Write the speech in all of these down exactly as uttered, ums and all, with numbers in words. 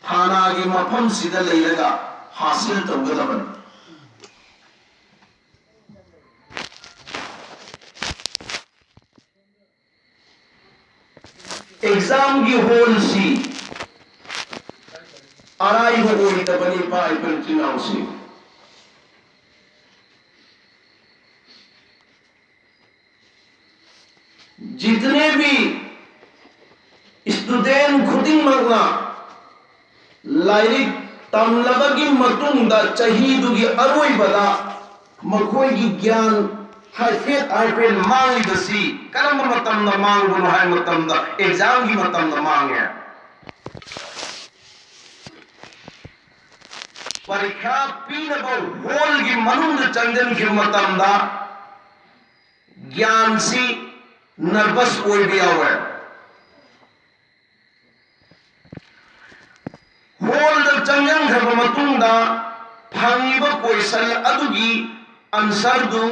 ꯍꯥꯟꯅꯒꯤ ꯃꯐꯝꯁꯤꯗ ꯂꯩꯔꯒ ꯍꯥꯁꯤꯜ ꯇꯧꯒꯗꯕꯅꯤ꯫ ꯑꯦꯛꯖꯥꯝꯒꯤ ꯍꯣꯜꯁꯤ ꯑꯔꯥꯏꯕ ꯑꯣꯏꯗꯕꯅꯤ, ꯏꯄꯥ ꯏꯄꯨ ꯏꯆꯤꯟ ꯏꯅꯥꯎꯁꯤ꯫ ꯖꯤꯇꯅꯦ ꯚꯤ ꯁ꯭ꯇꯨꯗꯦꯟ ꯈꯨꯗꯤꯡꯃꯛꯅ ꯂꯥꯏꯔꯤꯛ ꯇꯝꯂꯕꯒꯤ ꯃꯇꯨꯡꯗ ꯆꯍꯤꯗꯨꯒꯤ ꯑꯔꯣꯏꯕꯗ ꯃꯈꯣꯏꯒꯤ ꯒ꯭ꯌꯥꯟ ꯍꯥꯏꯐꯦꯠ ꯍꯥꯏꯐꯦꯠ ꯃꯥꯡꯂꯤꯕꯁꯤ ꯀꯔꯝꯕ ꯃꯇꯝꯗ ꯃꯥꯡꯕꯅꯣ ꯍꯥꯏꯕ ꯃꯇꯝꯗ ꯑꯦꯛꯖꯥꯝꯒꯤ ꯃꯇꯝꯗ ꯃꯥꯡꯉꯦ꯫ ꯄꯔꯤꯈꯥ ꯄꯤꯅꯕ ꯍꯣꯜꯒꯤ ꯃꯅꯨꯡꯗ ꯆꯪꯁꯤꯟꯈꯤꯕ ꯃꯇꯝꯗ ꯒ꯭ꯌꯥꯟꯁꯤ ꯅꯔꯚꯁ ꯑꯣꯏꯕ ꯌꯥꯎꯋꯦ꯫ ꯍꯣꯜꯗ ꯆꯪꯁꯤꯟꯈ꯭ꯔꯕ ꯃꯇꯨꯡꯗ ꯐꯪꯉꯤꯕ ꯀꯣꯏꯁꯟ ꯑꯗꯨꯒꯤ ꯑꯟꯁꯔꯗꯨ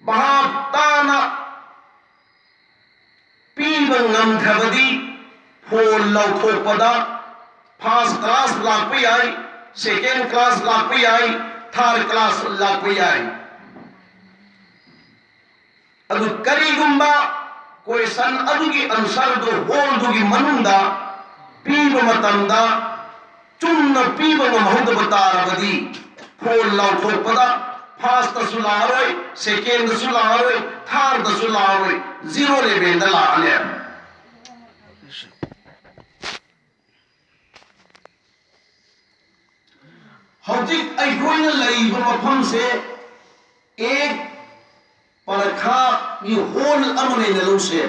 ꯚꯥꯞ ꯇꯥꯅ ꯄꯤꯕ ꯉꯝꯈ꯭ꯔꯕꯗꯤ ꯍꯣꯜ ꯂꯥꯎꯊꯣꯛꯄꯗ ꯐꯥꯔꯁ ꯀ꯭ꯂꯥꯁ ꯂꯥꯛꯄ ꯌꯥꯏ, ꯁꯦꯀꯦꯟ ꯀ꯭ꯂꯥꯁ ꯂꯥꯛꯄ ꯌꯥꯏ, ꯊꯥꯔꯗ ꯀ꯭ꯂꯥꯁ ꯂꯥꯛꯄ ꯌꯥꯏ꯫ ꯑꯗꯨ ꯀꯔꯤꯒꯨꯝꯕ ꯀꯣꯏꯁꯟ ꯑꯗꯨꯒꯤ ꯑꯟꯁꯔꯗꯨ ꯍꯣꯜꯗꯨꯒꯤ ꯃꯅꯨꯡꯗ ꯄꯤꯕ ꯃꯇꯝꯗ ꯆꯨꯝꯅ ꯄꯤꯕ ꯉꯝꯍꯧꯗꯕ ꯇꯥꯔꯕꯗꯤ ꯍꯣꯜ ꯂꯥꯎꯊꯣꯛꯄꯗ ꯐꯥꯔꯁꯇꯁꯨ ꯂꯥꯛꯑꯔꯣꯏ, ꯁꯦꯀꯦꯟꯗꯁꯨ ꯂꯥꯛꯑꯔꯣꯏ, ꯊꯥꯔꯗꯁꯨ ꯂꯥꯛꯑꯔꯣꯏ, ꯖꯤꯔꯣ ꯂꯦꯚꯦꯜꯗ ꯂꯥꯛꯑꯅꯦꯕ꯫ ꯍꯧꯖꯤꯛ ꯑꯩꯈꯣꯏꯅ ꯂꯩꯔꯤꯕ ꯃꯐꯝꯁꯦ ꯑꯦꯛ ꯄꯔꯈꯥꯒꯤ ꯍꯣꯜ ꯑꯃꯅꯦꯅ ꯂꯧꯁꯦ꯫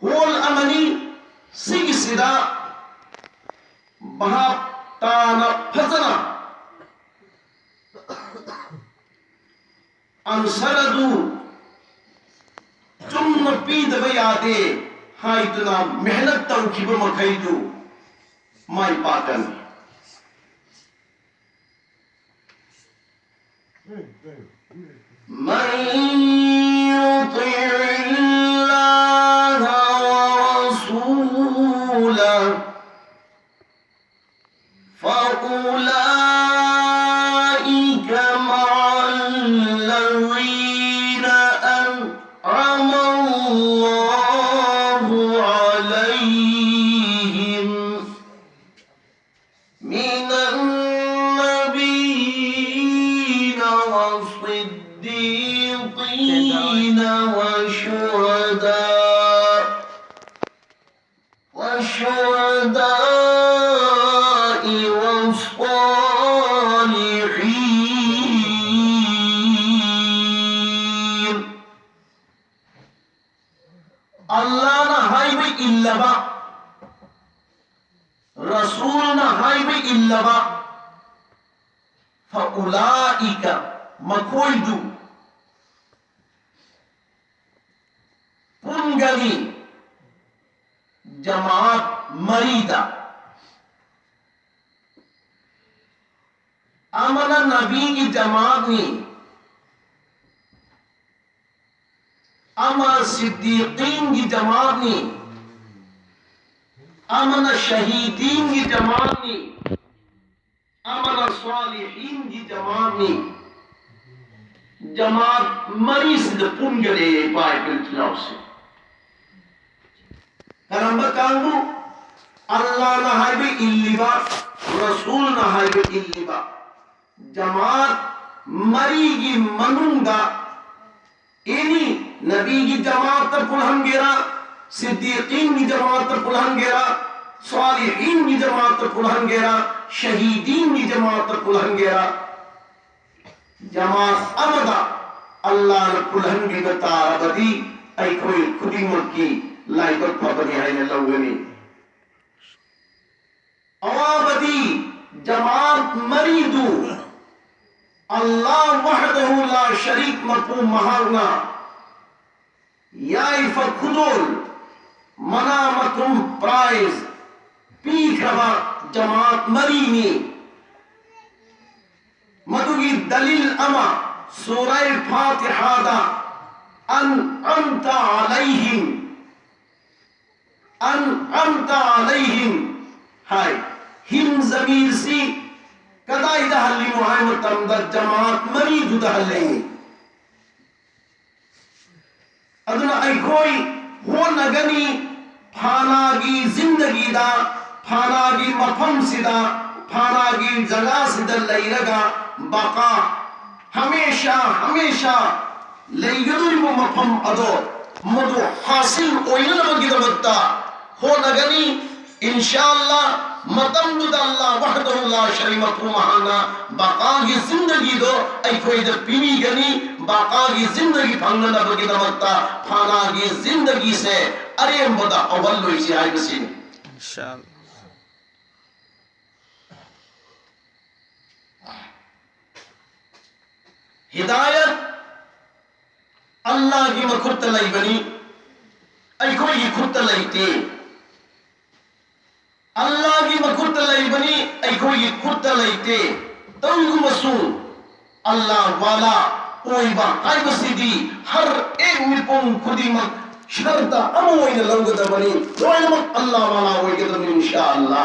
ꯍꯣꯜ ꯑꯃꯅꯤ꯫ ꯁꯤꯒꯤꯁꯤꯗ ꯚꯥꯞ ꯇꯥꯅ ꯐꯖꯅ ꯑꯟꯁꯔ ꯑꯗꯨ ꯆꯨꯝꯅ ꯄꯤꯗꯕ ꯌꯥꯗꯦ ꯍꯥꯏꯗꯨꯅ ꯃꯦꯍꯅꯠ ꯇꯧꯈꯤꯕ ꯃꯈꯩꯗꯨ ꯃꯥꯏ ꯄꯥꯛꯀꯅꯤ꯫ من يطع الله ورسوله الشهداء والصالحين. ꯑꯜꯂꯥꯍꯅ ꯍꯥꯏꯕ ꯏꯜꯂꯕ, ꯔꯁꯨꯜꯅ ꯍꯥꯏꯕ ꯏꯜꯂꯕ, فأولئك, ꯃꯈꯣꯏꯗꯨ ꯄꯨꯟꯒꯅꯤ ꯖꯃꯥꯠ ꯃꯔꯤꯗ꯫ ꯑꯃꯅ ꯅꯕꯤꯒꯤ ꯖꯃꯥꯠꯅꯤ, ꯑꯃ ꯁꯤꯗꯤꯀꯤꯟꯒꯤ ꯖꯃꯥꯠꯅꯤ, ꯑꯃꯅ ꯁꯍꯤꯗꯤꯟꯒꯤ ꯖꯃꯥꯠꯅꯤ, ꯑꯃꯅ ꯁ꯭ꯋꯥꯂꯤꯍꯤꯟꯒꯤ ꯖꯃꯥꯠꯅꯤ꯫ ꯖꯃꯥꯠ ꯃꯔꯤꯁꯤꯗ ꯄꯨꯟꯒꯅꯤ, ꯏꯄꯥ ꯏꯄꯨ ꯏꯆꯤꯜ ꯏꯅꯥꯎꯁꯤꯡ꯫ ꯀꯔꯝꯕ ꯀꯥꯡꯕꯨ? ꯑꯜꯂꯥꯍꯅ ꯍꯥꯏꯕ ꯏꯜꯂꯤꯕ, ꯔꯁꯨꯜꯅ ꯍꯥꯏꯕ ꯏꯜꯂꯤꯕ꯫ ꯖꯃꯥꯠ ꯃꯔꯤꯒꯤ ꯃꯅꯨꯡꯗ ꯑꯦꯅꯤ ꯅꯕꯤꯒꯤ ꯖꯃꯥꯠꯇ ꯄꯨꯜꯍꯟꯒꯦꯔꯥ, ꯁꯤꯗꯤꯀꯤꯟꯒꯤ ꯖꯃꯥꯠꯇ ꯄꯨꯜꯍꯟꯒꯦꯔꯥ, ꯁ꯭ꯋꯥꯂꯤꯍꯤꯟꯒꯤ ꯖꯃꯥꯠꯇ ꯄꯨꯜꯍꯟꯒꯦꯔꯥ, ꯁꯍꯤꯗꯤꯟꯒꯤ ꯖꯃꯥꯠꯇ ꯄꯨꯜꯍꯟꯒꯦꯔꯥ, ꯖꯃꯥꯠ ꯑꯃꯗ ꯑꯜꯂꯥꯍꯅ ꯄꯨꯜꯍꯟꯕꯤꯕ ꯇꯥꯔꯕꯗꯤ ꯑꯩꯈꯣꯏ ꯈꯨꯗꯤꯡꯃꯛꯀꯤ ꯂꯥꯏꯕꯛ ꯐꯕꯅꯤ ꯍꯥꯏꯅ ꯂꯧꯒꯅꯤ꯫ ꯑꯋꯥꯕꯗꯤ ꯖꯃꯥꯠ ꯃꯔꯤꯗꯨ ꯑꯜꯂꯥꯍ ꯋꯥꯍꯗꯍꯨ ꯂꯥ ꯁꯔꯤꯛ ꯃꯄꯨ ꯃꯍꯥꯛꯅ ꯌꯥꯏꯐ ꯈꯨꯗꯣꯜ, ꯃꯅꯥ ꯃꯊꯨꯝ, ꯄ꯭ꯔꯥꯏꯖ ꯄꯤꯈ꯭ꯔꯕ ꯖꯃꯥꯠ ꯃꯔꯤꯅꯤ꯫ ꯃꯗꯨꯒꯤ ꯗꯂꯤꯜ ꯑꯃ ꯁꯨꯔꯥꯏ ꯐꯥꯇꯤꯍꯥꯗ "ꯑꯟ ꯑꯝꯇ ꯑꯂꯩꯍꯤꯝ, ꯑꯟ ꯑꯝꯇ ꯑꯂꯩꯍꯤꯝ" ꯍꯥꯏ꯫ ꯍꯤꯝ ꯖꯃꯤꯔꯁꯤ ꯀꯗꯥꯏꯗ ꯍꯜꯂꯤꯅꯣ ꯍꯥꯏꯕ ꯃꯇꯝꯗ ꯖꯃꯥꯠ ꯃꯔꯤꯗꯨꯗ ꯍꯜꯂꯤ꯫ ꯑꯗꯨꯅ ꯑꯩꯈꯣꯏ ꯍꯣꯠꯅꯒꯅꯤ, ꯐꯥꯅꯥꯒꯤ ꯖꯤꯟꯗꯒꯤꯗ, ꯐꯥꯅꯥꯒꯤ ꯃꯐꯝꯁꯤꯗ, ꯐꯥꯅꯥꯒꯤ ꯖꯒꯥꯁꯤꯗ ꯂꯩꯔꯒ ꯕꯀꯥ, ꯍꯃꯦꯁꯥ ꯍꯃꯦꯁꯥ ꯂꯩꯒꯗꯧꯔꯤꯕ ꯃꯐꯝ ꯑꯗꯣ, ꯃꯗꯨ ꯍꯥꯁꯤꯜ ꯑꯣꯏꯅꯅꯕꯒꯤꯗꯃꯛꯇ ꯍꯣꯠꯅꯒꯅꯤ꯫ ꯏꯟꯁꯥ ꯑꯜꯂꯥ, ꯃꯇꯝꯗꯨꯗ ꯑꯜꯂꯥ ꯋꯥꯍꯗꯍꯨ ꯂꯥ ꯁꯔꯤꯀ ꯂꯍꯨ ꯃꯍꯥꯛꯅ ꯕꯀꯥꯒꯤ ꯖꯤꯟꯗꯒꯤꯗꯣ ꯑꯩꯈꯣꯏꯗ ꯄꯤꯕꯤꯒꯅꯤ꯫ ꯕꯀꯥꯒꯤ ꯖꯤꯟꯗꯒꯤ ꯐꯪꯅꯅꯕꯒꯤꯗꯃꯛꯇ ꯐꯅꯥꯒꯤ ꯖꯤꯟꯗꯒꯤꯁꯦ ꯑꯔꯦꯝꯕꯗ ꯍꯧꯍꯜꯂꯣꯏꯁꯤ ꯍꯥꯏꯕꯁꯤꯅꯤ꯫ ꯏꯟꯁꯥ ꯑꯜꯂꯥ꯫ ꯍꯤꯗꯥꯌꯠ ꯑꯜꯂꯥꯒꯤ ꯃꯈꯨꯠꯇ ꯂꯩꯕꯅꯤ, ꯑꯩꯈꯣꯏꯒꯤ ꯈꯨꯠꯇ ꯂꯩꯇꯦ꯫ ꯑꯜꯂꯥꯒꯤ ꯃꯈꯨꯠꯇ ꯂꯩꯕꯅꯤ, ꯑꯩꯈꯣꯏꯒꯤ ꯈꯨꯠꯇ ꯂꯩꯇꯦ꯫ ꯇꯧꯒꯨꯝꯕꯁꯨ ꯑꯜꯂꯥ ꯋꯥꯂꯥ ꯑꯣꯏꯕ ꯍꯥꯏꯕꯁꯤꯗꯤ ꯍꯔ ꯑꯦꯛ ꯃꯤꯄꯨꯝ ꯈꯨꯗꯤꯡꯃꯛ ꯁꯔꯇ ꯑꯃ ꯑꯣꯏꯅ ꯂꯧꯒꯗꯕꯅꯤ꯫ ꯂꯣꯏꯅꯃꯛ ꯑꯜꯂꯥ ꯋꯥꯂꯥ ꯑꯣꯏꯒꯗꯕꯅꯤ, ꯏꯟꯁꯥ ꯑꯜꯂꯥ꯫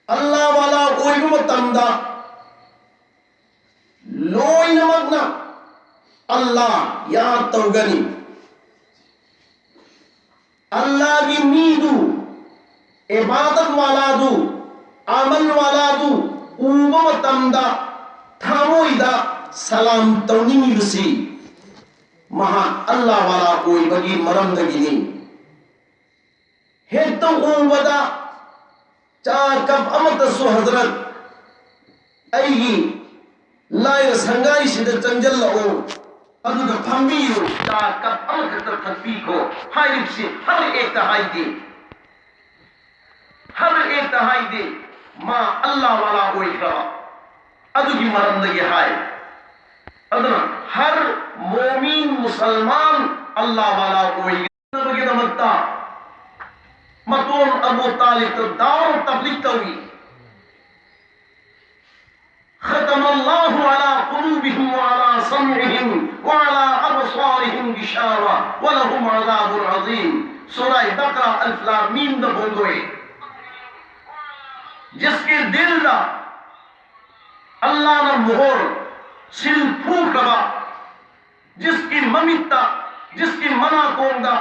ꯑꯜꯂꯥ ꯋꯥꯂꯥ ꯑꯣꯏꯕ ꯃꯇꯝꯗ ꯂꯣꯏꯅꯃꯛꯅ ꯑꯜꯂꯥ ꯌꯥꯗ ꯇꯧꯒꯅꯤ꯫ ꯑꯜꯂꯥꯒꯤ ꯃꯤꯗꯨ, ꯏꯕꯥꯗꯠ ꯋꯥꯂꯥꯗꯨ, ꯑꯃꯜ ꯋꯥꯂꯥꯗꯨ ꯎꯕ ꯃꯇꯝꯗ ꯊꯃꯣꯏꯗ ꯁꯂꯥꯝ ꯇꯧꯅꯤꯡꯉꯤꯕꯁꯤ ꯃꯍꯥꯛ ꯑꯜꯂꯥ ꯋꯥꯂꯥ ꯑꯣꯏꯕꯒꯤ ꯃꯔꯝꯗꯒꯤꯅꯤ꯫ ꯍꯦꯛꯇ ꯎꯕꯗ ꯆꯥ ꯀꯞ ꯑꯃꯠꯇꯁꯨ, "ꯍꯖꯔꯠ, ꯑꯩꯒꯤ ꯂꯥꯏꯔ ꯁꯪꯒꯥꯏꯁꯤꯗ ꯆꯪꯁꯤꯜꯂꯛꯑꯣ, ꯑꯗꯨꯒ ꯐꯝꯕꯤꯌꯨ, ꯆꯥ ꯀꯞ ꯑꯃꯈꯛꯇ ꯊꯛꯄꯤꯈꯣ" ꯍꯥꯏꯔꯤꯕꯁꯤ ꯍꯔ ꯑꯦꯛꯇ ꯍꯥꯏꯗꯦ꯫ ꯍꯔ ꯑꯦꯛꯇ ꯍꯥꯏꯗꯦ꯫ ꯃꯥ ꯑꯜꯂꯥ ꯋꯥꯂꯥ ꯑꯣꯏꯈ꯭ꯔꯕ ꯑꯗꯨꯒꯤ ꯃꯔꯝꯗꯒꯤ ꯍꯥꯏ꯫ ꯑꯗꯨꯅ ꯍꯔ ꯃꯣꯃꯤꯟ ꯃꯨꯁꯜꯃꯥꯟ ꯑꯜꯂꯥ ꯋꯥꯂꯥ ꯑꯣꯏ ꯅꯕꯒꯤꯗꯃꯛꯇ ꯃꯇꯣꯟ ꯑꯕꯨ ꯇꯥꯂꯤꯕꯇ ꯗꯥꯋꯠ ꯇꯕ꯭ꯂꯤꯒ ꯇꯧꯏ꯫ ختم الله على قلوبهم وعلى سمعهم وعلى أبصارهم غشاوة ولهم عذاب عظيم. ꯁꯨꯔꯥ ꯕꯀꯔꯥ ꯑꯜꯐ ꯂꯥꯝ ꯃꯤꯝꯗ ꯐꯣꯡꯗꯣꯛꯏ꯫ ꯖꯤꯁꯀꯤ ꯗꯤꯜꯗ ꯑꯜꯂꯥꯅ ꯃꯣꯍꯣꯔ, ꯁꯤꯜ ꯐꯨꯈ꯭ꯔꯕ, ꯖꯤꯁꯀꯤ ꯃꯃꯤꯠꯇ, ꯖꯤꯁꯀꯤ ꯃꯅꯥꯀꯣꯡꯗ,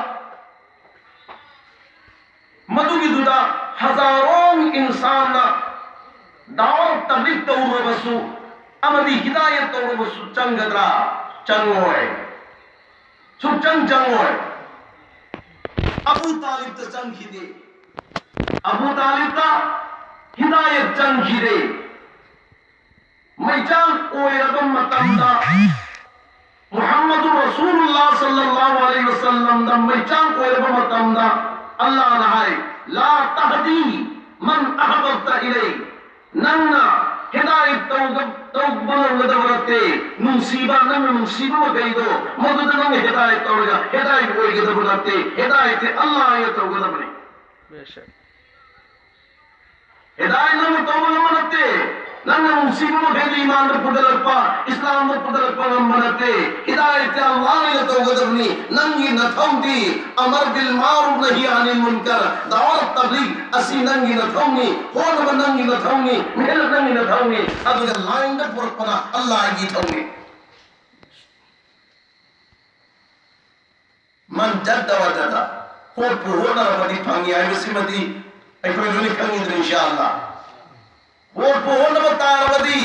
ꯃꯗꯨꯒꯤꯗꯨꯗ ꯍꯖꯥꯔꯣꯡ ꯏꯟꯁꯥꯟꯅ ꯗꯥꯋꯠ ꯇꯕ꯭ꯂꯤꯒ ꯇꯧꯔꯕꯁꯨ ꯑꯃꯗꯤ ꯍꯤꯗꯥꯌꯠ ꯇꯧꯔꯕꯁꯨ ꯆꯪꯒꯗ꯭ꯔꯥ? ꯆꯪꯉꯣꯏ꯫ ꯁꯨꯛꯆꯪ ꯆꯪꯉꯣꯏ꯫ ꯑꯕꯨ ꯇꯥꯂꯤꯕꯇ ꯆꯪꯈꯤꯗꯦ꯫ ꯑꯕꯨ ꯇꯥꯂꯤꯕꯇ ꯍꯤꯗꯥꯌꯠ ꯆꯪꯈꯤꯗꯦ꯫ ꯃꯩꯆꯥꯡ ꯑꯣꯏꯔꯕ ꯃꯇꯝꯗ, ꯃꯨꯍꯝꯃꯗꯨ ꯔꯁꯨꯂꯨꯜꯂꯥꯍ ꯁꯜꯂꯜꯂꯥꯍꯨ ꯑꯂꯩꯍꯤ ꯋꯁꯜꯂꯝꯗ ꯃꯩꯆꯥꯡ ꯑꯣꯏꯔꯕ ꯃꯇꯝꯗ, ꯑꯜꯂꯥꯍꯅ ꯍꯥꯏ, "ꯂꯥ ꯇꯍꯗꯤ ꯃꯟ ꯑꯍꯕꯕꯇ ꯏꯂꯩ"꯫ ꯅꯪꯅ ꯍꯤꯗꯥꯌꯠ ꯇꯧꯒ-, ꯇꯧꯕ ꯉꯝꯒꯗꯕ ꯅꯠꯇꯦ꯫ ꯅꯨꯡꯁꯤꯕ, ꯅꯪꯅ ꯅꯨꯡꯁꯤꯕ ꯃꯈꯩꯗꯣ, ꯃꯗꯨꯗ ꯅꯪꯅ ꯍꯤꯗꯥꯌꯠ ꯇꯧꯔꯒ ꯍꯤꯗꯥꯌꯠ ꯑꯣꯏꯒꯗꯕ ꯅꯠꯇꯦ꯫ ꯍꯤꯗꯥꯌꯠꯇꯤ ꯑꯜꯂꯥꯍꯅ ꯇꯧꯒꯗꯕꯅꯤ꯫ ꯍꯤꯗꯥꯌꯠ ꯅꯪꯅ ꯇꯧꯕ ꯉꯝꯕ ꯅꯠꯇꯦ꯫ ꯅꯪꯅ ꯅꯨꯡꯁꯤꯕ ꯃꯈꯩꯗꯤ ꯏꯃꯥꯟꯗ ꯄꯨꯗꯔꯛꯄ, ꯏꯁꯂꯥꯝꯗ ꯄꯨꯗꯔꯛꯄ ꯉꯝꯕ ꯅꯠꯇꯦ꯫ ꯍꯤꯗꯥꯌꯠꯇꯤ ꯑꯜꯂꯥꯍꯅ ꯇꯧꯒꯗꯕꯅꯤ꯫ ꯅꯪꯒꯤ ꯅꯊꯧꯗꯤ ꯑꯃꯔ ꯕꯤꯜ ꯃꯥꯔꯨꯐ ꯅꯍꯤ ꯑꯅꯤꯜ ꯃꯨꯟꯀꯔ, ꯗꯥꯋꯠ ꯇꯕ꯭ꯂꯤꯒ ꯑꯁꯤ ꯅꯪꯒꯤ ꯅꯊꯧꯅꯤ, ꯍꯣꯠꯅꯕ ꯅꯪꯒꯤ ꯅꯊꯧꯅꯤ, ꯃꯦꯍꯅꯠ ꯅꯪꯒꯤ ꯅꯊꯧꯅꯤ꯫ ꯑꯗꯨꯒ ꯂꯥꯏꯟꯗ ꯄꯨꯔꯛꯄꯅ ꯑꯜꯂꯥꯍꯒꯤ ꯏꯊꯧꯅꯤ꯫ ꯃꯟ ꯖꯗ ꯋꯖꯗ꯫ ꯍꯣꯠꯄꯨ ꯍꯣꯠꯅꯔꯕꯗꯤ ꯐꯪꯉꯤ ꯍꯥꯏꯕꯁꯤꯃꯗꯤ ꯑꯩꯈꯣꯏ ꯂꯣꯏꯅ ꯈꯪꯉꯤꯗꯅ, ꯏꯟꯁꯥ ꯑꯜꯂꯥ꯫ ꯍꯣꯠꯄꯨ ꯍꯣꯠꯅꯕ ꯇꯥꯔꯕꯗꯤ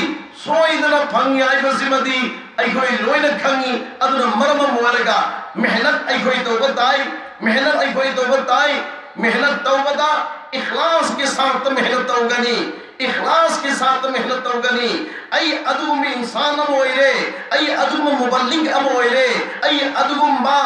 ꯁꯣꯏꯗꯅ ꯐꯪꯉꯤ ꯍꯥꯏꯕꯁꯤꯃꯗꯤ ꯑꯩꯈꯣꯏ ꯂꯣꯏꯅ ꯈꯪꯉꯤ꯫ ꯑꯗꯨꯅ ꯃꯔꯝ ꯑꯃ ꯑꯣꯏꯔꯒ ꯃꯦꯍꯅꯠ ꯑꯩꯈꯣꯏ ꯇꯧꯕ ꯇꯥꯏ, ꯃꯦꯍꯅꯠ ꯑꯩꯈꯣꯏ ꯇꯧꯕ ꯇꯥꯏ꯫ ꯃꯦꯍꯅꯠ ꯇꯧꯕꯗ ꯏꯈ꯭ꯂꯥꯁꯀꯤ ꯁꯥꯠꯇ ꯃꯦꯍꯅꯠ ꯇꯧꯒꯅꯤ꯫ ꯏꯈ꯭ꯂꯥꯁꯀꯤ ꯁꯥꯠꯇ ꯃꯦꯍꯅꯠ ꯇꯧꯒꯅꯤ꯫ ꯑꯩ ꯑꯗꯨꯒꯨꯝꯕ ꯏꯟꯁꯥꯟ ꯑꯃ ꯑꯣꯏꯔꯦ, ꯑꯩ ꯑꯗꯨꯒꯨꯝꯕ ꯃꯨꯕꯜꯂꯤꯒ ꯑꯃ ꯑꯣꯏꯔꯦ, ꯑꯩ ꯑꯗꯨꯒꯨꯝꯕ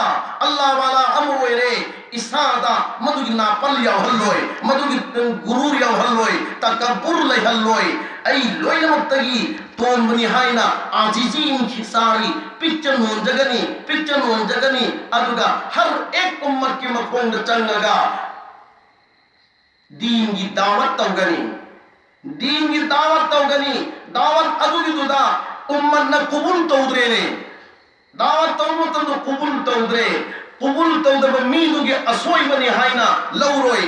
ꯑꯜꯂꯥꯍ ꯋꯥꯂꯥ ꯑꯃ ꯑꯣꯏꯔꯦ꯫ ꯏꯁꯥꯗ ꯃꯗꯨꯒꯤ ꯅꯥꯄꯜ ꯌꯥꯎꯍꯜꯂꯣꯏ, ꯃꯗꯨꯒꯤ ꯒꯨꯔꯨꯔ ꯌꯥꯎꯍꯜꯂꯣꯏ, ꯇꯀꯕꯨꯔ ꯂꯩꯍꯜꯂꯣꯏ꯫ ꯑꯩ ꯂꯣꯏꯅꯃꯛꯇꯒꯤ ꯇꯣꯟꯕꯅꯤ ꯍꯥꯏꯅ ꯑꯥꯖꯤꯖꯤ ꯏꯟꯈꯤꯁꯥꯔꯤ ꯄꯤꯛꯆ ꯅꯣꯟꯖꯒꯅꯤ, ꯄꯤꯛꯆ ꯅꯣꯟꯖꯒꯅꯤ꯫ ꯑꯗꯨꯒ ꯍꯔ ꯑꯦꯛ ꯎꯝꯃꯠꯀꯤ ꯃꯈꯣꯡꯗ ꯆꯪꯉꯒ ꯗꯤꯟꯒꯤ ꯗꯥꯋꯠ ꯇꯧꯒꯅꯤ꯫ ꯗꯤꯟꯒꯤ ꯗꯥꯋꯠ ꯇꯧꯒꯅꯤ꯫ ꯗꯥꯋꯠ ꯑꯗꯨꯒꯤꯗꯨꯗ ꯎꯝꯃꯠꯅ ꯀꯨꯕꯨꯜ ꯇꯧꯗ꯭ꯔꯦꯅꯦ꯫ ꯗꯥꯋꯠ ꯇꯧꯕ ꯃꯇꯝꯗ ꯀꯨꯕꯨꯜ ꯇꯧꯗ꯭ꯔꯦ꯫ ꯀꯨꯕꯨꯜ ꯇꯧꯗꯕ ꯃꯤꯗꯨꯒꯤ ꯑꯁꯣꯏꯕꯅꯤ ꯍꯥꯏꯅ ꯂꯧꯔꯣꯏ,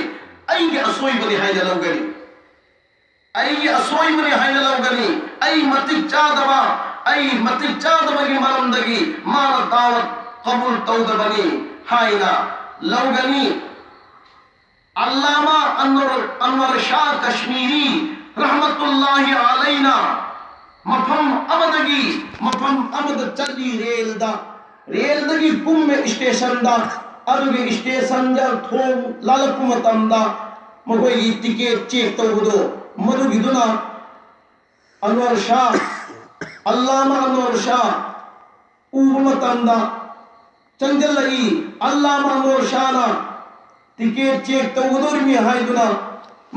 ꯑꯩꯒꯤ ꯑꯁꯣꯏꯕꯅꯤ ꯍꯥꯏꯅ ꯂꯧꯒꯅꯤ꯫ ꯑꯩꯒꯤ ꯑꯁꯣꯏꯕꯅꯤ ꯍꯥꯏꯅ ꯂꯧꯒꯅꯤ꯫ ꯑꯩ ꯃꯇꯤꯛ ꯆꯥꯗꯕ, ꯑꯩ ꯃꯇꯤꯛ ꯆꯥꯗꯕꯒꯤ ꯃꯔꯝꯗꯒꯤ ꯃꯥꯅ ꯗꯥꯋꯠ ꯀꯕꯨꯜ ꯇꯧꯗꯕꯅꯤ ꯍꯥꯏꯅ ꯂꯧꯒꯅꯤ꯫ ꯑꯜꯂꯥꯃꯥ ꯑꯟꯋꯔ, ꯑꯟꯋꯔ ꯁꯥꯍ ꯀꯥꯁꯃꯤꯔꯤ ꯔꯍꯃꯇꯨꯜꯂꯥꯍꯤ ꯑꯂꯩꯅ ꯃꯐꯝ ꯑꯃꯗꯒꯤ ꯃꯐꯝ ꯑꯃꯗ ꯆꯠꯂꯤ ꯔꯦꯜꯗ, ꯔꯦꯜꯗꯒꯤ ꯀꯨꯝꯃꯦ ꯁ꯭ꯇꯦꯁꯟꯗ, ꯑꯗꯨꯒꯤ ꯏꯁꯇꯦꯁꯟꯗ ꯊꯣꯡ ꯂꯥꯜꯂꯛꯄ ꯃꯇꯝꯗ ꯃꯈꯣꯏꯒꯤ ꯇꯤꯀꯦꯠ ꯆꯦꯛ ꯇꯧꯕꯗꯣ, ꯃꯗꯨꯒꯤꯗꯨꯅ ꯑꯟꯋꯔ ꯁꯥꯍ, ꯑꯜꯂꯥꯃꯥ ꯑꯟꯋꯔ ꯁꯥꯍ ꯎꯕ ꯃꯇꯝꯗ ꯆꯪꯁꯤꯜꯂꯛꯏ꯫ ꯑꯜꯂꯥꯃꯥ ꯑꯟꯋꯔ ꯁꯥꯍꯅ ꯇꯤꯀꯦꯠ ꯆꯦꯛ ꯇꯧꯒꯗꯧꯔꯤꯕꯅꯤ ꯍꯥꯏꯗꯨꯅ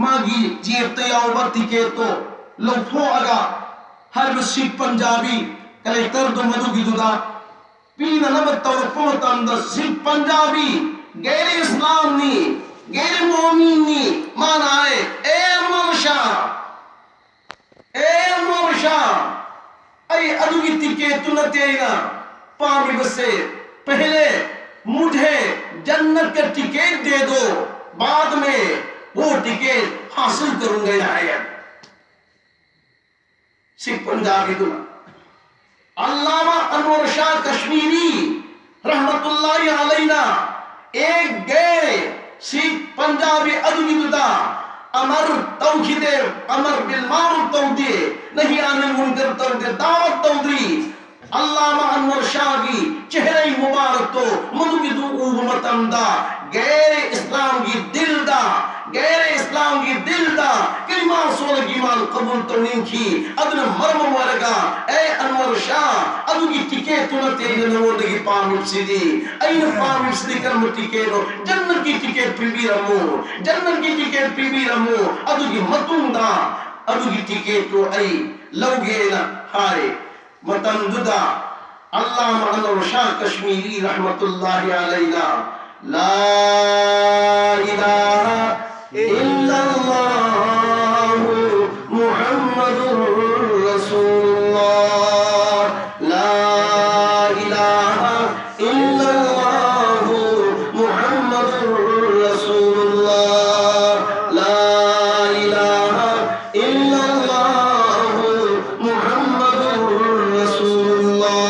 ꯃꯥꯒꯤ ꯖꯦꯕꯇ ꯌꯥꯎꯕ ꯇꯤꯀꯦꯠꯇꯣ ꯂꯧꯊꯣꯛꯑꯒ ꯍꯥꯏꯔꯤꯕ ꯁꯤꯈ ꯄꯟꯖꯥꯕꯤ ꯀꯂꯦꯛꯇꯔꯗꯨ ꯃꯗꯨꯒꯤꯗꯨꯗ ꯄꯤꯅꯅꯕ ꯇꯧꯔꯛꯄ ꯃꯇꯝꯗ, ꯁꯤꯈ ꯄꯟꯖꯥꯕꯤ ꯒꯩꯔ ꯏꯁꯂꯥꯝꯅꯤ, ꯒꯩꯔ ꯃꯣꯃꯤꯟꯅꯤ꯫ ꯃꯥꯅ ꯍꯥꯏ, "ꯑꯦ ꯑꯟꯋꯔ ꯁꯥꯍ, ꯑꯦ ꯑꯟꯋꯔ ꯁꯥꯍ, ꯑꯩ ꯑꯗꯨꯒꯤ ꯇꯤꯀꯦꯠꯇꯨ ꯅꯠꯇꯦ ꯑꯩꯅ ꯄꯥꯝꯃꯤꯕꯁꯦ, ꯄꯦꯍꯂꯦ ꯃꯨꯖꯦ ꯖꯟꯅꯠ ꯀ ꯇꯤꯀꯦꯠ ꯗꯦ ꯗꯣ, ꯕꯥꯗ ꯃꯦ ꯋꯣ ꯇꯤꯀꯦꯠ ꯍꯥꯁꯤꯜ ꯀꯔꯨꯡꯒꯥ" ꯍꯥꯏ꯫ ꯁꯤꯈ ꯄꯟꯖꯥꯕꯤꯗꯨꯅ꯫ ꯑꯜꯂꯥꯃꯥ ꯑꯟꯋꯔ ꯁꯥꯍ ꯀꯥꯁꯃꯤꯔꯤ ꯔꯍꯃꯇꯨꯜꯂꯥꯍꯤ ꯑꯂꯩꯅ ꯑꯦꯛ ꯒꯦ ꯁꯤꯈ ꯄꯟꯖꯥꯕꯤ ꯑꯗꯨꯒꯤꯗꯨꯗ ꯑꯃꯔ ꯇꯧꯈꯤꯗꯦ, ꯑꯃꯔ ꯕꯤꯜ ꯃꯥꯔꯨꯐ ꯇꯧꯗꯦ, ꯅꯍꯤ ꯑꯅꯤꯜ ꯃꯨꯟꯀꯔ ꯇꯧꯗꯦ, ꯗꯥꯋꯠ ꯇꯧꯗ꯭ꯔꯤ꯫ ꯑꯜꯂꯥꯃꯥ ꯑꯟꯋꯔ ꯁꯥꯍꯒꯤ ꯆꯦꯍꯔꯩ ꯃꯨꯕꯥꯔꯛꯇꯣ ꯃꯗꯨꯒꯤꯗꯨ ꯎꯕ ꯃꯇꯝꯗ ꯒꯩꯔ ꯏꯁꯂꯥꯝꯒꯤ ꯗꯤꯜꯗ, ꯒꯩꯔ ꯏꯁꯂꯥꯝꯒꯤ ꯗꯤꯜꯗ ꯀꯂꯤꯃꯥ ꯁꯣꯜꯂꯒ ꯏꯃꯥꯟ ꯀꯕꯨꯜ ꯇꯧꯅꯤꯡꯈꯤ꯫ ꯑꯗꯨꯅ ꯃꯔꯝ ꯑꯣꯏꯔꯒ, ꯑꯦ ꯑꯟꯋꯔ ꯁꯥꯍ, ꯑꯗꯨꯒꯤ ꯇꯤꯀꯦꯠꯇꯨ ꯅꯠꯇꯦ ꯑꯩꯅ ꯅꯉꯣꯟꯗꯒꯤ ꯄꯥꯝꯃꯤꯕꯁꯤꯗꯤ꯫ ꯑꯩꯅ ꯄꯥꯝꯃꯤꯕꯁꯤꯗꯤ ꯀꯔꯝꯕ ꯇꯤꯀꯦꯠꯅꯣ? ꯖꯟꯅꯠꯀꯤ ꯇꯤꯀꯦꯠ ꯄꯤꯕꯤꯔꯝꯃꯨ, ꯖꯟꯅꯠꯀꯤ ꯇꯤꯀꯦꯠ ꯄꯤꯕꯤꯔꯝꯃꯨ꯫ ꯑꯗꯨꯒꯤ ꯃꯇꯨꯡꯗ ꯑꯗꯨꯒꯤ ꯇꯤꯀꯦꯠꯇꯨ ꯑꯩ ꯂꯧꯒꯦꯅ ꯍꯥꯏ꯫ ꯃꯇꯝꯗꯨꯗ ꯑꯜꯂꯥꯃꯥ ꯑꯟꯋꯔ ꯁꯥꯍ ꯀꯥꯁꯃꯤꯔꯤ ꯔꯍꯃꯇꯨꯜꯂꯥꯍꯤ ꯑꯂꯩꯅ لا إله إلا الله محمد رسول الله، لا إله إلا الله محمد رسول الله، لا إله إلا الله محمد رسول الله.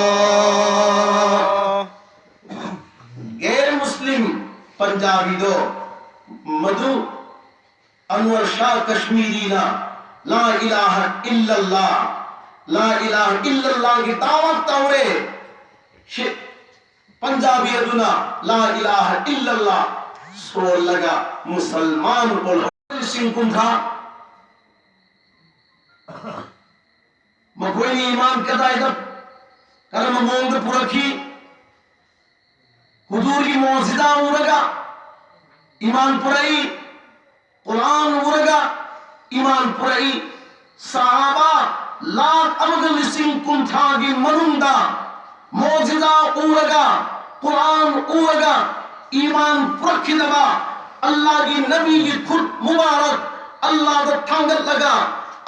ꯒꯩꯔ ꯃꯨꯁꯂꯤꯝ ꯄꯟꯖꯥꯕꯤꯗꯣ ꯃꯗꯨ ꯑꯟꯋꯔ ꯁꯥꯍ ꯀꯥꯁꯃꯤꯔꯤꯅ لا إله إلا الله، لا إله إلا الله ꯒꯤ ꯗꯥꯋꯠ ꯇꯧꯔꯦ꯫ ꯁꯤ-, ꯄꯟꯖꯥꯕꯤ ꯑꯗꯨꯅ ꯂꯥ ꯏꯂꯥꯍ ꯏꯜꯂꯜꯂꯥꯍ ꯁꯣꯜꯂꯒ ꯃꯨꯁꯜꯃꯥꯟ ꯑꯣꯜꯍꯧ꯫ ꯂꯤꯁꯤꯡ ꯀꯨꯟꯊ꯭ꯔꯥ ꯃꯈꯣꯏꯅ ꯏꯃꯥꯟ ꯀꯗꯥꯏꯗ, ꯀꯔꯝꯕ ꯃꯑꯣꯡꯗ ꯄꯨꯔꯛꯈꯤ? ꯍꯨꯖꯨꯔꯒꯤ ꯃꯣꯖꯤꯖꯥ ꯎꯔꯒ ꯏꯃꯥꯟ ꯄꯨꯔꯛꯏ, ꯀꯨꯔꯥꯟ ꯎꯔꯒ ꯏꯃꯥꯟ ꯄꯨꯔꯛꯏ꯫ ꯁꯍꯥꯕꯥ ꯂꯥꯈ ꯑꯃꯒ ꯂꯤꯁꯤꯡ ꯀꯨꯟꯊ꯭ꯔꯥꯒꯤ ꯃꯅꯨꯡꯗ ꯃꯣꯖꯤꯖꯥ ꯎꯔꯒ, ꯀꯨꯔꯥꯟ ꯎꯔꯒ ꯏꯃꯥꯟ ꯄꯨꯔꯛꯈꯤꯗꯕ ꯑꯜꯂꯥꯍꯒꯤ ꯅꯕꯤꯒꯤ ꯈꯨꯠ ꯃꯨꯕꯥꯔꯛ ꯑꯜꯂꯥꯍꯗ ꯊꯥꯡꯒꯠꯂꯒ,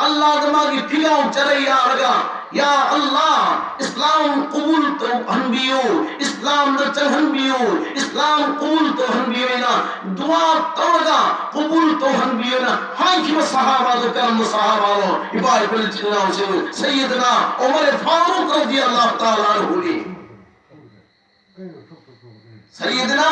ꯑꯜꯂꯥꯍꯗ ꯃꯥꯒꯤ ꯐꯤꯒꯥꯎ ꯆꯔꯩ ꯌꯥꯔꯒ, "ꯌꯥ ꯑꯜꯂꯥꯍ, ꯏꯁꯂꯥꯝ ꯀꯕꯨꯜ ꯇꯧꯍꯟꯕꯤꯌꯨ, ꯏꯁꯂꯥꯝꯗ ꯆꯪꯍꯟꯕꯤꯌꯨ, ꯏꯁꯂꯥꯝ ꯀꯕꯨꯜ ꯇꯧꯍꯟꯕꯤꯌꯨ" ꯍꯥꯏꯅ ꯗꯨꯋꯥ ꯇꯧꯔꯒ ꯀꯕꯨꯜ ꯇꯧꯍꯟꯕꯤꯌꯨꯅ ꯍꯥꯏꯈꯤꯕ ꯁꯍꯥꯕꯥꯗꯨ ꯀꯔꯝꯕ ꯁꯍꯥꯕꯥꯅꯣ? ꯏꯄꯥ ꯏꯄꯨ ꯏꯆꯤꯟ ꯏꯅꯥꯎꯁꯤꯡ, ꯁꯩꯌꯤꯗꯅꯥ ꯎꯃꯔ ꯐꯥꯔꯨꯛ ꯔꯗꯤꯌꯜꯂꯥꯍꯨ ꯇꯥꯂꯥ ꯑꯟꯍꯨꯅꯤ꯫ ꯁꯩꯌꯤꯗꯅꯥ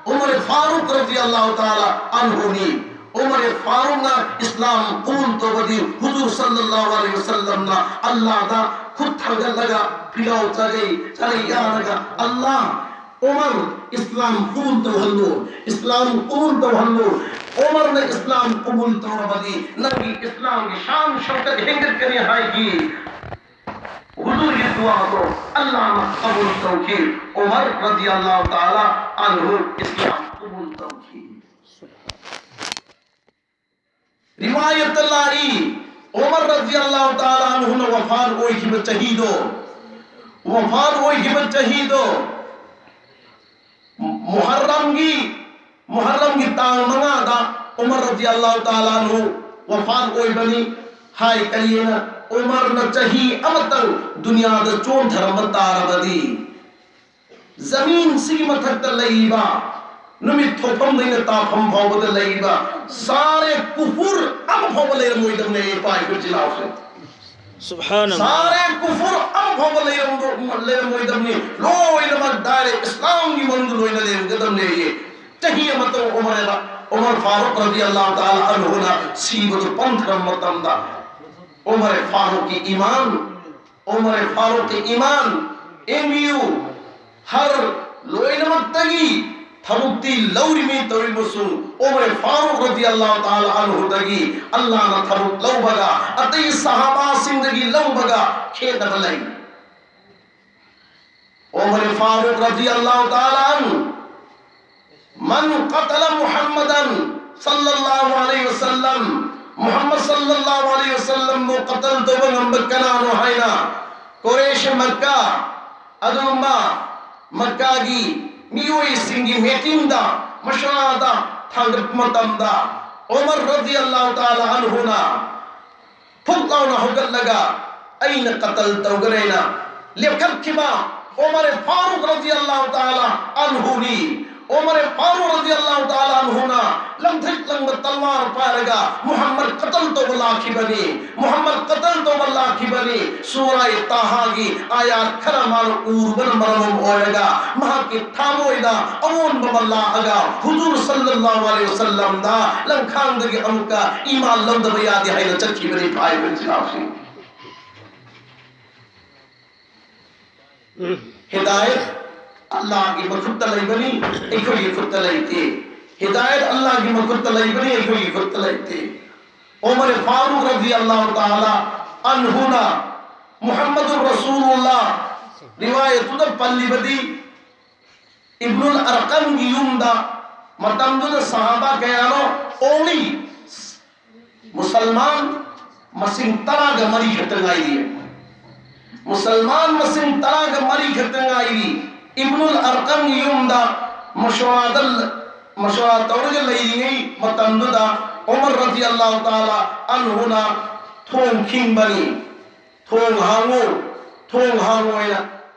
ꯎꯃꯔ ꯐꯥꯔꯨꯛ ꯔꯗꯤꯌꯜꯂꯥꯍꯨ ꯇꯥꯂꯥ ꯑꯟꯍꯨꯅꯤ꯫ ꯎꯃꯔ ꯐꯥꯔꯨꯛꯅ ꯏꯁꯂꯥꯝ ꯀꯕꯨꯜ ꯇꯧꯕꯗꯤ ꯍꯨꯖꯨꯔ ꯁꯜꯂꯜꯂꯥꯍꯨ ꯑꯂꯩꯍꯤ ꯋꯁꯜꯂꯝꯅ ꯑꯜꯂꯥꯍꯗ ꯈꯨꯠ ꯊꯥꯡꯒꯠꯂꯒ ꯐꯤꯒꯥꯎ ꯆꯥꯒꯩ ꯆꯥꯔꯩ ꯌꯥꯔꯒ, "ꯑꯜꯂꯥꯍ, ꯎꯃꯔ ꯏꯁꯂꯥꯝ ꯀꯕꯨꯜ ꯇꯧꯍꯜꯂꯨ, ꯏꯁꯂꯥꯝ ꯀꯕꯨꯜ ꯇꯧꯍꯜꯂꯨ꯫ ꯎꯃꯔꯅ ꯏꯁꯂꯥꯝ ꯀꯕꯨꯜ ꯇꯧꯔꯕꯗꯤ ꯅꯪꯒꯤ ꯏꯁꯂꯥꯝꯒꯤ ꯁꯥꯟ ꯁꯧꯀꯠ ꯍꯦꯟꯒꯠꯀꯅꯤ" ꯍꯥꯏꯈꯤ꯫ ꯍꯨꯖꯨꯔꯒꯤ ꯗꯨꯋꯥꯗꯣ ꯑꯜꯂꯥꯍꯅ ꯀꯕꯨꯜ ꯇꯧꯈꯤ꯫ ꯎꯃꯔ ꯔꯗꯤꯌꯜꯂꯥꯍꯨ ꯇꯥꯂꯥ ꯑꯟꯍꯨ ꯏꯁꯂꯥꯝ ꯀꯕꯨꯜ ꯇꯧꯈꯤ꯫ ꯔꯤꯋꯥꯌꯠꯇ ꯂꯥꯛꯏ, ꯎꯃꯔ ꯔꯗꯤꯌꯜꯂꯥꯍꯨ ꯇꯥꯂꯥ ꯑꯟꯍꯨꯅ ꯋꯐꯥꯠ ꯑꯣꯏꯈꯤꯕ ꯆꯍꯤꯗꯣ, ꯋꯐꯥꯠ ꯑꯣꯏꯈꯤꯕ ꯆꯍꯤꯗꯣ, ꯃꯨꯍꯔꯔꯝꯒꯤ, ꯃꯨꯍꯔꯔꯝꯒꯤ ꯇꯥꯡ ꯃꯉꯥꯗ ꯎꯃꯔ ꯔꯗꯤꯌꯜꯂꯥꯍꯨ ꯇꯥꯂꯥ ꯑꯟꯍꯨ ꯋꯐꯥꯠ ꯑꯣꯏꯕꯅꯤ꯫ ꯍꯥꯏ ꯀꯔꯤꯅ? ꯎꯃꯔꯅ ꯆꯍꯤ ꯑꯃꯇꯪ ꯗꯨꯅꯤꯌꯥꯗ ꯆꯣꯟꯊꯔꯝꯕ ꯇꯥꯔꯕꯗꯤ, ꯖꯃꯤꯟꯁꯤꯒꯤ ꯃꯊꯛꯇ ꯂꯩꯔꯤꯕ, ꯅꯨꯃꯤꯠ ꯊꯣꯛꯐꯝꯗꯩꯅ ꯇꯥꯐꯝ ꯐꯥꯎꯕꯗ ꯂꯩꯔꯤꯕ ꯁꯥꯔꯦ ꯀꯨꯐꯨꯔ ꯑꯃ ꯐꯥꯎꯕ ꯂꯩꯔꯝꯃꯣꯏꯗꯕꯅꯦ, ꯏꯄꯥ ꯏꯄꯨ ꯏꯆꯤꯜ ꯏꯅꯥꯎꯁꯤꯡ꯫ ꯁꯨꯕꯍꯥꯅꯜꯂꯥꯍ꯫ ꯁꯥꯔꯦ ꯀꯨꯐꯨꯔ ꯑꯃ ꯐꯥꯎꯕ ꯂꯩꯔꯝꯗꯣ-, ꯂꯩꯔꯝꯃꯣꯏꯗꯕꯅꯤ, ꯂꯣꯏꯅꯃꯛ direct ꯏꯁꯂꯥꯝꯒꯤ ꯃꯅꯨꯡꯗ ꯂꯣꯏꯅ ꯂꯩꯔꯝꯒꯗꯕꯅꯦ꯫ ꯆꯍꯤ ꯑꯃꯇꯪ ꯎꯃꯔ, ꯎꯃꯔ ꯐꯥꯔꯨꯛ ꯔꯗꯤꯌꯜꯂꯥꯍꯨ ꯇꯥꯂꯥ ꯑꯟꯍꯨꯅ ꯁꯤꯕꯗꯨ ꯄꯟꯊꯔꯝꯕ ꯃꯇꯝꯗ, ꯎꯃꯔ ꯐꯥꯔꯨꯛꯀꯤ ꯏꯃꯥꯟ, ꯎꯃꯔ ꯐꯥꯔꯨꯛꯀꯤ ꯏꯃꯥꯟ, ꯌꯦꯡꯕꯤꯌꯨ, ꯍꯔ ꯂꯣꯏꯅꯃꯛꯇꯒꯤ ꯊꯕꯛꯇꯤ ꯂꯧꯔꯤꯃꯤ ꯇꯧꯔꯤꯕꯁꯨ ꯎꯃꯔ ꯐꯥꯔꯨꯛ ꯔꯗꯤꯌꯜꯂꯥꯍꯨ ꯇꯥꯂꯥ ꯑꯟꯍꯨꯗꯒꯤ ꯑꯜꯂꯥꯍꯅ ꯊꯕꯛ ꯂꯧꯕꯒ, ꯑꯇꯩ ꯁꯍꯥꯕꯥꯁꯤꯡꯗꯒꯤ ꯂꯧꯕꯒ ꯈꯦꯠꯅꯕ ꯂꯩ꯫ ꯎꯃꯔ ꯐꯥꯔꯨꯛ ꯔꯗꯤꯌꯜꯂꯥꯍꯨ ꯇꯥꯂꯥ ꯑꯟꯍꯨ, "ꯃꯟ ꯀꯇꯂ ꯃꯨꯍꯝꯃꯗꯟ ꯁꯜꯂꯜꯂꯥꯍꯨ ꯑꯂꯩꯍꯤ ꯋꯁꯜꯂꯝ, ꯃꯨꯍꯝꯃꯗ ꯁꯜꯂꯜꯂꯥꯍꯨ ꯑꯂꯩꯍꯤ ꯋꯁꯜꯂꯝꯕꯨ ꯀꯇꯜ ꯇꯧꯕ ꯉꯝꯕ ꯀꯅꯥꯅꯣ?" ꯍꯥꯏꯅ ꯀꯨꯔꯩꯁ ꯃꯛꯀꯥ, ꯑꯗꯨꯒꯨꯝꯕ ꯃꯛꯀꯥꯒꯤ ꯃꯤꯑꯣꯏꯁꯤꯡꯒꯤ ꯃꯤꯇꯤꯡꯗ, ꯃꯁꯥꯗ ꯊꯥꯡꯒꯠꯄ ꯃꯇꯝꯗ, ꯎꯃꯔ ꯔꯗꯤꯌꯜꯂꯥꯍꯨ ꯇꯥꯂꯥ ꯑꯟꯍꯨꯅ ꯐꯨꯛ ꯂꯥꯎꯅ ꯍꯧꯒꯠꯂꯒ ꯑꯩꯅ ꯀꯇꯜ ꯇꯧꯒꯅꯦꯅ ꯂꯦꯞꯈꯠꯈꯤꯕ ꯎꯃꯔ ꯐꯥꯔꯨꯛ ꯔꯗꯤꯌꯜꯂꯥꯍꯨ ꯇꯥꯂꯥ ꯑꯟꯍꯨꯅꯤ꯫ ꯎꯃꯔ ꯐꯥꯔꯨꯛ ꯔꯗꯤꯌꯜꯂꯥꯍꯨ ꯇꯥꯂꯥ ꯑꯟꯍꯨꯅ ꯂꯪꯊ꯭ꯔꯤꯛ ꯂꯪꯕ ꯇꯜꯋꯥꯔ ꯄꯥꯏꯔꯒ ꯃꯨꯍꯝꯃꯗ ꯀꯇꯜ ꯇꯧꯕ ꯂꯥꯛꯈꯤꯕꯅꯤ꯫ ꯃꯨꯍꯝꯃꯗ ꯀꯇꯜ ꯇꯧꯕ ꯂꯥꯛꯈꯤꯕꯅꯤ꯫ ꯁꯨꯔꯥ ꯇꯥꯍꯥꯒꯤ ꯑꯥꯌꯥꯠ ꯈꯔ ꯃꯥꯅ ꯎꯔꯨꯕꯅ ꯃꯔꯝ ꯑꯣꯏꯔꯒ ꯃꯍꯥꯛꯀꯤ ꯊꯃꯣꯏꯗ ꯑꯑꯣꯟꯕ ꯑꯃ ꯂꯥꯛꯑꯒ ꯍꯨꯖꯨꯔ ꯁꯜꯂꯜꯂꯥꯍꯨ ꯑꯂꯩꯍꯤ ꯋꯁꯜꯂꯝꯗ ꯂꯪꯈꯥꯡꯗꯒꯤ ꯑꯃꯨꯛꯀ ꯏꯃꯥꯟ ꯂꯧꯗꯕ ꯌꯥꯗꯦ ꯍꯥꯏꯅ ꯆꯠꯈꯤꯕꯅꯤ ꯐꯥꯏꯕ ꯏꯆꯤꯜ ꯏꯅꯥꯎꯁꯤꯡ꯫ ꯍꯤꯗꯥꯌꯠ ꯑꯜꯂꯥꯍꯒꯤ ꯃꯈꯨꯠꯇ ꯂꯩꯕꯅꯤ, ꯑꯩꯈꯣꯏꯒꯤ ꯈꯨꯠꯇ ꯂꯩꯇꯦ꯫ ꯍꯤꯗꯥꯌꯠ ꯑꯜꯂꯥꯍꯒꯤ ꯃꯈꯨꯠꯇ ꯂꯩꯕꯅꯤ, ꯑꯩꯈꯣꯏꯒꯤ ꯈꯨꯠꯇ ꯂꯩꯇꯦ꯫ ꯎꯃꯔ ꯐꯥꯔꯨꯛ ꯔꯗꯤꯌꯜꯂꯥꯍꯨ ꯇꯥꯂꯥ ꯑꯟꯍꯨꯅ ꯃꯨꯍꯝꯃꯗꯨꯔ ꯔꯁꯨꯂꯨꯜꯂꯥꯍ ꯔꯤꯋꯥꯌꯠꯇꯨꯗ ꯄꯜꯂꯤꯕꯗꯤ ꯏꯕꯅꯨꯜ ꯑꯔꯀꯝꯒꯤ ꯌꯨꯝꯗ ꯃꯇꯝꯗꯨꯗ ꯁꯍꯥꯕꯥ ꯀꯌꯥꯅꯣ? Only ꯃꯨꯁꯜꯃꯥꯟ ꯃꯁꯤꯡ ꯇꯔꯥꯒ ꯃꯔꯤ ꯈꯛꯇ ꯉꯥꯏꯔꯤ꯫ ꯃꯨꯁꯜꯃꯥꯟ ꯃꯁꯤꯡ ꯇꯔꯥꯒ ꯃꯔꯤ ꯈꯛꯇ ꯉꯥꯏꯔꯤ꯫ ꯏꯕꯅꯨꯜ ꯑꯔꯀꯝꯒꯤ ꯌꯨꯝꯗ ꯃꯁꯋꯥꯗ, ꯃꯁꯋꯥ ꯇꯧꯔꯒ ꯂꯩꯔꯤꯉꯩ ꯃꯇꯝꯗꯨꯗ ꯎꯃꯔ ꯔꯗꯤꯌꯜꯂꯥꯍꯨ ꯇꯥꯂꯥ ꯑꯟꯍꯨꯅ ꯊꯣꯡ ꯈꯤꯡꯕꯅꯤ꯫ "ꯊꯣꯡ ꯍꯥꯡꯉꯨ, ꯊꯣꯡ ꯍꯥꯡꯉꯨ" ꯍꯥꯏꯅ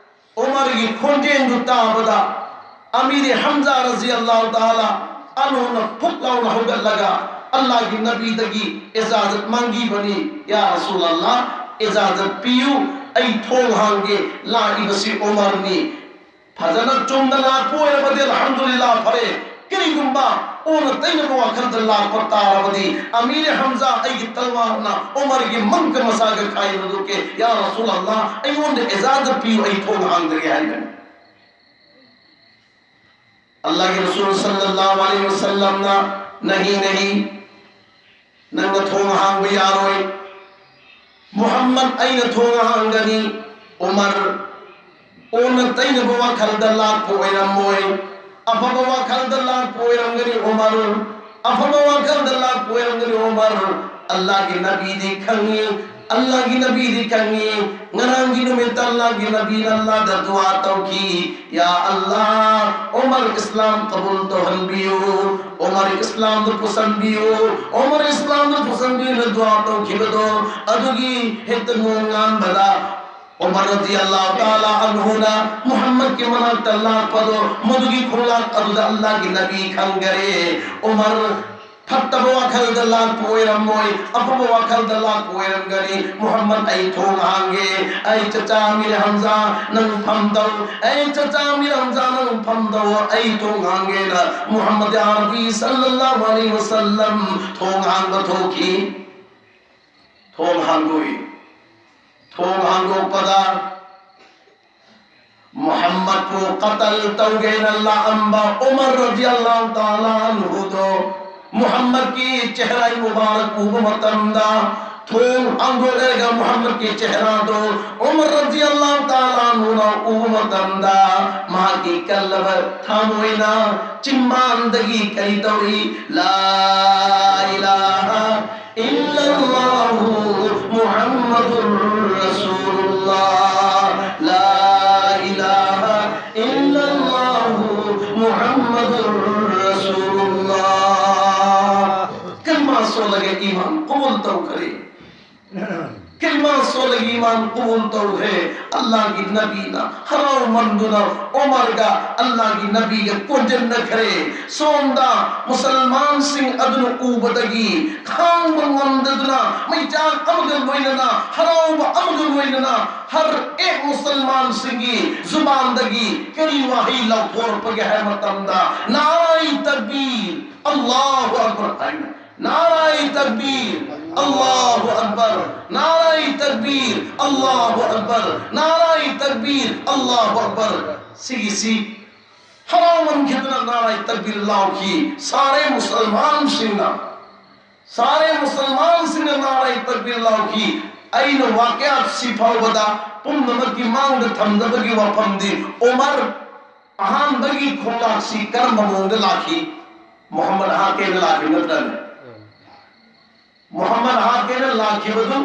ꯎꯃꯔꯒꯤ ꯈꯣꯟꯖꯦꯜꯗꯨ ꯇꯥꯕꯗ ꯑꯃꯤꯔ ꯍꯝꯖꯥ ꯔꯖꯤꯌꯜꯂꯥꯍꯨ ꯇꯥꯂꯥ ꯑꯟꯍꯨꯅ ꯐꯨꯛ ꯂꯥꯎꯅ ꯍꯧꯒꯠꯂꯒ ꯑꯜꯂꯥꯍꯒꯤ ꯅꯕꯤꯗꯒꯤ ꯏꯖꯥꯖꯠ ꯃꯥꯡꯈꯤꯕꯅꯤ꯫ "ꯌꯥ ꯔꯁꯨꯂꯜꯂꯥꯍ, ꯏꯖꯥꯖꯠ ꯄꯤꯌꯨ, ꯑꯩ ꯊꯣꯡ ꯍꯥꯡꯒꯦ, ꯂꯥꯛꯏꯕꯁꯤ ꯎꯃꯔꯅꯤ"꯫ ꯐꯖꯅ ꯆꯨꯝꯅ ꯂꯥꯛꯄ ꯑꯣꯏꯔꯕꯗꯤ ꯑꯜꯍꯝꯗꯨꯂꯤꯜꯂꯥꯍ ꯐꯔꯦ꯫ ꯀꯔꯤꯒꯨꯝꯕ ꯑꯣꯟꯅ ꯇꯩꯅꯕ ꯋꯥꯈꯜꯗ ꯂꯥꯛꯄ ꯇꯥꯔꯕꯗꯤ ꯑꯃꯤꯔ ꯍꯝꯖꯥ ꯑꯩꯒꯤ ꯇꯜꯋꯥꯔꯅ ꯎꯃꯔꯒꯤ ꯃꯪꯀ ꯃꯁꯥꯒ ꯈꯥꯏꯅꯗꯣꯛꯀꯦ꯫ "ꯌꯥ ꯔꯁꯨꯂꯜꯂꯥꯍ, ꯑꯩꯉꯣꯟꯗ ꯏꯖꯥꯖꯠ ꯄꯤꯌꯨ, ꯑꯩ ꯊꯣꯡ ꯍꯥꯡꯖꯒꯦ" ꯍꯥꯏꯕꯅꯤ꯫ ꯑꯜꯂꯥꯍꯒꯤ ꯔꯁꯨꯜ ꯁꯜꯂꯜꯂꯥꯍꯨ ꯑꯂꯩꯍꯤ ꯋꯁꯜꯂꯝꯅ, "ꯅꯍꯤ, ꯅꯍꯤ, ꯅꯪꯅ ꯊꯣꯡ ꯍꯥꯡꯕ ꯌꯥꯔꯣꯏ꯫ ꯃꯨꯍꯝꯃꯗ ꯑꯩꯅ ꯊꯣꯡ ꯍꯥꯡꯒꯅꯤ꯫" ꯎꯃꯔ, ꯑꯣꯟꯅ ꯇꯩꯅꯕ ꯋꯥꯈꯜꯗ ꯂꯥꯛꯄ ꯑꯣꯏꯔꯝꯃꯣꯏ꯫ ꯑꯐꯕ ꯋꯥꯈꯜꯗ ꯂꯥꯛꯄ ꯑꯣꯏꯔꯝꯒꯅꯤ ꯎꯃꯔ꯫ ꯑꯐꯕ ꯋꯥꯈꯜꯗ ꯂꯥꯛꯄ ꯑꯣꯏꯔꯝꯒꯅꯤ ꯎꯃꯔ꯫ ꯑꯜꯂꯥꯍꯒꯤ ꯅꯕꯤꯗꯤ ꯈꯪꯉꯤ, ꯑꯜꯂꯥꯍꯒꯤ ꯅꯕꯤꯗꯤ ꯈꯪꯉꯤ꯫ ꯉꯔꯥꯡꯒꯤ ꯅꯨꯃꯤꯠꯇ ꯑꯜꯂꯥꯍꯒꯤ ꯅꯕꯤꯅ ꯑꯜꯂꯥꯍꯗ ꯗꯨꯋꯥ ꯇꯧꯈꯤ, "ꯌꯥ ꯑꯜꯂꯥꯍ, ꯎꯃꯔ ꯏꯁꯂꯥꯝ ꯀꯕꯨꯜ ꯇꯧꯍꯟꯕꯤꯌꯨ, ꯎꯃꯔ ꯏꯁꯂꯥꯝꯗ ꯄꯨꯁꯟꯕꯤꯌꯨ, ꯎꯃꯔ ꯏꯁꯂꯥꯝꯗ ꯄꯨꯁꯟꯕꯤꯌꯨꯅ" ꯗꯨꯋꯥ ꯇꯧꯈꯤꯕꯗꯣ, ꯑꯗꯨꯒꯤ ꯍꯦꯛꯇ ꯅꯣꯡꯉꯥꯟꯕꯗ ꯎꯃꯔ ꯔꯗꯤꯌꯜꯂꯥꯍꯨ ꯇꯥꯂꯥ ꯑꯟꯍꯨꯅ ꯃꯨꯍꯝꯃꯗꯀꯤ ꯃꯅꯥꯛꯇ ꯂꯥꯛꯄꯗꯣ, ꯃꯗꯨꯒꯤ ꯈꯣꯡꯂꯥꯛ ꯑꯗꯨꯗ ꯑꯜꯂꯥꯍꯒꯤ ꯅꯕꯤ ꯈꯪꯒꯔꯦ꯫ ꯎꯃꯔ ꯐꯠꯇꯕ ꯋꯥꯈꯜꯗ ꯂꯥꯛꯄ ꯑꯣꯏꯔꯝꯃꯣꯏ, ꯑꯐꯕ ꯋꯥꯈꯜꯗ ꯂꯥꯛꯄ ꯑꯣꯏꯔꯝꯒꯅꯤ꯫ "ꯃꯨꯍꯝꯃꯗ, ꯑꯩ ꯊꯣꯡ ꯍꯥꯡꯒꯦ, ꯑꯩ ꯆꯆꯥ ꯑꯃꯤꯔ ꯍꯝꯖꯥ ꯅꯪ ꯐꯝꯗꯧ, ꯑꯩ ꯆꯆꯥ ꯑꯃꯤꯔ ꯍꯝꯖꯥ ꯅꯪ ꯐꯝꯗꯧ, ꯑꯩ ꯊꯣꯡ ꯍꯥꯡꯒꯦꯅ" ꯃꯨꯍꯝꯃꯗ ꯑꯔꯕꯤ ꯁꯜꯂꯜꯂꯥꯍꯨ ꯑꯂꯩꯍꯤ ꯋꯁꯜꯂꯝ ꯊꯣꯡ ꯍꯥꯡꯕ ꯊꯣꯛꯈꯤ꯫ ꯊꯣꯡ ꯍꯥꯡꯗꯣꯛꯏ꯫ ꯊꯣꯡ ꯍꯥꯡꯗꯣꯛꯄꯗ ꯃꯨꯍꯝꯃꯗꯄꯨ ꯀꯇꯜ ꯇꯧꯒꯦꯅ ꯂꯥꯛꯑꯝꯕ ꯎꯃꯔ ꯔꯗꯤꯌꯜꯂꯥꯍꯨ ꯇꯥꯂꯥ ꯑꯟꯍꯨꯗꯣ, ꯃꯨꯍꯝꯃꯗꯀꯤ ꯆꯦꯍꯔꯥ ꯃꯨꯕꯥꯔꯛ ꯎꯕ ꯃꯇꯝꯗ, ꯊꯣꯡ ꯍꯥꯡꯗꯣꯛꯂꯒ ꯃꯨꯍꯝꯃꯗꯀꯤ ꯆꯦꯍꯔꯥꯗꯣ ꯎꯃꯔ ꯔꯗꯤꯌꯜꯂꯥꯍꯨ ꯇꯥꯂꯥ ꯑꯟꯍꯨꯅ ꯎꯕ ꯃꯇꯝꯗ, ꯃꯍꯥꯛꯀꯤ ꯀꯜꯂꯕ ꯊꯃꯣꯏꯅ ꯆꯤꯝꯕꯥꯟꯗꯒꯤ ꯀꯔꯤ ꯇꯧꯔꯤ? "ꯂꯥ ꯏꯂꯥꯍ ꯏꯜꯂꯜꯂꯥꯍꯨ ꯃꯨꯍꯝꯃꯗꯨꯔ ꯔꯁꯨꯂꯨꯜꯂꯥꯍ, ꯂꯥ ꯏꯂꯥꯍ ꯏꯜꯂꯜꯂꯥꯍꯨ ꯃꯨꯍꯝꯃꯗꯨꯔ ꯔꯁꯨꯂꯨꯜꯂꯥꯍ"꯫ ꯀꯂꯃꯥ ꯁꯣꯜꯂꯒ ꯏꯃꯥꯟ ꯀꯕꯨꯜ ꯇꯧꯈ꯭ꯔꯦ꯫ ꯀꯂꯃꯥ ꯁꯣꯜꯂꯒ ꯏꯃꯥꯟ ꯀꯕꯨꯜ ꯇꯧꯈ꯭ꯔꯦ꯫ ꯑꯜꯂꯥꯍꯒꯤ ꯅꯕꯤꯅ ꯍꯔꯥꯎꯃꯟꯗꯨꯅ ꯎꯃꯔꯒ ꯑꯜꯂꯥꯍꯒꯤ ꯅꯕꯤꯒ ꯀꯣꯟꯖꯟꯅꯈ꯭ꯔꯦ꯫ ꯁꯣꯝꯗ ꯃꯨꯁꯜꯃꯥꯟꯁꯤꯡ ꯑꯗꯨꯅ ꯎꯕꯗꯒꯤ ꯈꯥꯡꯕ ꯉꯝꯗꯗꯨꯅ ꯃꯩꯆꯥꯛ ꯑꯃꯒ ꯂꯣꯏꯅꯅ, ꯍꯔꯥꯎꯕ ꯑꯃꯒ ꯂꯣꯏꯅꯅ, ꯍꯔ ꯑꯦꯛ ꯃꯨꯁꯜꯃꯥꯟꯁꯤꯡꯒꯤ ꯖꯨꯕꯥꯟꯗꯒꯤ ꯀꯔꯤ ꯋꯥꯍꯩ ꯂꯥꯎꯊꯣꯔꯛꯄꯒꯦ ꯍꯥꯏꯕ ꯃꯇꯝꯗ, "ꯅꯥꯔꯥꯏ ꯇꯛꯕꯤꯔ, ꯑꯜꯂꯥꯍꯨ ꯑꯛꯕꯔ" ꯍꯥꯏꯅ꯫ "ꯅꯥꯔꯥꯏ ꯇꯛꯕꯤꯔ, ꯑꯜꯂꯥꯍꯨ ꯑꯛꯕꯔ, ꯅꯥꯔꯥꯏ ꯇꯛꯕꯤꯔ, ꯑꯜꯂꯥꯍꯨ ꯑꯛꯕꯔ, ꯅꯥꯔꯥꯏ ꯇꯛꯕꯤꯔ, ꯑꯜꯂꯥꯍꯨ ꯑꯛꯕꯔ"꯫ ꯁꯤꯒꯤꯁꯤ ꯍꯔꯥꯎꯃꯟꯈꯤꯗꯨꯅ ꯅꯥꯔꯥꯏ ꯇꯛꯕꯤꯔ ꯂꯥꯎꯈꯤ꯫ ꯁꯥꯔꯦ ꯃꯨꯁꯜꯃꯥꯟꯁꯤꯡꯅ, ꯁꯥꯔꯦ ꯃꯨꯁꯜꯃꯥꯟꯁꯤꯡꯅ ꯅꯥꯔꯥꯏ ꯇꯛꯕꯤꯔ ꯂꯥꯎꯈꯤ꯫ ꯑꯩꯅ ꯋꯥꯀꯌꯥꯠ ꯁꯤ ꯐꯥꯎꯕꯗ ꯄꯨꯝꯅꯃꯛꯀꯤ ꯃꯥꯡꯗ ꯊꯝꯖꯕꯒꯤ ꯋꯥꯐꯝꯗꯤ, ꯎꯃꯔ ꯑꯍꯥꯟꯕꯒꯤ ꯈꯣꯡꯂꯥꯛꯁꯤ ꯀꯔꯝꯕ ꯃꯑꯣꯡꯗ ꯂꯥꯛꯈꯤ? ꯃꯨꯍꯝꯃꯗ ꯍꯥꯠꯀꯦꯅ ꯂꯥꯛꯈꯤ ꯅꯠꯇ꯭ꯔꯅꯦ? ꯃꯨꯍꯝꯃꯗ ꯍꯥꯠꯀꯦꯅ ꯂꯥꯛꯈꯤꯕꯗꯨ,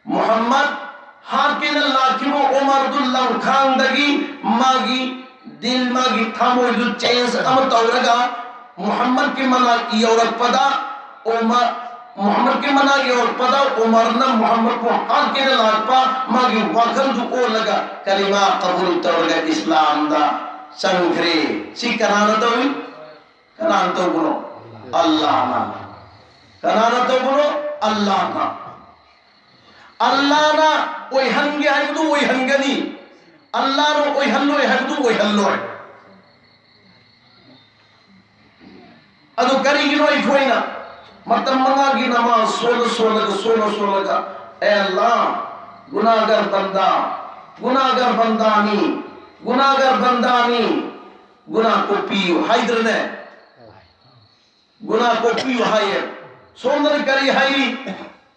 ꯃꯨꯍꯝꯃꯗ ꯍꯥꯠꯀꯦꯅ ꯂꯥꯛꯈꯤꯕ ꯎꯃꯔꯗꯨ ꯂꯝꯈꯥꯡꯗꯒꯤ ꯃꯥꯒꯤ ꯗꯤꯜ, ꯃꯥꯒꯤ ꯊꯃꯣꯏꯗꯨ change ꯑꯃ ꯇꯧꯔꯒ ꯃꯨꯍꯝꯃꯗꯀꯤ ꯃꯅꯥꯛ ꯌꯧꯔꯛꯄꯗ ꯎꯃꯔ, ꯃꯨꯍꯝꯃꯗꯀꯤ ꯃꯅꯥꯛ ꯌꯧꯔꯛꯄꯗ ꯎꯃꯔꯅ ꯃꯨꯍꯝꯃꯗꯄꯨ ꯍꯥꯠꯀꯦꯅ ꯂꯥꯛꯄ ꯃꯥꯒꯤ ꯋꯥꯈꯜꯗꯨ ꯑꯣꯜꯂꯒ ꯀꯂꯤꯃꯥ ꯀꯕꯨꯜ ꯇꯧꯔꯒ ꯏꯁꯂꯥꯝꯗ ꯆꯪꯈ꯭ꯔꯦ꯫ ꯁꯤ ꯀꯅꯥꯅ ꯇꯧꯏ? ꯀꯅꯥꯅ ꯇꯧꯕꯅꯣ? ꯑꯜꯂꯥꯍꯅ꯫ ꯀꯅꯥꯅ ꯇꯧꯕꯅꯣ? ꯑꯜꯂꯥꯍꯅ꯫ ꯑꯜꯂꯥꯍꯅ ꯑꯣꯏꯍꯟꯒꯦ ꯍꯥꯏꯕꯗꯨ ꯑꯣꯏꯍꯟꯒꯅꯤ, ꯑꯜꯂꯥꯍꯅ ꯑꯣꯏꯍꯜꯂꯣꯏ ꯍꯥꯏꯕꯗꯨ ꯑꯣꯏꯍꯜꯂꯣꯏ꯫ ꯑꯗꯨ ꯀꯔꯤꯒꯤꯅꯣ ꯑꯩꯈꯣꯏꯅ ꯃꯇꯝ ꯃꯉꯥꯒꯤ ꯅꯃꯥꯖ ꯁꯣꯜꯂ ꯁꯣꯜꯂꯒ, ꯁꯣꯜꯂ ꯁꯣꯜꯂꯒ, ꯑꯦ ꯑꯜꯂꯥ, ꯒꯨꯅꯥꯒꯔ ꯕꯟꯗꯥ, ꯒꯨꯅꯥꯒꯔ ꯕꯟꯗꯥꯅꯤ, ꯒꯨꯅꯥꯒꯔ ꯕꯟꯗꯥꯅꯤ, ꯒꯨꯅꯥ ꯀꯣꯛꯄꯤꯌꯨ ꯍꯥꯏꯗ꯭ꯔꯅꯦ? ꯒꯨꯅꯥ ꯀꯣꯛꯄꯤꯌꯨ ꯍꯥꯏꯌꯦ꯫ ꯁꯣꯝꯗꯅ ꯀꯔꯤ ꯍꯥꯏꯔꯤ?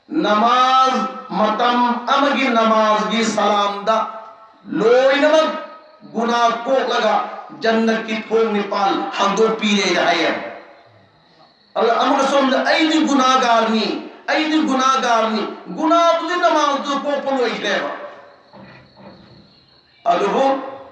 ꯅꯃꯥꯖ, ꯃꯇꯝ ꯑꯃꯒꯤ ꯅꯃꯥꯖꯒꯤ ꯁꯂꯥꯝꯗ ꯂꯣꯏꯅꯃꯛ ꯒꯨꯅꯥ ꯀꯣꯛꯂꯒ ꯖꯟꯅꯠꯀꯤ ꯊꯣꯡ ꯅꯤꯄꯥꯜ ꯍꯥꯡꯗꯣꯛꯄꯤꯔꯦꯅ ꯍꯥꯏꯌꯦ꯫ ꯑꯗ ꯑꯃꯒ ꯁꯣꯝꯗ ꯑꯩꯗꯤ ꯒꯨꯅꯥꯒꯥꯔꯅꯤ, ꯑꯩꯗꯤ ꯒꯨꯅꯥꯒꯥꯔꯅꯤ, ꯒꯨꯅꯥꯗꯨꯗꯤ ꯅꯃꯥꯖꯗꯨ ꯀꯣꯛꯄ ꯂꯣꯏꯈ꯭ꯔꯦꯕ꯫ ꯑꯗꯨꯕꯨ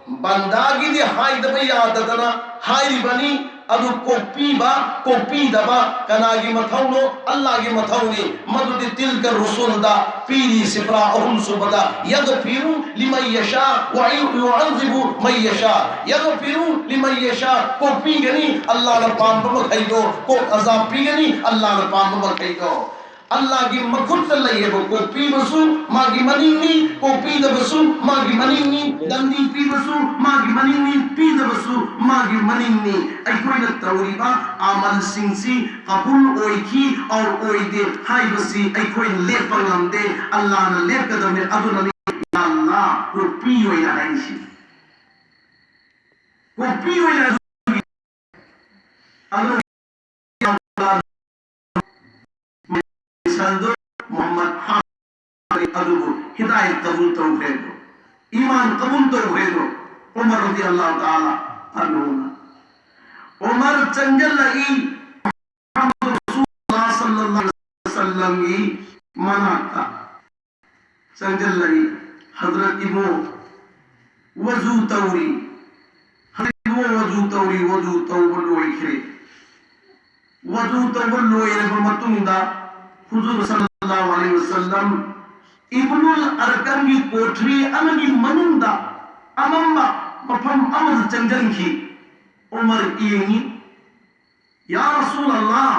ꯕꯟꯗꯥꯒꯤꯗꯤ ꯍꯥꯏꯗꯕ ꯌꯥꯗꯗꯅ ꯍꯥꯏꯔꯤꯕꯅꯤ꯫ ꯑꯗꯨ ꯀꯣꯛꯄꯤꯕ, ꯀꯣꯛꯄꯤꯗꯕ ꯀꯅꯥꯒꯤ ꯃꯊꯧꯅꯣ? ꯑꯜꯂꯥꯍꯒꯤ ꯃꯊꯧꯅꯤ꯫ ꯃꯗꯨꯗꯤ ꯇꯤꯜꯀ ꯔꯨꯁꯨꯜꯗ ꯄꯤꯔꯤ, ꯁꯤꯐ꯭ꯔꯥ ꯑꯍꯨꯝ ꯁꯨꯕꯗ, ꯌꯒꯐꯤꯔꯨ ꯂꯤꯃꯟ ꯌꯁꯥ ꯋ ꯌꯨ-, ꯌꯨꯑꯟꯖꯤꯕꯨ ꯃꯟ ꯌꯁꯥ꯫ ꯌꯒꯐꯤꯔꯨ ꯂꯤꯃꯟ ꯌꯁꯥ, ꯀꯣꯛꯄꯤꯒꯅꯤ ꯑꯜꯂꯥꯍꯅ ꯄꯥꯝꯕ ꯃꯈꯩꯗꯣ, ꯀꯣꯛ ꯑꯖꯥꯕ ꯄꯤꯒꯅꯤ ꯑꯜꯂꯥꯍꯅ ꯄꯥꯝꯕ ꯃꯈꯩꯗꯣ꯫ ꯑꯜꯂꯥꯍꯒꯤ ꯃꯈꯨꯠꯇ ꯂꯩꯌꯦꯕ, ꯀꯣꯛꯄꯤꯕꯁꯨ ꯃꯥꯒꯤ ꯃꯅꯤꯡꯅꯤ, ꯀꯣꯛꯄꯤꯗꯕꯁꯨ ꯃꯥꯒꯤ ꯃꯅꯤꯡꯅꯤ, ꯗꯟꯗꯤ ꯄꯤꯕꯁꯨ ꯃꯥꯒꯤ ꯃꯅꯤꯡꯅꯤ, ꯄꯤꯗꯕꯁꯨ ꯃꯥꯒꯤ ꯃꯅꯤꯡꯅꯤ꯫ ꯑꯩꯈꯣꯏꯅ ꯇꯧꯔꯤꯕ ꯑꯃꯜꯁꯤꯡꯁꯤ ꯀꯕꯨꯜ ꯑꯣꯏꯈꯤ ꯑꯣꯔ ꯑꯣꯏꯗꯦ ꯍꯥꯏꯕꯁꯤ ꯑꯩꯈꯣꯏꯅ ꯂꯦꯞꯄ ꯉꯝꯗꯦ, ꯑꯜꯂꯥꯍꯅ ꯂꯦꯞꯀꯗꯕꯅꯤ꯫ ꯑꯗꯨꯅꯅꯤ ꯑꯜꯂꯥꯍ ꯀꯣꯛꯄꯤꯌꯣꯅ ꯍꯥꯏꯔꯤꯁꯤ꯫ ꯀꯣꯄꯤ ꯑꯣꯏꯅ ꯑꯗꯨꯒꯤ ꯃꯤꯁꯜꯗꯣ ꯃꯨꯍꯝꯃꯗ ꯍꯥ-, ꯑꯗꯨꯕꯨ ꯍꯤꯗꯥꯌꯠ ꯀꯕꯨꯜ ꯇꯧꯈ꯭ꯔꯦꯗꯣ, ꯏꯃꯥꯟ ꯀꯕꯨꯜ ꯇꯧꯈ꯭ꯔꯦꯗꯣ, ꯎꯃꯔ ꯔꯗꯤꯌꯜꯂꯥꯍꯨ ꯇꯥꯂꯥ ꯑꯟꯍꯨꯅ꯫ ꯎꯃꯔ ꯆꯪꯁꯤꯜꯂꯛꯏ ꯃꯨꯍꯝꯃꯗ ꯔꯁꯨꯂꯨꯜꯂꯥꯍ ꯁꯜꯂꯜꯂꯥꯍꯨ ꯑꯂꯩꯍꯤ ꯋꯁꯜꯂꯝꯒꯤ ꯃꯅꯥꯛꯇ꯫ ꯆꯪꯁꯤꯜꯂꯛꯏ꯫ ꯍꯖꯔꯠ ꯏꯕꯣ ꯋꯖꯨ ꯇꯧꯔꯤ꯫ ꯍꯖꯔꯠ ꯏꯕꯣ ꯋꯖꯨ ꯇꯧꯔꯤ, ꯋꯖꯨ ꯇꯧꯕ ꯂꯣꯏꯈ꯭ꯔꯦ꯫ ꯋꯖꯨ ꯇꯧꯕ ꯂꯣꯏꯔꯕ ꯃꯇꯨꯡꯗ ꯍꯨꯖꯨꯔ ꯁꯜꯂꯜꯂꯥꯍꯨ ꯑꯂꯩꯍꯤ ꯋꯁꯜꯂꯝ ꯏꯕꯅꯨꯜ ꯑꯔꯀꯝꯒꯤ ꯀꯣꯊ꯭ꯔꯤ ꯑꯃꯒꯤ ꯃꯅꯨꯡꯗ ꯑꯃꯝꯕ ꯃꯐꯝ ꯑꯃꯗ ꯆꯪꯁꯤꯟꯈꯤ꯫ ꯎꯃꯔ ꯌꯦꯡꯉꯤ꯫ "ꯌꯥ ꯔꯁꯨꯂꯜꯂꯥꯍ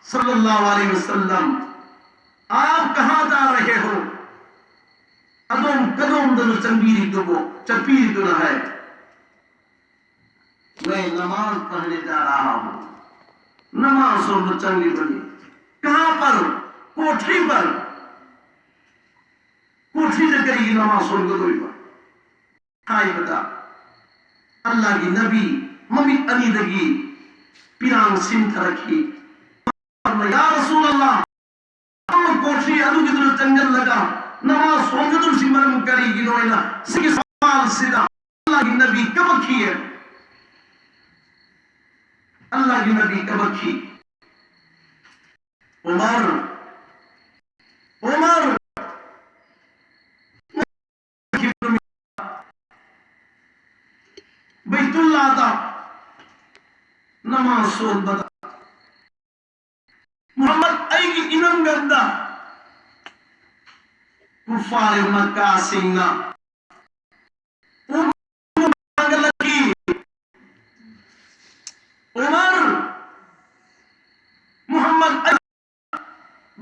ꯁꯜꯂꯜꯂꯥꯍꯨ ꯑꯂꯩꯍꯤ ꯋꯁꯜꯂꯝ, ꯑꯥꯞ ꯀꯍꯥ ꯖꯥ ꯔꯍꯦ ꯍꯣ?" ꯑꯗꯣꯝ ꯀꯗꯣꯝꯗꯅꯣ ꯆꯪꯕꯤꯔꯤꯗꯨꯕꯣ, ꯆꯠꯄꯤꯔꯤꯗꯨꯅ ꯍꯥꯏ꯫ "ꯃꯩ ꯅꯃꯥꯖ ꯄꯔꯍꯅꯦ ꯖꯥ ꯔꯍꯥ ꯍꯨ"꯫ ꯅꯃꯥꯖ ꯁꯣꯟꯕ ꯆꯪꯂꯤꯕꯅꯤ꯫ "ꯀꯍꯥ ꯄꯔ?" "ꯀꯣꯊ꯭ꯔꯤ ꯄꯔ"꯫ ꯀꯣꯊ꯭ꯔꯤꯗ ꯀꯔꯤꯒꯤ ꯅꯃꯥꯖ ꯁꯣꯟꯒꯗꯧꯔꯤꯕ? ꯍꯥꯏꯕꯗ ꯑꯜꯂꯥꯍꯒꯤ ꯅꯕꯤ ꯃꯃꯤꯠ ꯑꯅꯤꯗꯒꯤ ꯄꯤꯔꯥꯡ ꯁꯤꯟꯊꯔꯛꯈꯤ꯫ "ꯌꯥ ꯔꯁꯨꯂꯜꯂꯥꯍ, ꯑꯃ ꯀꯣꯊ꯭ꯔꯤ ꯑꯗꯨꯒꯤꯗꯨꯗ ꯆꯪꯁꯤꯜꯂꯒ ꯅꯃꯥꯖ ꯁꯣꯟꯒꯗꯧꯔꯤꯁꯤ ꯃꯔꯝ ꯀꯔꯤꯒꯤꯅꯣ?" ꯍꯥꯏꯅ ꯁꯤꯒꯤ ꯁꯋꯥꯜꯁꯤꯗ ꯑꯜꯂꯥꯍꯒꯤ ꯅꯕꯤ ꯀꯄꯛꯈꯤ꯫ ꯑꯜꯂꯥꯍꯒꯤ ꯅꯕꯤ ꯀꯄꯛꯈꯤ꯫ ꯎꯃꯔ, ꯎꯃꯔ, ꯕꯩꯇꯨꯜꯂꯥꯗ ꯅꯃꯥꯖ ꯁꯣꯟꯕꯗ ꯃꯨꯍꯝꯃꯗ ꯑꯩꯒꯤ ꯏꯅꯝꯒꯟꯗ ꯀꯨꯐꯥꯔ ꯃꯛꯀꯥꯁꯤꯡꯅ ꯊꯥꯡꯒꯠꯂꯛꯈꯤ꯫ ꯎꯃꯔ, ꯃꯨꯍꯝꯃꯗ ꯑꯩ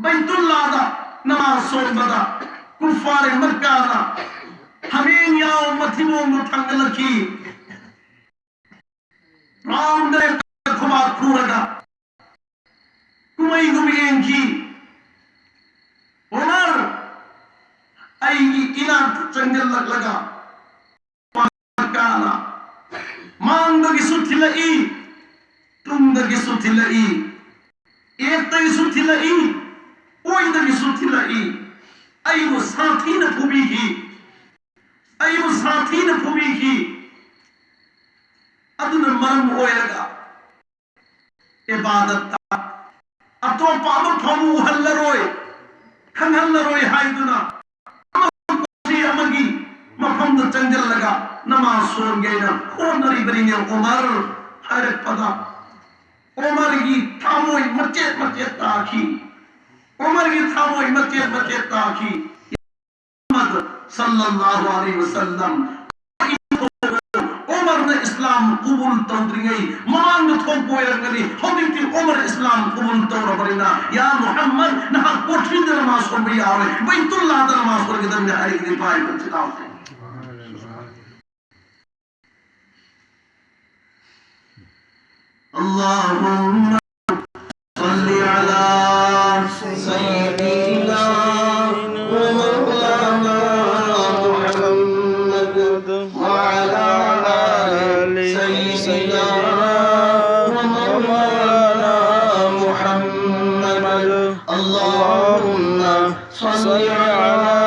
ꯕꯩꯇꯨꯜꯂꯥꯗ ꯅꯃꯥꯖ ꯁꯣꯟꯕꯗ ꯀꯨꯐꯥꯔ ꯃꯛꯀꯥꯅ ꯍꯥꯃꯦꯡ ꯌꯥꯎ ꯃꯊꯤꯕꯣꯡꯗꯨ ꯊꯥꯡꯒꯠꯂꯛꯈꯤ꯫ ꯔꯥꯎꯟꯗ ꯈꯨꯕꯥꯛ ꯈꯨꯔꯒ ꯀꯨꯝꯍꯩꯒꯨꯝ ꯌꯦꯡꯈꯤ꯫ ꯎꯃꯔ ꯑꯩꯒꯤ ꯏꯅꯥꯛꯇ ꯆꯪꯁꯤꯜꯂꯛꯂꯒ ꯃꯛꯀꯥꯅ ꯃꯥꯡꯗꯒꯤꯁꯨ ꯊꯤꯜꯂꯛꯏ, ꯇꯨꯡꯗꯒꯤꯁꯨ ꯊꯤꯜꯂꯛꯏ, ꯌꯦꯠꯇꯒꯤꯁꯨ ꯊꯤꯜꯂꯛꯏ, ꯑꯣꯏꯗꯒꯤꯁꯨ ꯊꯤꯜꯂꯛꯏ꯫ ꯑꯩꯕꯨ ꯁꯥꯊꯤꯅ ꯐꯨꯕꯤꯈꯤ, ꯑꯩꯕꯨ ꯁꯥꯊꯤꯅ ꯐꯨꯕꯤꯈꯤ꯫ ꯑꯗꯨꯅ ꯃꯔꯝ ꯑꯣꯏꯔꯒ ꯏꯕꯥꯗꯠꯇ ꯑꯇꯣꯞꯄ ꯑꯃ ꯐꯥꯎꯕ ꯎꯍꯜꯂꯔꯣꯏ, ꯈꯪꯍꯜꯂꯔꯣꯏ ꯍꯥꯏꯗꯨꯅ ꯑꯃꯒꯤ ꯃꯐꯝꯗ ꯆꯪꯁꯤꯜꯂꯒ ꯅꯃꯥꯖ ꯁꯣꯟꯒꯦꯅ ꯍꯣꯠꯅꯔꯤꯕꯅꯤꯅꯦ꯫ ꯎꯃꯔ ꯍꯥꯏꯔꯛꯄꯗ ꯎꯃꯔꯒꯤ ꯊꯃꯣꯏ ꯃꯆꯦꯠ ꯃꯆꯦꯠ ꯇꯥꯈꯤ꯫ ꯎꯃꯔꯒꯤ ꯊꯃꯣꯏ ꯃꯆꯦꯠ ꯃꯆꯦꯠ ꯇꯥꯈꯤ꯫ ꯃꯨꯍꯝꯃꯗ ꯁꯜꯂꯜꯂꯥꯍꯨ ꯑꯂꯩꯍꯤ ꯋꯁꯜꯂꯝ, ꯎꯃꯔꯅ ꯏꯁꯂꯥꯝ ꯀꯕꯨꯜ ꯇꯧꯗ꯭ꯔꯤꯉꯩ ꯃꯃꯥꯡꯗ ꯊꯣꯛꯄ ꯑꯣꯏꯔꯝꯒꯅꯤ꯫ ꯍꯧꯖꯤꯛꯇꯤ ꯎꯃꯔ ꯏꯁꯂꯥꯝ ꯀꯕꯨꯜ ꯇꯧꯔꯕꯅꯤꯅ, ꯌꯥ ꯃꯨꯍꯝꯃꯗ, ꯅꯍꯥꯛ ꯀꯣꯊꯤꯗ ꯅꯃꯥꯖ ꯁꯣꯟꯕ ꯌꯥꯔꯣꯏ, ꯕꯩꯇꯨꯜꯂꯥꯗ ꯅꯃꯥꯖ ꯁꯣꯟꯒꯗꯕꯅꯤ ꯍꯥꯏꯔꯤꯕꯅꯤ꯫ ꯄꯥꯏ ꯄꯨꯟꯁꯤꯗꯥꯎꯁꯦ꯫ اللهم صل على سيدنا ومولانا محمد وعلى آل سيدنا ومولانا محمد. اللهم صل على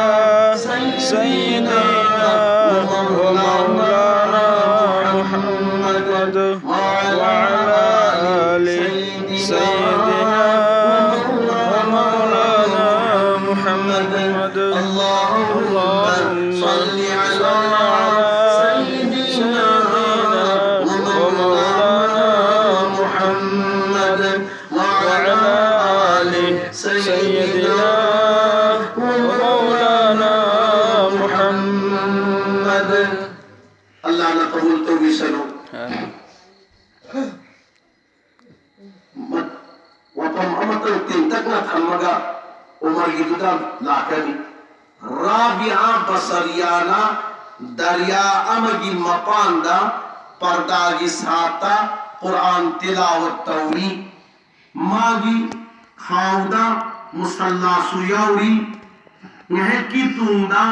سيدنا ومولانا محمد وعلى آل سيدنا ومولانا محمد. اللهم صل على سيدنا ومولانا محمد وعلى آل سيدنا ومولانا محمد. ꯑꯜꯂꯥꯍꯅ ꯀꯕꯨꯜ ꯇꯧꯕꯤꯁꯅꯨ꯫ ꯃ-, ꯋꯥꯐꯝ ꯑꯃꯇꯪ ꯇꯦꯟꯇꯛꯅ ꯊꯝꯃꯒ ꯎꯃꯔꯒꯤꯗꯨꯗ ꯂꯥꯛꯀꯅꯤ꯫ ꯔꯥꯕꯤꯌꯥ ꯕꯁꯔꯤꯌꯥꯅ ꯗꯔꯤꯌꯥ ꯑꯃꯒꯤ ꯃꯄꯥꯟꯗ ꯄꯔꯗꯥꯒꯤ ꯁꯥꯠꯇ ꯀꯨꯔꯥꯟ ꯇꯤꯂꯥꯋꯠ ꯇꯧꯏ꯫ ꯃꯥꯒꯤ ꯈꯥꯎꯗ ꯃꯨꯁꯜꯂꯥꯁꯨ ꯌꯥꯎꯔꯤ꯫ ꯉꯥꯏꯍꯥꯛꯀꯤ ꯇꯨꯡꯗ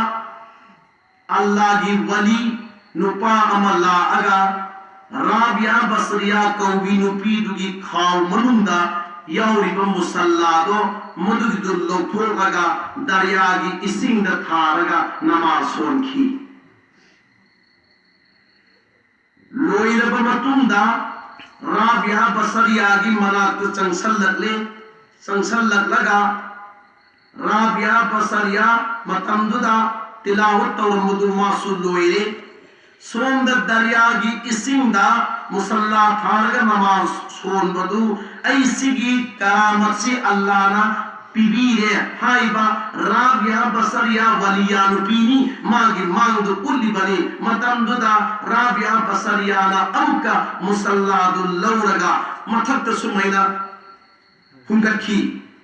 ꯑꯜꯂꯥꯒꯤ ꯋꯥꯂꯤ ꯅꯨꯄꯥ ꯑꯃ ꯂꯥꯛꯑꯒ ꯔꯥꯕꯤꯌꯥ ꯕꯁꯔꯤꯌꯥ ꯀꯧꯕꯤ ꯅꯨꯄꯤꯗꯨꯒꯤ ꯈꯥꯎ ꯃꯅꯨꯡꯗ ꯌꯥꯎꯔꯤꯕ ꯃꯨꯁꯜꯂꯥꯗꯣ, ꯃꯗꯨꯒꯤꯗꯨ ꯂꯧꯊꯣꯛꯂꯒ ꯗꯔꯤꯌꯥꯒꯤ ꯏꯁꯤꯡꯗ ꯊꯥꯔꯒ ꯅꯃꯥꯖ ꯁꯣꯟꯈꯤ꯫ ꯂꯣꯏꯔꯕ ꯃꯇꯨꯡꯗ ꯔꯥꯕꯤꯌꯥ ꯕꯁꯔꯤꯌꯥꯒꯤ ꯃꯅꯥꯛꯇ ꯆꯪꯁꯜꯂꯛꯂꯦ꯫ ꯆꯪꯁꯜꯂꯛꯂꯒ ꯔꯥꯕꯤꯌꯥ ꯕꯁꯔꯤꯌꯥ ꯃꯇꯝꯗꯨꯗ ꯇꯤꯂꯥꯋꯠ ꯇꯧꯔꯝꯕꯗꯨ ꯃꯥꯁꯨ ꯂꯣꯏꯔꯦ꯫ ꯁꯣꯝꯗ ꯗꯔꯤꯌꯥꯒꯤ ꯏꯁꯤꯡꯗ ꯃꯨꯁꯜꯂꯥ ꯊꯥꯔꯒ ꯅꯃꯥꯖ ꯁꯣꯟꯕꯗꯨ, ꯑꯩ ꯁꯤꯒꯤ ꯀꯔꯥꯃꯠꯁꯤ ꯑꯜꯂꯥꯅ ꯄꯤꯕꯤꯔꯦ ꯍꯥꯏꯕ ꯔꯥꯕꯤꯌꯥ ꯕꯁꯔꯤꯌꯥ ꯋꯥꯂꯤꯌꯥ ꯅꯨꯄꯤꯅꯤ, ꯃꯥꯒꯤ ꯃꯥꯡꯗ ꯎꯠꯂꯤꯕꯅꯤ꯫ ꯃꯇꯝꯗꯨꯗ ꯔꯥꯕꯤꯌꯥ ꯕꯁꯔꯤꯌꯥꯅ ꯑꯃꯨꯛꯀ ꯃꯨꯁꯜꯂꯥꯗꯨ ꯂꯧꯔꯒ ꯃꯊꯛꯇ ꯁꯨꯃꯥꯏꯅ ꯍꯨꯝꯒꯠꯈꯤ꯫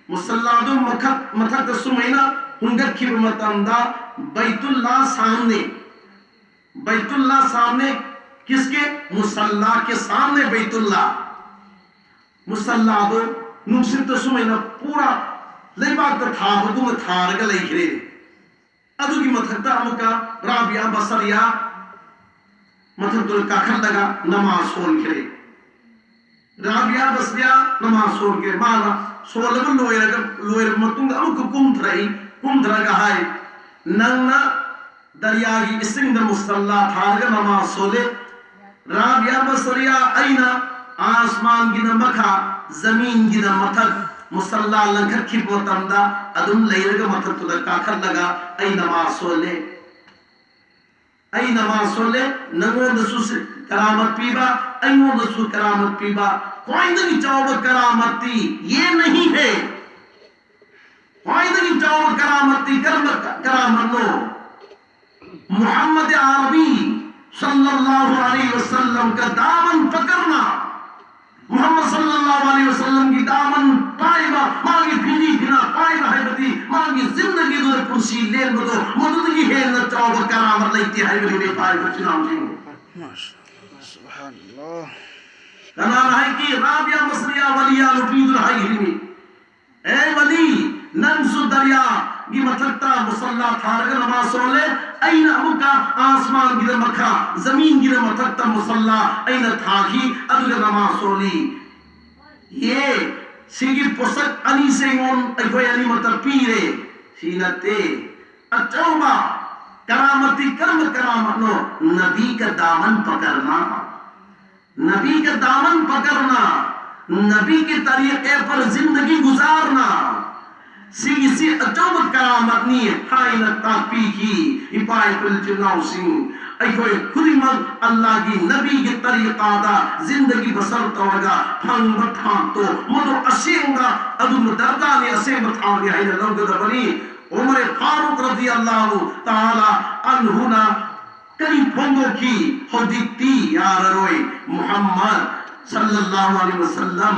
ꯃꯨꯁꯜꯂꯥꯗꯨ ꯃꯊꯛ-, ꯃꯊꯛꯇ ꯁꯨꯃꯥꯏꯅ ꯍꯨꯝꯒꯠꯈꯤꯕ ꯃꯇꯝꯗ ꯕꯩꯇꯨꯜꯂꯥ ꯁꯥꯝꯅꯦ, ꯕꯩꯇꯨꯜꯂꯥ ꯁꯥꯝꯅꯦ, ꯀꯤꯁꯀꯦ? ꯃꯨꯁꯜꯂꯥ ꯀꯦ ꯁꯥꯝꯅꯦ ꯕꯩꯇꯨꯜꯂꯥ꯫ ꯃꯨꯁꯜꯂꯥꯗꯨ ꯅꯨꯡꯁꯤꯠꯇ ꯁꯨꯃꯥꯏꯅ ꯄꯨꯔꯥ ꯂꯩꯕꯥꯛꯇ ꯊꯥꯕꯒꯨꯝꯅ ꯊꯥꯔꯒ ꯂꯩꯈ꯭ꯔꯦ꯫ ꯑꯗꯨꯒꯤ ꯃꯊꯛꯇ ꯑꯃꯨꯛꯀ ꯔꯥꯕꯤꯌꯥ ꯕꯁꯔꯤꯌꯥ ꯃꯊꯛꯇꯨꯗ ꯀꯥꯈꯠꯂꯒ ꯅꯃꯥꯖ ꯁꯣꯟꯈ꯭ꯔꯦ꯫ ꯔꯥꯕꯤꯌꯥ ꯕꯁꯔꯤꯌꯥ ꯅꯃꯥꯖ ꯁꯣꯟꯈ꯭ꯔꯦ꯫ ꯃꯥꯅ ꯁꯣꯜꯂꯕ ꯂꯣꯏꯔꯒ, ꯂꯣꯏꯔꯕ ꯃꯇꯨꯡꯗ ꯑꯃꯨꯛꯀ ꯀꯨꯝꯊꯔꯛꯏ꯫ ꯀꯨꯝꯊꯔꯒ ꯍꯥꯏ, "ꯅꯪꯅ ꯗꯔꯤꯌꯥꯒꯤ ꯏꯁꯤꯡꯗ ꯃꯨꯁꯜꯂꯥ ꯊꯥꯔꯒ ꯅꯃꯥꯖ ꯁꯣꯜꯂꯦ꯫ ꯔꯥꯕꯤꯌꯥ ꯕꯁꯔꯤꯌꯥ, ꯑꯩꯅ ꯑꯥꯁꯃꯥꯟꯒꯤꯅ ꯃꯈꯥ, ꯖꯃꯤꯟꯒꯤꯅ ꯃꯊꯛ, ꯃꯨꯁꯜꯂꯥ ꯂꯪꯈꯠꯈꯤꯕ ꯃꯇꯝꯗ ꯑꯗꯨꯝ ꯂꯩꯔꯒ ꯃꯊꯛꯇꯨꯗ ꯀꯥꯈꯠꯂꯒ ꯑꯩ ꯅꯃꯥꯖ ꯁꯣꯜꯂꯦ꯫ ꯑꯩ ꯅꯃꯥꯖ ꯁꯣꯜꯂꯦ, ꯅꯉꯣꯟꯗꯁꯨ ꯁꯤ-, ꯀꯔꯥꯃꯠ ꯄꯤꯕ, ꯑꯩꯉꯣꯟꯗꯁꯨ ꯀꯔꯥꯃꯠ ꯄꯤꯕ꯫ ꯈ꯭ꯋꯥꯏꯗꯒꯤ ꯆꯥꯎꯕ ꯀꯔꯥꯃꯠꯇꯤ ꯌꯦ ꯅꯍꯤ ꯍꯦ꯫ ꯈ꯭ꯋꯥꯏꯗꯒꯤ ꯆꯥꯎꯕ ꯀꯔꯥꯃꯠꯇꯤ ꯀꯔꯝꯕ ꯀ-, ꯀꯔꯥꯃꯠꯅꯣ? ꯃꯨꯍꯝꯃꯗ ꯑꯥꯔꯕꯤ ꯁꯜꯂꯜꯂꯥꯍꯨ ꯑꯂꯩꯍꯤ ꯋꯁꯜꯂꯝ ꯀ ꯗꯥꯃꯟ ꯄꯀꯔꯅꯥ, ꯃꯨꯍꯝꯃꯗ ꯁꯜꯂꯜꯂꯥꯍꯨ ꯑꯂꯩꯍꯤ ꯋꯁꯜꯂꯝꯒꯤ ꯗꯥꯃꯟ ꯄꯥꯏꯕ, ꯃꯥꯒꯤ ꯐꯤꯔꯤ ꯐꯤꯅꯥ ꯄꯥꯏꯕ ꯍꯥꯏꯕꯗꯤ ꯃꯥꯒꯤ ꯖꯤꯟꯗꯒꯤꯗꯨꯗ ꯄꯨꯟꯁꯤ ꯂꯦꯟꯕꯗꯣ, ꯃꯗꯨꯗꯒꯤ ꯍꯦꯟꯅ ꯆꯥꯎꯕ ꯀꯔꯥꯃꯠ ꯂꯩꯇꯦ ꯍꯥꯏꯕꯅꯤꯅꯦ, ꯄꯥꯏꯔꯤꯕ ꯏꯆꯤꯟ ꯏꯅꯥꯎꯁꯤꯡ꯫ ꯁꯨꯕꯍꯥꯅꯜꯂꯥꯍ꯫ ꯀꯅꯥꯅ ꯍꯥꯏꯒꯦ? ꯔꯥꯕꯤꯌꯥ ꯕꯁꯔꯤꯌꯥ ꯋꯥꯂꯤꯌꯥ ꯅꯨꯄꯤꯗꯨꯅ ꯍꯥꯏꯈꯤꯕꯅꯤ꯫ ꯑꯦ ꯋꯥꯂꯤ, ꯅꯪꯁꯨ ꯗꯔꯤꯌꯥꯒꯤ ꯃꯊꯛꯇ ꯃꯨꯁꯜꯂꯥ ꯊꯥꯔꯒ ꯅꯃꯥꯖ ꯁꯣꯜꯂꯦ, ꯑꯩꯅ ꯑꯃꯨꯛꯀ ꯑꯥꯁꯃꯥꯟꯒꯤꯗ ꯃꯈꯥ, ꯖꯃꯤꯟꯒꯤꯗ ꯃꯊꯛꯇ ꯃꯨꯁꯜꯂꯥ ꯑꯩꯅ ꯊꯥꯈꯤ, ꯑꯗꯨꯒ ꯅꯃꯥꯖ ꯁꯣꯜꯂꯤ꯫ ꯌꯦ, ꯁꯤꯒꯤ ꯄꯣꯠꯁꯛ ꯑꯅꯤꯁꯦ ꯑꯩꯉꯣꯟ-, ꯑꯩꯈꯣꯏ ꯑꯅꯤꯃꯛꯇ ꯄꯤꯔꯦ꯫ ꯁꯤ ꯅꯠꯇꯦ꯫ ꯑꯆꯧꯕ ꯀꯔꯥꯃꯠꯇꯤ ꯀꯔꯝꯕ ꯀꯔꯥꯃꯠꯅꯣ? ꯅꯕꯤ ꯀ ꯗꯥꯃꯟ ꯄꯀꯔꯅꯥ꯫ ꯅꯕꯤ ꯀ ꯗꯥꯃꯟ ꯄꯀꯔꯅꯥ, ꯅꯕꯤ ꯀꯤ ꯇꯔꯤꯀꯦ ꯄꯔ ꯖꯤꯟꯗꯒꯤ ꯒꯨꯖꯥꯔꯅꯥ꯫ ꯁꯤꯒꯤꯁꯤ ꯑꯆꯧꯕ ꯀꯔꯥꯃꯠꯅꯤ ꯍꯥꯏꯅ ꯇꯥꯛꯄꯤꯈꯤ ꯏꯄꯥ ꯏꯄꯨ ꯏꯆꯤꯜ ꯏꯅꯥꯎꯁꯤꯡ꯫ ꯑꯩꯈꯣꯏ ꯈꯨꯗꯤꯡꯃꯛ ꯑꯜꯂꯥꯒꯤ ꯅꯕꯤꯒꯤ ꯇꯔꯤꯀꯥꯗ ꯖꯤꯟꯗꯒꯤ ꯕꯁꯔ ꯇꯧꯔꯒ ꯐꯪꯕ ꯊꯥꯛꯇꯣ ꯃꯗꯨ ꯑꯁꯦꯡꯕ ꯑꯗꯨꯝꯕ ꯗꯔꯀꯥꯔꯅꯤ, ꯑꯁꯦꯡꯕ ꯊꯥꯛꯅꯤ ꯍꯥꯏꯅ ꯂꯧꯒꯗꯕꯅꯤ꯫ ꯎꯃꯔ ꯐꯥꯔꯨꯛ ꯔꯗꯤꯌꯜꯂꯥꯍꯨ ꯇꯥꯂꯥ ꯑꯟꯍꯨꯅ ꯀꯔꯤ ꯐꯣꯡꯗꯣꯛꯈꯤ? ꯍꯧꯖꯤꯛꯇꯤ ꯌꯥꯔꯔꯣꯏ꯫ ꯃꯨꯍꯝꯃꯗ ꯁꯜꯂꯜꯂꯥꯍꯨ ꯑꯂꯩꯍꯤ ꯋꯁꯜꯂꯝ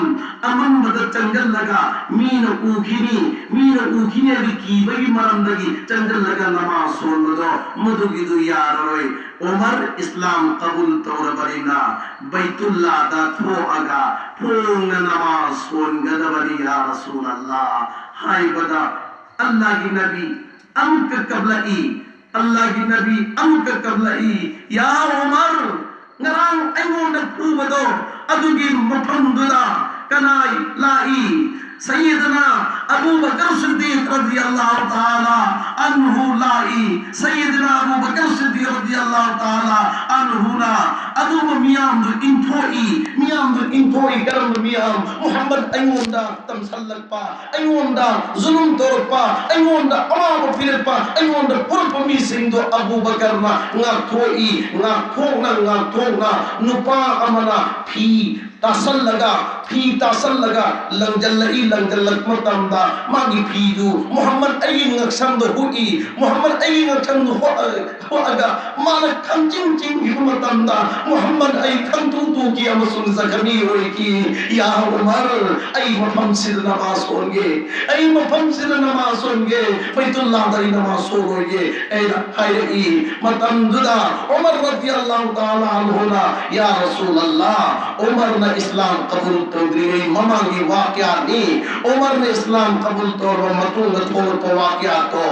ꯑꯃꯝꯕꯗ ꯆꯪꯁꯤꯜꯂꯒ ꯃꯤꯅ ꯎꯈꯤꯅꯤ, ꯃꯤꯅ ꯎꯈꯤꯅꯤ ꯍꯥꯏꯕꯒꯤ ꯀꯤꯕꯒꯤ ꯃꯔꯝꯗꯒꯤ ꯆꯪꯁꯤꯜꯂꯒ ꯅꯃꯥꯖ ꯁꯣꯟꯕꯗꯣ ꯃꯗꯨꯒꯤꯗꯨ ꯌꯥꯔꯔꯣꯏ꯫ ꯎꯃꯔ ꯏꯁꯂꯥꯝ ꯀꯕꯨꯜ ꯇꯧꯔꯕꯅꯤꯅ ꯕꯩꯇꯨꯜꯂꯥꯗ ꯊꯣꯛꯑꯒ ꯐꯣꯡꯅ ꯅꯃꯥꯖ ꯁꯣꯟꯒꯗꯕꯅꯤ, ꯌꯥ ꯔꯁꯨꯂꯜꯂꯥ ꯍꯥꯏꯕꯗ ꯑꯜꯂꯥꯒꯤ ꯅꯕꯤ ꯑꯃꯨꯛꯀ ꯀꯞꯂꯛꯏ꯫ ꯑꯜꯂꯥꯒꯤ ꯅꯕꯤ ꯑꯃꯨꯛꯀ ꯀꯞꯂꯛꯏ, "ꯌꯥ ꯎꯃꯔ, ꯉꯔꯥꯡ ꯑꯩꯉꯣꯟꯗ ꯐꯨꯕꯗꯣ ꯑꯗꯨꯒꯤ ꯃꯐꯝꯗꯨꯗ ꯀꯅꯥ ꯂꯥꯛꯏ?" ꯁꯌꯤꯗꯅꯥ ꯑꯕꯨ ꯕꯀꯔ ꯁꯤꯗꯤꯛ ꯔꯗꯤꯌꯜꯂꯥꯍꯨ ꯇꯥꯂꯥ ꯑꯟꯍꯨ ꯂꯥꯛꯏ꯫ ꯁꯌꯤꯗꯅꯥ ꯑꯕꯨ ꯕꯀꯔ ꯁꯤꯗꯤꯛ ꯔꯗꯤꯌꯜꯂꯥꯍꯨ ꯇꯥꯂꯥ ꯑꯟꯍꯨꯅ ꯑꯗꯨꯝꯕ ꯃꯤꯌꯥꯝꯗꯨ ꯏꯟꯊꯣꯛꯏ꯫ ꯃꯤꯌꯥꯝꯗꯨ ꯏꯟꯊꯣꯛꯏ꯫ ꯀꯔꯝꯕ ꯃꯤꯌꯥꯝ? ꯃꯨꯍꯝꯃꯗ ꯑꯩꯉꯣꯟꯗ ꯇꯝꯁꯜꯂꯛꯄ, ꯑꯩꯉꯣꯟꯗ ꯖꯨꯂꯨꯝ ꯇꯧꯔꯛꯄ, ꯑꯩꯉꯣꯟꯗ ꯑꯋꯥꯕ ꯄꯤꯔꯛꯄ, ꯑꯩꯉꯣꯟꯗ ꯄꯨꯔꯛꯄ ꯃꯤꯁꯤꯡꯗꯣ ꯑꯕꯨ ꯕꯀꯔꯅ ꯉꯥꯛꯊꯣꯛꯏ꯫ ꯉꯥꯛꯊꯣꯛꯅ ꯉꯥꯛꯊꯣꯛꯅ ꯅꯨꯄꯥ ꯑꯃꯅ ꯐꯤ ꯇꯥꯁꯜꯂꯒ, ꯐꯤ ꯇꯥꯁꯜꯂꯒ ꯂꯪꯖꯜꯂꯛꯏ꯫ ꯂꯪꯖꯜꯂꯛꯄ ꯃꯇꯝꯗ ꯃꯥꯒꯤ ꯐꯤꯗꯨ ꯃꯨꯍꯝꯃꯗ ꯑꯩꯒꯤ ꯉꯛꯁꯝꯗ ꯍꯨꯛꯏ, ꯃꯨꯍꯝꯃꯗ ꯑꯩꯒꯤ ꯉꯛꯁꯝꯗ ꯍꯨꯛ-, ꯍꯨꯛꯑꯒ ꯃꯥꯅ ꯈꯪꯆꯤꯡ ꯆꯤꯡꯈꯤꯕ ꯃꯇꯝꯗ ꯃꯨꯍꯝꯃꯗ ꯑꯩ ꯈꯪꯇꯨ ꯇꯨꯈꯤ ꯑꯃꯁꯨꯡ ꯖꯈꯃꯤ ꯑꯣꯏꯈꯤ꯫ "ꯌꯥ ꯎꯃꯔ, ꯑꯩ ꯃꯐꯝꯁꯤꯗ ꯅꯃꯥꯖ ꯁꯣꯟꯒꯦ, ꯑꯩ ꯃꯐꯝꯁꯤꯗ ꯅꯃꯥꯖ ꯁꯣꯟꯒꯦ, ꯕꯩꯇꯨꯜꯂꯥꯗ ꯑꯩ ꯅꯃꯥꯖ ꯁꯣꯜꯂꯣꯏꯒꯦ" ꯑꯩꯅ ꯍꯥꯏꯔꯛꯏ꯫ ꯃꯇꯝꯗꯨꯗ ꯎꯃꯔ ꯔꯗꯤꯌꯜꯂꯥꯍꯨ ꯇꯥꯂꯥ ꯑꯟꯍꯨꯅ, "ꯌꯥ ꯔꯁꯨꯂꯜꯂꯥ, ꯎꯃꯔꯅ ꯏꯁꯂꯥꯝ ꯀꯕꯨꯜ ꯇꯧꯗ꯭ꯔꯤꯉꯩ ꯃꯃꯥꯡꯒꯤ ꯋꯥꯀꯤꯌꯥꯅꯤ꯫ ꯎꯃꯔꯅ ꯏꯁꯂꯥꯝ ꯀꯕꯨꯜ ꯇꯧꯔꯕ ꯃꯇꯨꯡꯗ ꯊꯣꯛꯂꯛꯄ ꯋꯥꯀꯤꯌꯥꯗꯣ,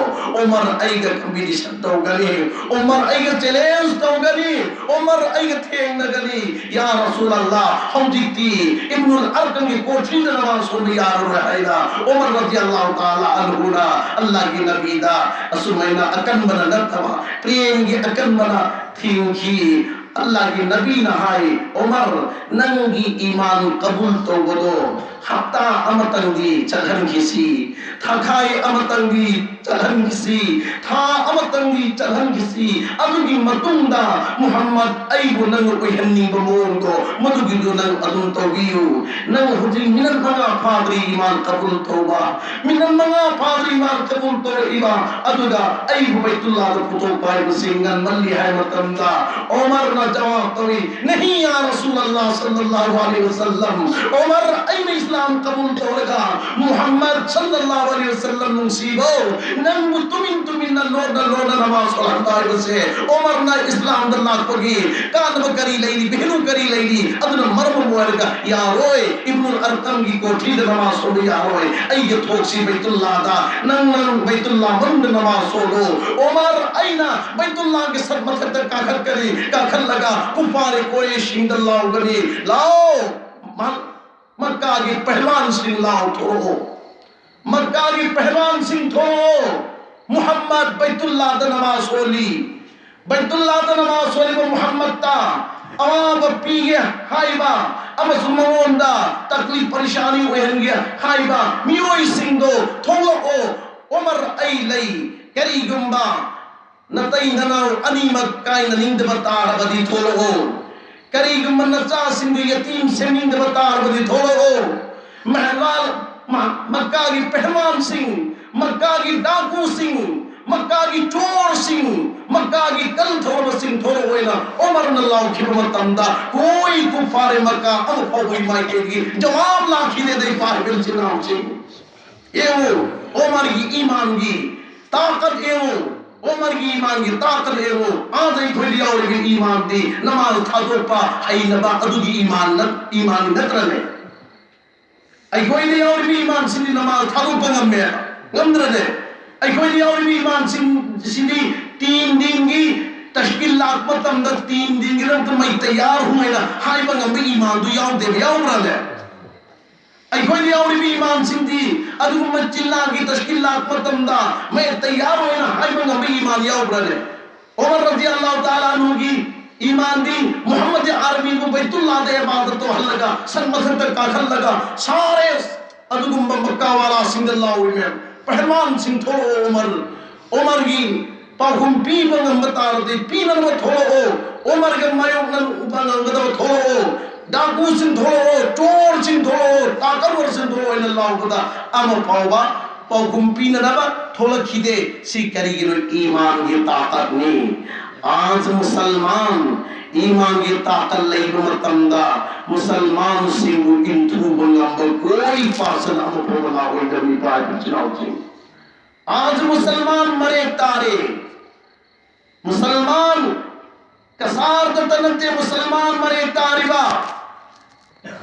ꯎꯃꯔ ꯑꯩꯒ ꯀꯝꯄꯤꯇꯤꯁꯟ ꯇꯧꯒꯅꯤ, ꯎꯃꯔ ꯑꯩꯒ ꯆꯦꯂꯦꯟꯖ ꯇꯧꯒꯅꯤ, ꯎꯃꯔ ꯑꯩꯒ ꯊꯦꯡꯅꯒꯅꯤ꯫ ꯌꯥ ꯔꯁꯨꯂꯜꯂꯥ, ꯍꯧꯖꯤꯛꯇꯤ ꯏꯕꯅꯨꯜ ꯑꯔꯀꯝꯒꯤ ꯀꯣꯊꯤꯗ ꯅꯃꯥꯖ ꯁꯣꯟꯕ ꯌꯥꯔꯔꯣꯏ ꯍꯥꯏꯅ ꯎꯃꯔ ꯔꯗꯤꯌꯜꯂꯥꯍꯨ ꯇꯥꯂꯥ ꯑꯟꯍꯨꯅ ꯑꯜꯂꯥꯍꯒꯤ ꯅꯕꯤꯗ ꯑꯁꯨꯃꯥꯏꯅ ꯑꯀꯟꯕꯅ ꯅꯠꯇꯕ ꯄ꯭ꯔꯦꯝꯒꯤ ꯑꯀꯟꯕꯅ ꯊꯤꯡꯈꯤ꯫ ꯑꯜꯂꯥꯍꯒꯤ ꯅꯕꯤꯅ ꯍꯥꯏ, "ꯎꯃꯔ, ꯅꯪꯒꯤ ꯏꯃꯥꯟ ꯀꯕꯨꯜ ꯇꯧꯕꯗꯣ ꯍꯞꯇꯥ ꯑꯃꯇꯪꯗꯤ ꯆꯠꯍꯟꯈꯤꯁꯤ, ꯊꯥꯈꯥꯏ ꯑꯃꯇꯪꯗꯤ ꯆꯠꯍꯟꯈꯤꯁꯤ, ꯊꯥ ꯑꯃꯇꯪꯗꯤ ꯆꯠꯍꯟꯈꯤꯁꯤ꯫ ꯑꯗꯨꯒꯤ ꯃꯇꯨꯡꯗ ꯃꯨꯍꯝꯃꯗ ꯑꯩꯕꯨ ꯅꯪꯅ ꯑꯣꯏꯍꯟꯅꯤꯡꯕ ꯃꯑꯣꯡꯗꯣ ꯃꯗꯨꯒꯤꯗꯨ ꯅꯪ ꯑꯗꯨꯝ ꯇꯧꯕꯤꯌꯨ꯫ ꯅꯪ ꯍꯧꯖꯤꯛ ꯃꯤꯅꯠ ꯃꯉꯥ ꯐꯥꯗ꯭ꯔꯤ ꯏꯃꯥꯟ ꯀꯕꯨꯜ ꯇꯧꯕ, ꯃꯤꯅꯠ ꯃꯉꯥ ꯐꯥꯗ꯭ꯔꯤ ꯏꯃꯥꯟ ꯀꯕꯨꯜ ꯇꯧꯔꯛꯏꯕ, ꯑꯗꯨꯒ ꯑꯩꯕꯨ ꯕꯩꯇꯨꯜꯂꯥꯗ ꯄꯨꯊꯣꯛꯄ ꯍꯥꯏꯕꯁꯤ ꯉꯟꯃꯜꯂꯤ" ꯍꯥꯏꯕ ꯃꯇꯝꯗ ꯎꯃꯔꯅ ꯖꯋꯥꯕ ꯇꯧꯏ, "ꯅꯍꯤ ꯌꯥ ꯔꯁꯨꯂꯜꯂꯥꯍ ꯁꯜꯂꯜꯂꯥꯍꯨ ꯑꯂꯩꯍꯤ ꯋꯁꯜꯂꯝ, ꯎꯃꯔ, ꯑꯩꯅ ꯏꯁꯂꯥꯝ ꯀꯕꯨꯜ ꯇꯧꯔꯒ ꯃꯨꯍꯝꯃꯗ ꯁꯜꯂꯜꯂꯥꯍꯨ ꯑꯂꯩꯍꯤ ꯋꯁꯜꯂꯝ ꯅꯨꯡꯁꯤꯕꯧ, ꯅꯪꯕꯨ ꯇꯨꯃꯤꯟ ꯇꯨꯃꯤꯟꯅ ꯂꯣꯟꯅ ꯂꯣꯟꯅ ꯅꯃꯥꯖ ꯁꯣꯜꯍꯟꯕ ꯍꯥꯏꯕꯁꯦ ꯎꯃꯔꯅ ꯏꯁꯂꯥꯝꯗ ꯂꯥꯛꯄꯒꯤ ꯀꯥꯟꯅꯕ ꯀꯔꯤ ꯂꯩꯔꯤ, ꯚꯦꯂꯨ ꯀꯔꯤ ꯂꯩꯔꯤ? ꯑꯗꯨꯅ ꯃꯔꯝ ꯑꯣꯏꯔꯒ ꯌꯥꯔꯣꯏ, ꯏꯕꯅꯨꯜ ꯑꯔꯀꯝꯒꯤ ꯀꯣꯊꯤꯗ ꯅꯃꯥꯖ ꯁꯣꯟꯕ ꯌꯥꯔꯣꯏ, ꯑꯩꯒ ꯊꯣꯛꯁꯤ ꯕꯩꯇꯨꯜꯂꯥꯗ, ꯅꯪ ꯅꯪ ꯕꯩꯇꯨꯜꯂꯥ ꯃꯅꯨꯡꯗ ꯅꯃꯥꯖ ꯁꯣꯜꯂꯣ꯫ ꯎꯃꯔ, ꯑꯩꯅ ꯕꯩꯇꯨꯜꯂꯥꯒꯤ ꯁꯠ ꯃꯊꯛꯇ ꯀꯥꯈꯠꯀꯅꯤ, ꯀꯥꯈꯠꯂꯒ ꯀꯨꯐꯥꯔꯦ ꯀꯣꯔꯦꯁꯤꯡꯗ ꯂꯥꯎꯒꯅꯤ, 'ꯂꯥꯎ, ꯃ-, ꯃꯛꯀꯥꯒꯤ ꯄꯍꯜꯋꯥꯟꯁꯤꯡ ꯂꯥꯎ, ꯊꯣꯛꯂꯛꯑꯣ꯫ ꯃꯛꯀꯥꯒꯤ ꯄꯍꯜꯋꯥꯟꯁꯤꯡ ꯊꯣꯛꯂꯛꯑꯣ꯫ ꯃꯨꯍꯝꯃꯗ ꯕꯩꯇꯨꯜꯂꯥꯗ ꯅꯃꯥꯖ ꯁꯣꯜꯂꯤ꯫ ꯕꯩꯇꯨꯜꯂꯥꯗ ꯅꯃꯥꯖ ꯁꯣꯜꯂꯤꯕ ꯃꯨꯍꯝꯃꯗꯇ ꯑꯋꯥꯕ ꯄꯤꯒꯦ ꯍꯥꯏꯕ ꯑꯃꯁꯨꯡ ꯃꯉꯣꯟꯗ ꯇꯛꯂꯤꯐ ꯄꯔꯤꯁꯥꯅꯤ ꯑꯣꯏꯍꯟꯒꯦ ꯍꯥꯏꯕ ꯃꯤꯑꯣꯏꯁꯤꯡꯗꯣ ꯊꯣꯛꯂꯛꯑꯣ꯫ ꯎꯃꯔ, ꯑꯩ ꯂꯩ꯫ ꯀꯔꯤꯒꯨꯝꯕ ꯅꯇꯩ ꯅꯅꯥꯎ ꯑꯅꯤꯃꯛ ꯀꯥꯏꯅꯅꯤꯡꯗꯕ ꯇꯥꯔꯕꯗꯤ ꯊꯣꯛꯂꯛꯑꯣ꯫ ꯀꯔꯤꯒꯨꯝꯕ ꯅꯆꯥꯁꯤꯡꯗꯨ ꯌꯇꯤꯝ ꯁꯦꯝꯅꯤꯡꯗꯕ ꯇꯥꯔꯕꯗꯤ ꯊꯣꯛꯂꯛꯑꯣ꯫ ꯃꯍꯂꯥꯜ, ꯃ-, ꯃꯛꯀꯥꯒꯤ ꯄꯍꯜꯋꯥꯟꯁꯤꯡ, ꯃꯛꯀꯥꯒꯤ ꯗꯥꯀꯨꯁꯤꯡ, ꯃꯛꯀꯥꯒꯤ ꯆꯣꯔꯁꯤꯡ, ꯃꯛꯀꯥꯒꯤ ꯀꯜ ꯊꯧꯔꯕꯁꯤꯡ ꯊꯣꯛꯂꯛꯑꯣꯏꯅ ꯎꯃꯔꯅ ꯂꯥꯎꯈꯤꯕ ꯃꯇꯝꯗ ꯀꯣꯏ ꯀꯨꯐꯥꯔꯦ ꯃꯛꯀꯥ ꯑꯃꯐꯥꯎꯕꯒꯤ ꯃꯥꯏꯀꯩꯗꯒꯤ ꯖꯋꯥꯕ ꯂꯥꯛꯈꯤꯗꯦꯗ, ꯏꯄꯥ ꯏꯆꯤꯟ ꯏꯅꯥꯎꯁꯤꯡ꯫ ꯌꯦꯡꯉꯨ, ꯎꯃꯔꯒꯤ ꯏꯃꯥꯟꯒꯤ ꯇꯥꯀꯠ ꯌꯦꯡꯉꯨ꯫ ꯎꯃꯔꯒꯤ ꯏꯃꯥꯟꯒꯤ ꯇꯥꯀꯠ ꯌꯦꯡꯉꯨ꯫ ꯑꯥꯗ ꯑꯩꯈꯣꯏꯗ ꯌꯥꯎꯔꯤꯕ ꯏꯃꯥꯟꯗꯤ ꯅꯃꯥꯖ ꯊꯥꯗꯣꯛꯄ ꯍꯩꯅꯕ ꯑꯗꯨꯒꯤ ꯏꯃꯥꯟ ꯅꯠ-, ꯏꯃꯥꯟ ꯅꯠꯇ꯭ꯔꯅꯦ? ꯑꯩꯈꯣꯏꯗ ꯌꯥꯎꯔꯤꯕ ꯏꯃꯥꯟꯁꯤꯡꯗꯤ ꯅꯃꯥꯖ ꯊꯥꯗꯣꯛꯄ ꯉꯝꯃꯦ, ꯉꯝꯗ꯭ꯔꯅꯦ? ꯑꯩꯈꯣꯏꯗ ꯌꯥꯎꯔꯤꯕ ꯏꯃꯥꯟꯁꯤꯡꯁꯤꯗꯤ ꯇꯤꯟ ꯗꯤꯟꯒꯤ ꯇꯁꯀꯤꯜ ꯂꯥꯛꯄ ꯃꯇꯝꯗ ꯇꯤꯟ ꯗꯤꯟꯒꯤꯗꯃꯛꯇ ꯃꯩ ꯇꯌꯥꯔ ꯍꯨ ꯍꯥꯏꯅ ꯍꯥꯏꯕ ꯉꯝꯕ ꯏꯃꯥꯟꯗꯨ ꯌꯥꯎꯗꯦꯕ, ꯌꯥꯎꯕ꯭ꯔꯅꯦ? ꯑꯩꯈꯣꯏꯗ ꯌꯥꯎꯔꯤꯕ ꯏꯃꯥꯟꯁꯤꯡꯗꯤ ꯑꯗꯨꯒꯨꯝꯕ ꯆꯤꯜꯂꯥꯒꯤ ꯇꯁꯀꯤꯜ ꯂꯥꯛꯄ ꯃꯇꯝꯗ ꯃꯩ ꯇꯌꯥꯔ ꯍꯨ ꯍꯥꯏꯅ ꯍꯥꯏꯕ ꯉꯝꯕ ꯏꯃꯥꯟ ꯌꯥꯎꯕ꯭ꯔꯅꯦ? ꯎꯃꯔ ꯔꯗꯤꯌꯜꯂꯥꯍꯨ ꯇꯥꯂꯥ ꯑꯟꯍꯨꯒꯤ ꯏꯃꯥꯟꯗꯤ ꯃꯨꯍꯝꯃꯗ ꯑꯔꯕꯤꯕꯨ ꯕꯩꯇꯨꯜꯂꯥꯗ ꯏꯕꯥꯗꯠ ꯇꯧꯍꯜꯂꯒ, ꯁꯟ ꯃꯊꯛꯇ ꯀꯥꯈꯠꯂꯒ, ꯁꯥꯔꯦ ꯑꯗꯨꯒꯨꯝꯕ ꯃꯛꯀꯥ ꯋꯥꯂꯥꯁꯤꯡꯗ ꯂꯥꯎꯔꯤꯃꯦ, "ꯄꯍꯜꯋꯥꯟꯁꯤꯡ ꯊꯣꯛꯂꯛꯑꯣ, ꯎꯃꯔ, ꯎꯃꯔꯒꯤ ꯄꯥꯎꯈꯨꯝ ꯄꯤꯕ ꯉꯝꯕ ꯇꯥꯔꯗꯤ ꯄꯤꯅꯅꯕ ꯊꯣꯛꯂꯛꯑꯣ, ꯎꯃꯔꯒ ꯃꯥꯌꯣꯛꯅꯕ ꯉꯝꯒꯗꯕ ꯊꯣꯛꯂꯛꯑꯣ, ꯗꯥꯀꯨꯁꯤꯡ ꯊꯣꯛꯂꯛꯑꯣ, ꯆꯣꯔꯁꯤꯡ ꯊꯣꯛꯂꯛꯑꯣ, ꯇꯥꯀꯠꯋꯔꯁꯤꯡ ꯊꯣꯛꯂꯛꯑꯣ" ꯍꯥꯏꯅ ꯂꯥꯎꯕꯗ ꯑꯃ ꯐꯥꯎꯕ ꯄꯥꯎꯈꯨꯝ ꯄꯤꯅꯅꯕ ꯊꯣꯛꯂꯛꯈꯤꯗꯦ꯫ ꯁꯤ ꯀꯔꯤꯒꯤꯅꯣ? ꯏꯃꯥꯟꯒꯤ ꯇꯥꯀꯠꯅꯤ꯫ ꯑꯥꯖ ꯃꯨꯁꯜꯃꯥꯟ ꯏꯃꯥꯟꯒꯤ ꯇꯥꯀꯠ ꯂꯩꯕ ꯃꯇꯝꯗ ꯃꯨꯁꯜꯃꯥꯟꯁꯤꯡꯕꯨ ꯏꯟꯊꯨꯕ ꯉꯝꯕ ꯀꯣꯏ ꯄꯥꯔꯁꯟ ꯑꯃ ꯐꯥꯎꯕ ꯂꯥꯛꯑꯣꯏꯗꯕꯅꯤ, ꯚꯥꯏ ꯏꯆꯤꯜ ꯏꯅꯥꯎꯁꯤꯡ꯫ ꯑꯥꯖ ꯃꯨꯁꯜꯃꯥꯟ ꯃꯔꯦꯛ ꯇꯥꯔꯦ꯫ ꯃꯨꯁꯜꯃꯥꯟ ꯀꯁꯥꯔꯗꯇ ꯅꯠꯇꯦ, ꯃꯨꯁꯜꯃꯥꯟ ꯃꯔꯦꯛ ꯇꯥꯔꯤꯕ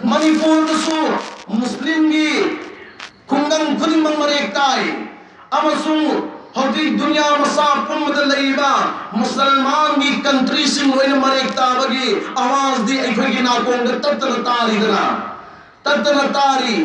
ꯃꯅꯤꯄꯨꯔꯗꯁꯨ ꯃꯨꯁꯂꯤꯝꯒꯤ ꯈꯨꯡꯒꯪ ꯈꯨꯗꯤꯡꯃꯛ ꯃꯔꯦꯛ ꯇꯥꯏ꯫ ꯑꯃꯁꯨꯡ ꯍꯧꯖꯤꯛ ꯗꯨꯅꯤꯌꯥ ꯃꯁꯥ ꯄꯨꯝꯕꯗ ꯂꯩꯔꯤꯕ ꯃꯨꯁꯜꯃꯥꯟꯒꯤ ꯀꯟꯇ꯭ꯔꯤꯁꯤꯡ ꯂꯣꯏꯅ ꯃꯔꯦꯛ ꯇꯥꯕꯒꯤ ꯑꯋꯥꯖꯗꯤ ꯑꯩꯈꯣꯏꯒꯤ ꯅꯥꯀꯣꯡꯗ ꯇꯠꯇꯅ ꯇꯥꯔꯤꯗꯅ, ꯇꯠꯇꯅ ꯇꯥꯔꯤ꯫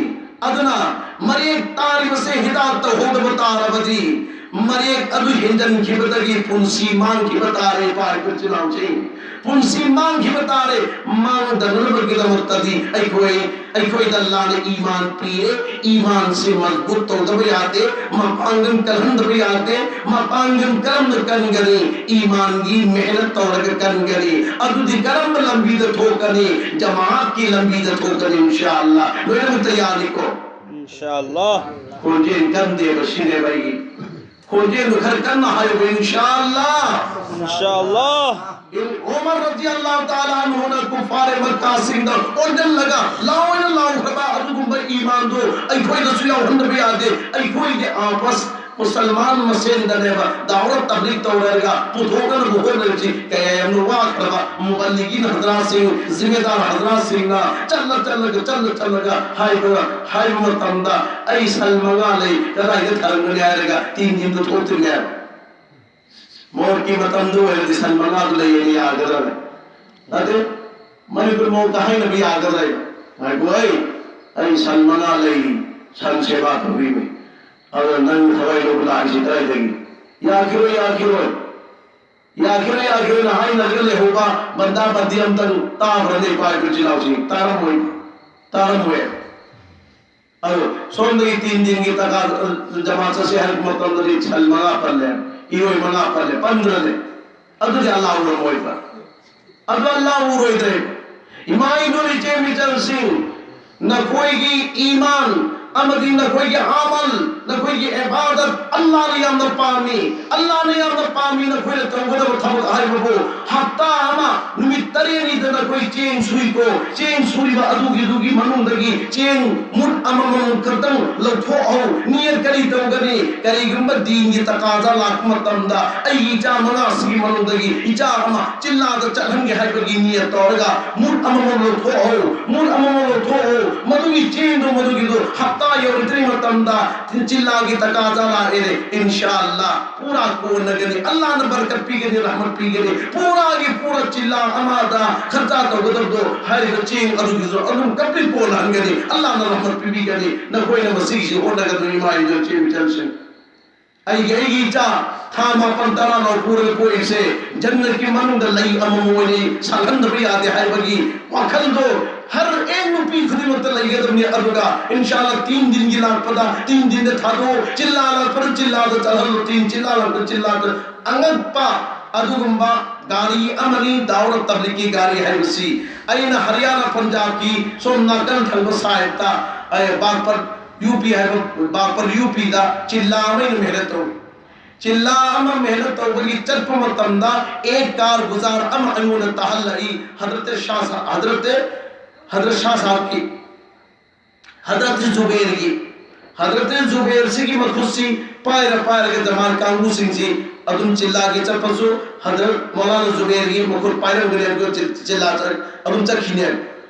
ꯑꯗꯨꯅ ꯃꯔꯦꯛ ꯇꯥꯔꯤꯕꯁꯦ ꯍꯤꯗꯥꯛ ꯇꯧꯍꯧꯗꯕ ꯇꯥꯔꯕꯗꯤ ꯃꯔꯦꯛ ꯑꯗꯨ ꯍꯦꯟꯖꯟꯈꯤꯕꯗꯒꯤ ꯄꯨꯟꯁꯤ ꯃꯥꯡꯈꯤꯕ ꯇꯥꯔꯦ, ꯏꯄꯥ ꯏꯆꯤꯜ ꯏꯅꯥꯎꯁꯤꯡ꯫ ꯄꯨꯟꯁꯤ ꯃꯥꯡꯈꯤꯕ ꯇꯥꯔꯦ꯫ ꯃꯥꯡꯗꯅꯕꯒꯤꯗꯃꯛꯇꯗꯤ ꯑꯩꯈꯣꯏ, ꯑꯩꯈꯣꯏꯗ ꯑꯜꯂꯥꯅ ꯏꯃꯥꯟ ꯄꯤꯔꯦ꯫ ꯏꯃꯥꯟꯁꯤ ꯃꯖꯕꯨꯠ ꯇꯧꯗꯕ ꯌꯥꯗꯦ, ꯃꯄꯥꯡꯒꯜ ꯀꯜꯍꯟꯗꯕ ꯌꯥꯗꯦ꯫ ꯃꯄꯥꯡꯒꯜ ꯀꯔꯝꯅ ꯀꯟꯒꯅꯤ? ꯏꯃꯥꯟꯒꯤ ꯃꯦꯍꯅꯠ ꯇꯧꯔꯒ ꯀꯟꯒꯅꯤ꯫ ꯑꯗꯨꯗꯤ ꯀꯔꯝꯕ ꯂꯝꯕꯤꯗ ꯊꯣꯛꯀꯅꯤ? ꯖꯃꯥꯑꯠꯀꯤ ꯂꯝꯕꯤꯗ ꯊꯣꯛꯀꯅꯤ, ꯏꯟꯁꯥ ꯑꯜꯂꯥ꯫ ꯂꯣꯏꯅꯃꯛ ꯇꯌꯥꯔꯤꯀꯣ? ꯏꯟꯁꯥ ꯑꯜꯂꯥ꯫ ꯈꯣꯟꯖꯦꯜ ꯀꯟꯗꯦꯕ, ꯁꯤꯅꯦꯕ ꯑꯩꯒꯤ ꯈꯣꯟꯖꯦꯜꯗꯨ ꯈꯔ ꯀꯟꯅ ꯍꯥꯏꯌꯨ, ꯏꯟꯁꯥ ꯑꯜꯂꯥ꯫ ꯏꯟꯁꯥ ꯑꯜꯂꯥ꯫ ꯎꯃꯔ ꯔꯗꯤꯌꯜꯂꯥꯍꯨ ꯇꯥꯂꯥ ꯑꯟꯍꯨꯅ ꯀꯨꯐꯥꯔꯦ ꯃꯛꯀꯥꯁꯤꯡꯗ ꯑꯣꯟꯁꯤꯜꯂꯒ ꯂꯥꯎꯅ ꯂꯥꯎꯈ꯭ꯔꯕ ꯑꯗꯨꯒꯨꯝꯕ ꯏꯃꯥꯟꯗꯨ ꯑꯩꯈꯣꯏꯗꯁꯨ ꯌꯥꯎꯍꯟꯗꯕ ꯌꯥꯗꯦ꯫ ꯑꯩꯈꯣꯏꯒꯤ ꯑꯥꯄꯁ ꯃꯨꯁꯜꯃꯥꯟ ꯃꯁꯦꯟꯗꯅꯦꯕ ꯗꯥꯋꯠ ꯇꯕ꯭ꯂꯤꯒ ꯇꯧꯔꯒ ꯄꯨꯊꯣꯛꯅꯅꯕ ꯍꯣꯠꯅꯔꯤꯕꯁꯤ꯫ ꯀꯌꯥ ꯌꯥꯝꯅ ꯋꯥꯈ꯭ꯔꯕ ꯃꯨꯕꯜꯂꯤꯒꯤꯟ ꯍꯖꯔꯥꯠꯁꯤꯡ, ꯖꯤꯝꯃꯦꯗꯥꯔ ꯍꯖꯔꯥꯠꯁꯤꯡꯅ ꯆꯠꯂ ꯆꯠꯂꯒ, ꯆꯠꯂ ꯆꯠꯂꯒ ꯍꯥꯏꯕ, ꯍꯥꯏꯕ ꯃꯇꯝꯗ, "ꯑꯩ ꯁꯟ ꯃꯉꯥ ꯂꯩ, ꯀꯗꯥꯏꯗ ꯊꯔꯝꯒꯅꯤ?" ꯍꯥꯏꯔꯒ ꯇꯤꯟ ꯇꯤꯟꯗꯨ ꯊꯣꯛꯇ꯭ꯔꯤꯅꯦꯕ꯫ ꯃꯣꯠꯀꯤ ꯃꯇꯝꯗ ꯑꯣꯏꯔꯗꯤ ꯁꯟ ꯃꯉꯥꯗꯨ ꯂꯩꯌꯦꯅ ꯌꯥꯒꯗ꯭ꯔꯅꯦ? ꯅꯠꯇꯦ, ꯃꯅꯤꯄꯨꯔ ꯃꯣꯠꯇ ꯍꯥꯏꯅꯕ ꯌꯥꯒꯗ꯭ꯔꯥ? ꯉꯥꯏꯈꯣ, ꯑꯩ, ꯑꯩ ꯁꯟ ꯃꯉꯥ ꯂꯩꯔꯤ, ꯁꯟ ꯁꯦꯕꯥ ꯇꯧꯔꯤꯕꯅꯤ꯫ ꯑꯗꯣ ꯅꯪ ꯊꯋꯥꯏ ꯂꯧꯕ ꯂꯥꯛꯏꯁꯤ ꯀꯗꯥꯏꯗꯒꯤ? ꯌꯥꯈꯤꯔꯣꯏ, ꯌꯥꯈꯤꯔꯣꯏ꯫ ꯌꯥꯈꯤꯔꯣꯏ, ꯌꯥꯈꯤꯔꯣꯏꯅ ꯍꯥꯏꯅꯔꯒ ꯂꯩꯍꯧꯕ ꯕꯟꯗꯥ ꯕꯟꯗꯤ ꯑꯝꯇꯪ ꯇꯥꯕ꯭ꯔꯅꯦ, ꯏꯄꯥ ꯏꯄꯨ ꯏꯆꯤꯜ ꯏꯅꯥꯎꯁꯤꯡ? ꯇꯥꯔꯝꯃꯣꯏ, ꯇꯥꯔꯝꯃꯣꯏ꯫ ꯑꯗꯣ ꯁꯣꯝꯗꯒꯤ ꯇꯤꯟ ꯇꯤꯟꯒꯤ ꯇꯀꯥ, ꯖꯃꯥ ꯆꯠꯁꯦ ꯍꯥꯏꯔꯛꯄ ꯃꯇꯝꯗꯗꯤ ꯁꯟ ꯃꯉꯥ ꯄꯜꯂꯦ, ꯏꯔꯣꯏ ꯃꯉꯥ ꯄꯜꯂꯦ, ꯄꯟꯗ꯭ꯔꯅꯦ? ꯑꯗꯨꯗꯤ ꯑꯜꯂꯥꯍ ꯎꯔꯝꯃꯣꯏꯗ꯭ꯔꯥ? ꯑꯗꯨ ꯑꯜꯂꯥꯍ ꯎꯔꯣꯏꯗ꯭ꯔꯦ? ꯏꯃꯥ ꯏꯟꯗꯣꯜ, ꯏꯆꯦ ꯏꯆꯜꯁꯤꯡ, ꯅꯈꯣꯏꯒꯤ ꯏꯃꯥꯟ ꯑꯃꯗꯤ ꯅꯈꯣꯏꯒꯤ ꯑꯃꯜ, ꯅꯈꯣꯏꯒꯤ ꯏꯕꯥꯗꯠ ꯑꯜꯂꯥꯍꯅ ꯌꯥꯝꯅ ꯄꯥꯝꯃꯤ꯫ ꯑꯜꯂꯥꯍꯅ ꯌꯥꯝꯅ ꯄꯥꯝꯃꯤ ꯅꯈꯣꯏꯅ ꯇꯧꯒꯗꯕ ꯊꯕꯛ ꯍꯥꯏꯕꯕꯨ ꯍꯞꯇꯥ ꯑꯃ ꯅꯨꯃꯤꯠ ꯇꯔꯦꯠꯅꯤꯗ ꯅꯈꯣꯏ ꯆꯦꯡ ꯁꯨꯏꯀꯣ, ꯆꯦꯡ ꯁꯨꯔꯤꯕ ꯑꯗꯨꯒꯤ, ꯑꯗꯨꯒꯤ ꯃꯅꯨꯡꯗꯒꯤ ꯆꯦꯡ ꯃꯨꯠ ꯑꯃꯃꯝ ꯈꯛꯇꯪ ꯂꯧꯊꯣꯛꯍꯧ꯫ ꯅꯤꯌꯠ ꯀꯔꯤ ꯇꯧꯒꯅꯤ? ꯀꯔꯤꯒꯨꯝꯕ ꯗꯤꯟꯒꯤ ꯇꯀꯥꯖꯥ ꯂꯥꯛꯄ ꯃꯇꯝꯗ ꯑꯩꯒꯤ ꯏꯆꯥ ꯃꯉꯥꯁꯤꯒꯤ ꯃꯅꯨꯡꯗꯒꯤ ꯏꯆꯥ ꯑꯃ ꯆꯤꯜꯂꯥꯗ ꯆꯠꯍꯟꯒꯦ ꯍꯥꯏꯕꯒꯤ ꯅꯤꯌꯠ ꯇꯧꯔꯒ ꯃꯨꯠ ꯑꯃꯃꯝ ꯂꯧꯊꯣꯛꯍꯧ, ꯃꯨꯠ ꯑꯃꯃꯝ ꯂꯧꯊꯣꯛꯍꯧ꯫ ꯃꯗꯨꯒꯤ ꯆꯦꯡꯗꯣ, ꯃꯗꯨꯒꯤꯗꯣ ꯍꯞꯇꯥ ꯌꯧꯔꯛꯇ꯭ꯔꯤꯉꯩ ꯃꯇꯝꯗ ꯆꯤꯜꯂꯥꯒꯤ ꯇꯀꯥꯖꯥ ꯂꯥꯛꯑꯦ, ꯏꯟꯁꯥ ꯑꯜꯂꯥ ꯄꯨꯔꯥ ꯀꯣꯟꯅꯒꯅꯤ꯫ ꯑꯜꯂꯥꯍꯅ ꯕꯔꯀꯠ ꯄꯤꯒꯅꯤ, ꯔꯍꯃꯠ ꯄꯤꯒꯅꯤ꯫ ꯄꯨꯔꯥꯒꯤ ꯄꯨꯔꯥ ꯆꯤꯜꯂꯥ ꯑꯃꯗ ꯈꯔꯆꯥ ꯇꯧꯒꯗꯕꯗꯣ, ꯍꯥꯏꯔꯤꯕ ꯆꯦꯡ ꯑꯗꯨꯒꯤꯁꯨ ꯑꯗꯨꯝ ꯀꯝꯄ꯭ꯂꯤꯠ ꯀꯣꯟꯅꯍꯟꯒꯅꯤ꯫ ꯑꯜꯂꯥꯍꯅ ꯔꯍꯃꯠ ꯄꯤꯕꯤꯒꯅꯤ꯫ ꯅꯈꯣꯏꯅ ꯃꯁꯤꯒꯤꯁꯤ ꯍꯣꯠꯅꯒꯗꯕ, ꯏꯃꯥ ꯏꯟꯗꯣꯜ, ꯏꯆꯦ ꯏꯆꯜꯁꯤꯡ꯫ ꯑꯩꯒꯤ, ꯑꯩꯒꯤ ꯏꯆꯥ ꯊꯥ ꯃꯥꯄꯟ ꯇꯔꯥ ꯂꯧ ꯄꯨꯔꯒ ꯄꯣꯛꯏꯕꯁꯦ, ꯖꯟꯅꯠꯀꯤ ꯃꯅꯨꯡꯗ ꯂꯩ ꯑꯃꯃꯝ ꯑꯣꯏꯅ ꯁꯥꯠꯍꯟꯗꯕ ꯌꯥꯗꯦ ꯍꯥꯏꯕꯒꯤ ꯋꯥꯈꯜꯗꯣ ꯍꯔ ꯑꯦꯛ ꯅꯨꯄꯤ ꯈꯨꯗꯤꯡꯃꯛꯇ ꯂꯩꯒꯗꯕꯅꯤ꯫ ꯑꯗꯨꯒ ꯏꯟꯁꯥ ꯑꯜꯂꯥ ꯇꯤꯟ ꯗꯤꯟꯒꯤ ꯂꯥꯛꯄꯗ ꯇꯤꯟ ꯗꯤꯟꯗ ꯊꯥꯗꯣꯛꯑꯣ, ꯆꯤꯜꯂꯥ ꯂꯥꯛꯄꯗ ꯆꯤꯜꯂꯥꯗ ꯆꯠꯍꯜꯂꯣ, ꯇꯤꯟ ꯆꯤꯜꯂꯥ ꯂꯥꯛꯄꯗ ꯆꯤꯜꯂꯥꯗ꯫ ꯑꯉꯛꯄ ꯑꯗꯨꯒꯨꯝꯕ ꯒꯥꯔꯤ ꯑꯃꯅꯤ ꯗꯥꯎꯔ ꯇꯕ꯭ꯂꯤꯛꯀꯤ ꯒꯥꯔꯤ ꯍꯥꯏꯕꯁꯤ꯫ ꯑꯩꯅ ꯍꯔꯤꯌꯥꯅꯥ ꯄꯟꯖꯥꯕꯀꯤ ꯁꯣꯝ ꯅꯥꯀꯟ ꯊꯪꯕ ꯁꯥꯏꯠꯇ, ꯑꯩ ꯕꯥꯒꯄꯠ ꯌꯨ ꯄꯤ ꯍꯥꯏꯕ, ꯕꯥꯒꯄꯠ ꯌꯨ ꯄꯤꯗ ꯆꯤꯜꯂꯥ ꯑꯃ ꯑꯩꯅ ꯃꯦꯍꯅꯠ ꯇꯧꯏ꯫ ꯆꯤꯜꯂꯥ ꯑꯃ ꯃꯦꯍꯅꯠ ꯇꯧꯕꯒꯤ ꯆꯠꯄ ꯃꯇꯝꯗ ꯑꯦꯛ ꯀꯥꯔ ꯒꯨꯖꯥꯔ ꯑꯃ ꯑꯩꯉꯣꯟꯗ ꯇꯥꯍꯜꯂꯛꯏ꯫ ꯍꯗꯔꯠ ꯁꯥꯍ ꯁꯥ-, ꯍꯗꯔꯠ, ꯍꯗꯔꯠ ꯁꯥꯍ ꯁꯥꯍꯕꯀꯤ, ꯍꯗꯔꯠ ꯖꯨꯕꯦꯔꯒꯤ, ꯍꯗꯔꯠ ꯖꯨꯕꯦꯔꯁꯤꯒꯤ ꯃꯈꯨꯠꯁꯤ ꯄꯥꯏꯔ ꯄꯥꯏꯔꯒ ꯖꯃꯥꯜ ꯀꯥꯡꯕꯨꯁꯤꯡꯁꯤ ꯑꯗꯨꯝ ꯆꯤꯜꯂꯥꯒꯤ ꯆꯠꯄꯁꯨ, ꯍꯟꯗꯛ ꯃꯧꯂꯥꯅꯥ ꯖꯨꯕꯦꯔꯒꯤ ꯃꯈꯨꯠ ꯄꯥꯏꯔꯝꯒꯅꯤ, ꯑꯗꯨꯒ ꯆꯤ- ꯆꯤꯜꯂꯥ ꯆꯠ- ꯑꯗꯨꯝ ꯆꯠꯈꯤꯅꯦꯕ꯫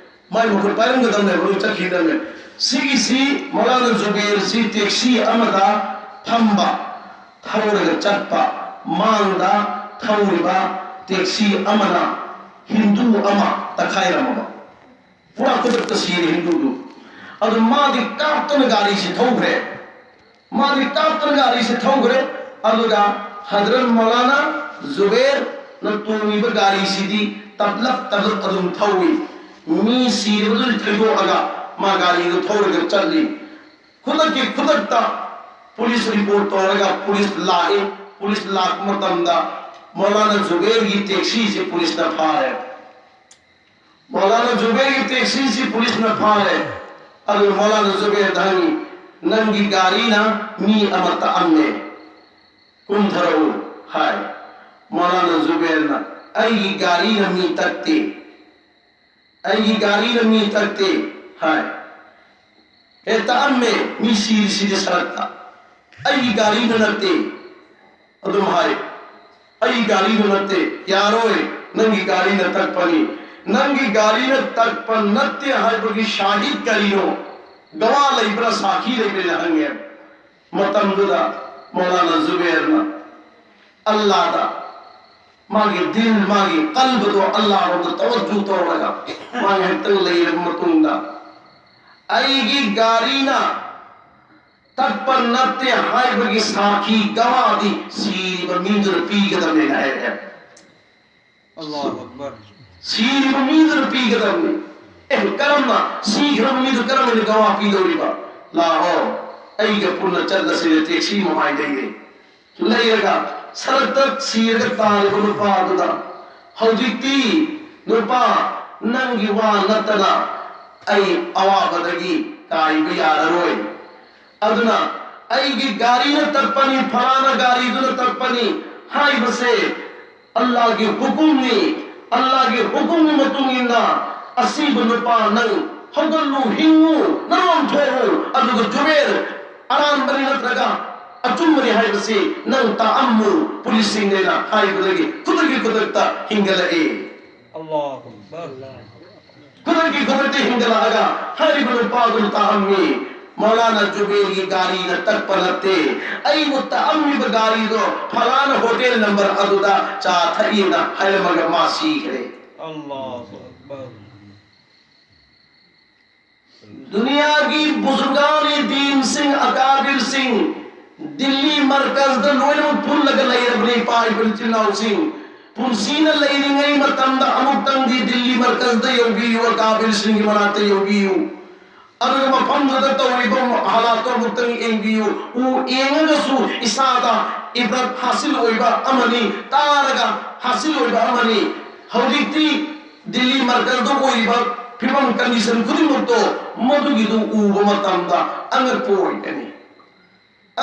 ꯃꯥꯏ ꯃꯈꯨꯠ ꯄꯥꯏꯔꯝꯒꯗꯕꯅꯦꯕ, ꯑꯗꯨꯝ ꯆꯠꯈꯤꯗꯕꯅꯦ꯫ ꯁꯤꯒꯤꯁꯤ ꯃꯧꯂꯥꯅꯥ ꯖꯨꯕꯦꯔꯁꯤ ꯇꯦꯛꯁꯤ ꯑꯃꯗ ꯐꯝꯕ, ꯊꯧꯔꯒ ꯆꯠꯄ, ꯃꯥꯡꯗ ꯊꯧꯔꯤꯕ ꯇꯦꯛꯁꯤ ꯑꯃꯅ ꯍꯤꯟꯗꯨ ꯑꯃ ꯇꯛꯈꯥꯏꯔꯝꯃꯕ꯫ ꯄꯨꯔꯥ ꯈꯨꯗꯛꯇ ꯁꯤꯔꯦ ꯍꯤꯟꯗꯨꯗꯨ꯫ ꯑꯗꯨ ꯃꯥꯗꯤ ꯀꯥꯞꯇꯅ ꯒꯥꯔꯤꯁꯤ ꯊꯧꯈ꯭ꯔꯦ꯫ ꯃꯥꯗꯤ ꯀꯥꯞꯇꯅ ꯒꯥꯔꯤꯁꯤ ꯊꯧꯈ꯭ꯔꯦ꯫ ꯑꯗꯨꯒ ꯍꯗꯔꯠ ꯃꯧꯂꯥꯅꯥ ꯖꯨꯕꯦꯔꯅ ꯇꯣꯡꯉꯤꯕ ꯒꯥꯔꯤꯁꯤꯗꯤ ꯇꯞꯂꯞ ꯇꯞꯂꯞ ꯑꯗꯨꯝ ꯊꯧꯏ꯫ ꯃꯤ ꯁꯤꯔꯕꯗꯨ ꯊꯩꯗꯣꯛꯑꯒ ꯃꯥ ꯒꯥꯔꯤꯗꯨ ꯊꯧꯔꯒ ꯆꯠꯂꯤ꯫ ꯈꯨꯗꯛꯀꯤ ꯈꯨꯗꯛꯇ ꯄꯨꯂꯤꯁ ꯔꯤꯄꯣꯔꯠ ꯇꯧꯔꯒ ꯄꯨꯂꯤꯁ ꯂꯥꯛꯏ꯫ ꯄꯨꯂꯤꯁ ꯂꯥꯛꯄ ꯃꯇꯝꯗ ꯃꯧꯂꯥꯅꯥ ꯖꯨꯕꯦꯔꯒꯤ ꯇꯦꯛꯁꯤꯁꯤ ꯄꯨꯂꯤꯁꯅ ꯐꯥꯔꯦ꯫ ꯃꯧꯂꯥꯅꯥ ꯖꯨꯕꯦꯔꯒꯤ ꯇꯦꯛꯁꯤꯁꯤ ꯄꯨꯂꯤꯁꯅ ꯐꯥꯔꯦ꯫ ꯑꯗꯨ ꯃꯧꯂꯥꯅꯥ ꯖꯨꯕꯦꯔꯗ ꯍꯪꯉꯤ, "ꯅꯪꯒꯤ ꯒꯥꯔꯤꯅ ꯃꯤ ꯑꯃ ꯇꯛꯑꯝꯃꯦ, ꯀꯨꯝꯊꯔꯛꯎ" ꯍꯥꯏ꯫ ꯃꯧꯂꯥꯅꯥ ꯖꯨꯕꯦꯔꯅ, "ꯑꯩꯒꯤ ꯒꯥꯔꯤꯅ ꯃꯤ ꯇꯛꯇꯦ, ꯑꯩꯒꯤ ꯒꯥꯔꯤꯅ ꯃꯤ ꯇꯛꯇꯦ" ꯍꯥꯏ꯫ "ꯑꯦ, ꯇꯛꯑꯝꯃꯦ, ꯃꯤ ꯁꯤꯔꯤꯁꯤꯗꯤ ꯁꯔꯛꯇ, ꯑꯩꯒꯤ ꯒꯥꯔꯤꯅ ꯅꯠꯇꯦ" ꯑꯗꯨꯝ ꯍꯥꯏ꯫ "ꯑꯩ ꯒꯥꯔꯤꯗꯨ ꯅꯠꯇꯦ, ꯌꯥꯔꯣꯏ, ꯅꯪꯒꯤ ꯒꯥꯔꯤꯅ ꯇꯛꯄꯅꯤ꯫ ꯅꯪꯒꯤ ꯒꯥꯔꯤꯅ ꯇꯛꯄ ꯅꯠꯇꯦ ꯍꯥꯏꯕꯒꯤ ꯁꯥꯍꯤꯗ ꯀꯔꯤꯅꯣ? ꯒꯋꯥ ꯂꯩꯕ꯭ꯔꯥ, ꯁꯥꯈꯤ ꯂꯩꯕ꯭ꯔꯥꯅ" ꯍꯪꯉꯦ꯫ ꯃꯇꯝꯗꯨꯗ ꯃꯧꯂꯥꯅꯥ ꯖꯨꯕꯦꯔꯅ ꯑꯜꯂꯥꯗ ꯃꯥꯒꯤ ꯗꯤꯜ, ꯃꯥꯒꯤ ꯀꯜꯕꯗꯣ ꯑꯜꯂꯥꯔꯣꯝꯗ ꯇꯋꯖꯨ ꯇꯧꯔꯒ ꯃꯥ ꯉꯥꯏꯍꯥꯛꯇꯪ ꯂꯩꯔꯕ ꯃꯇꯨꯡꯗ, "ꯑꯩꯒꯤ ꯒꯥꯔꯤꯅ ꯇꯛꯄ ꯅꯠꯇꯦ ꯍꯥꯏꯕꯒꯤ ꯁꯥꯈꯤ, ꯒꯋꯥꯗꯤ, ꯁꯤꯔꯤꯕ ꯃꯤꯗꯨꯅ ꯄꯤꯒꯗꯕꯅꯦꯅ" ꯍꯥꯏꯔꯛꯑꯦ꯫ Allahu Akbar. "ꯁꯤꯔꯤꯕ ꯃꯤꯗꯨꯅ ꯄꯤꯒꯗꯕꯅꯤ꯫ ꯑꯦ, ꯀꯔꯝꯅ? ꯁꯤꯈ꯭ꯔꯕ ꯃꯤꯗꯨ ꯀꯔꯝꯅ ꯒꯋꯥ ꯄꯤꯗꯧꯔꯤꯕ? ꯂꯥꯛꯑꯣ, ꯑꯩꯒ ꯄꯨꯟꯅ ꯆꯠꯂꯁꯤꯅꯦ ꯇꯦꯛꯁꯤ ꯃꯃꯥꯏꯗꯒꯤ" ꯂꯩꯔꯒ ꯁꯔꯛꯇ ꯁꯤꯔꯒ ꯇꯥꯔꯤꯕ ꯅꯨꯄꯥꯗꯨꯗ, "ꯍꯧꯖꯤꯛꯇꯤ ꯅꯨꯄꯥ, ꯅꯪꯒꯤ ꯋꯥ ꯅꯠꯇꯅ ꯑꯩ ꯑꯋꯥꯕꯗꯒꯤ ꯀꯥꯏꯕ ꯌꯥꯔꯔꯣꯏ꯫ ꯑꯗꯨꯅ ꯑꯩꯒꯤ ꯒꯥꯔꯤꯅ ꯇꯛꯄꯅꯤ, ꯐꯂꯥꯅ ꯒꯥꯔꯤꯗꯨꯅ ꯇꯛꯄꯅꯤ ꯍꯥꯏꯕꯁꯦ ꯑꯜꯂꯥꯒꯤ ꯍꯨꯀꯨꯝꯅꯤ꯫ ꯑꯜꯂꯥꯒꯤ ꯍꯨꯀꯨꯝꯒꯤ ꯃꯇꯨꯡ ꯏꯟꯅ ꯑꯁꯤꯕ ꯅꯨꯄꯥ ꯅꯪ ꯍꯧꯒꯠꯂꯨ, ꯍꯤꯡꯉꯨ, ꯅꯔꯣꯟ ꯊꯣꯛꯎ, ꯑꯗꯨꯒ ꯖꯨꯕꯦꯔ ꯑꯔꯥꯟꯕꯅꯤ ꯅꯠꯇ꯭ꯔꯒ ꯑꯆꯨꯝꯕꯅꯤ ꯍꯥꯏꯕꯁꯤ ꯅꯪ ꯇꯥꯛꯑꯝꯃꯨ ꯄꯨꯂꯤꯁꯁꯤꯡꯅꯦꯅ ꯍꯥꯏꯕꯗꯒꯤ ꯈꯨꯗꯛꯀꯤ ꯈꯨꯗꯛꯇ ꯍꯤꯡꯒꯠꯂꯛꯏ꯫ الله أكبر. ꯈꯨꯗꯛꯀꯤ ꯈꯨꯗꯛꯇ ꯍꯤꯡꯒꯠꯂꯛꯑꯒ ꯍꯥꯏꯔꯤꯕ ꯅꯨꯄꯥꯗꯨꯅ ꯇꯥꯛꯑꯝꯃꯤ꯫ ꯃꯧꯂꯥꯅꯥ ꯖꯨꯕꯦꯔꯒꯤ ꯒꯥꯔꯤꯅ ꯇꯛꯄ ꯅꯠꯇꯦ, ꯑꯩꯕꯨ ꯇꯥꯛꯑꯝꯃꯤꯕ ꯒꯥꯔꯤꯗꯣ ꯐꯂꯥꯅ ꯍꯣꯇꯦꯜ ꯅꯝꯕꯔ ꯑꯗꯨꯗ ꯆꯥ ꯊꯛꯏꯅ ꯍꯥꯏꯔꯝꯃꯒ ꯃꯥ ꯁꯤꯈ꯭ꯔꯦ꯫ الله أكبر. ꯗꯨꯅꯤꯌꯥꯒꯤ ꯕꯨꯖꯨꯔꯒꯥꯅꯤ ꯗꯤꯟꯁꯤꯡ, ꯑꯀꯥꯕꯤꯔꯁꯤꯡ, ꯗꯤꯜꯂꯤ ꯃꯔꯀꯖꯗ ꯂꯣꯏꯅꯃꯛ ꯄꯨꯜꯂꯒ ꯂꯩꯔꯕꯅꯤ꯫ ꯏꯄꯥ ꯏꯄꯨ ꯏꯆꯤꯜ ꯏꯅꯥꯎꯁꯤꯡ, ꯄꯨꯟꯁꯤꯅ ꯂꯩꯔꯤꯉꯩ ꯃꯇꯝꯗ ꯑꯃꯨꯛꯇꯪꯗꯤ ꯗꯤꯜꯂꯤ ꯃꯔꯀꯖꯗ ꯌꯧꯕꯤꯌꯨ, ꯑꯀꯥꯕꯤꯔꯁꯤꯡꯒꯤ ꯃꯅꯥꯛꯇ ꯌꯧꯕꯤꯌꯨ꯫ ꯑꯗꯨꯒ ꯃꯐꯝꯗꯨꯗ ꯇꯧꯔꯤꯕ ꯍꯥꯂꯥꯠꯇꯣ ꯑꯃꯨꯛꯇꯪ ꯌꯦꯡꯕꯤꯌꯨ꯫ ꯎ ꯌꯦꯡꯉꯒꯁꯨ ꯏꯁꯥꯗ ꯏꯕ꯭ꯔꯠ ꯍꯥꯁꯤꯜ ꯑꯣꯏꯕ ꯑꯃꯅꯤ, ꯇꯥꯔꯒ ꯍꯥꯁꯤꯜ ꯑꯣꯏꯕ ꯑꯃꯅꯤ꯫ ꯍꯧꯖꯤꯛꯇꯤ ꯗꯤꯜꯂꯤ ꯃꯔꯀꯖꯗ ꯑꯣꯏꯔꯤꯕ ꯐꯤꯕꯝ, ꯀꯟꯗꯤꯁꯟ ꯈꯨꯗꯤꯡꯃꯛꯇꯣ ꯃꯗꯨꯒꯤꯗꯨ ꯎꯕ ꯃꯇꯝꯗ ꯑꯉꯛꯄ ꯑꯣꯏꯒꯅꯤ,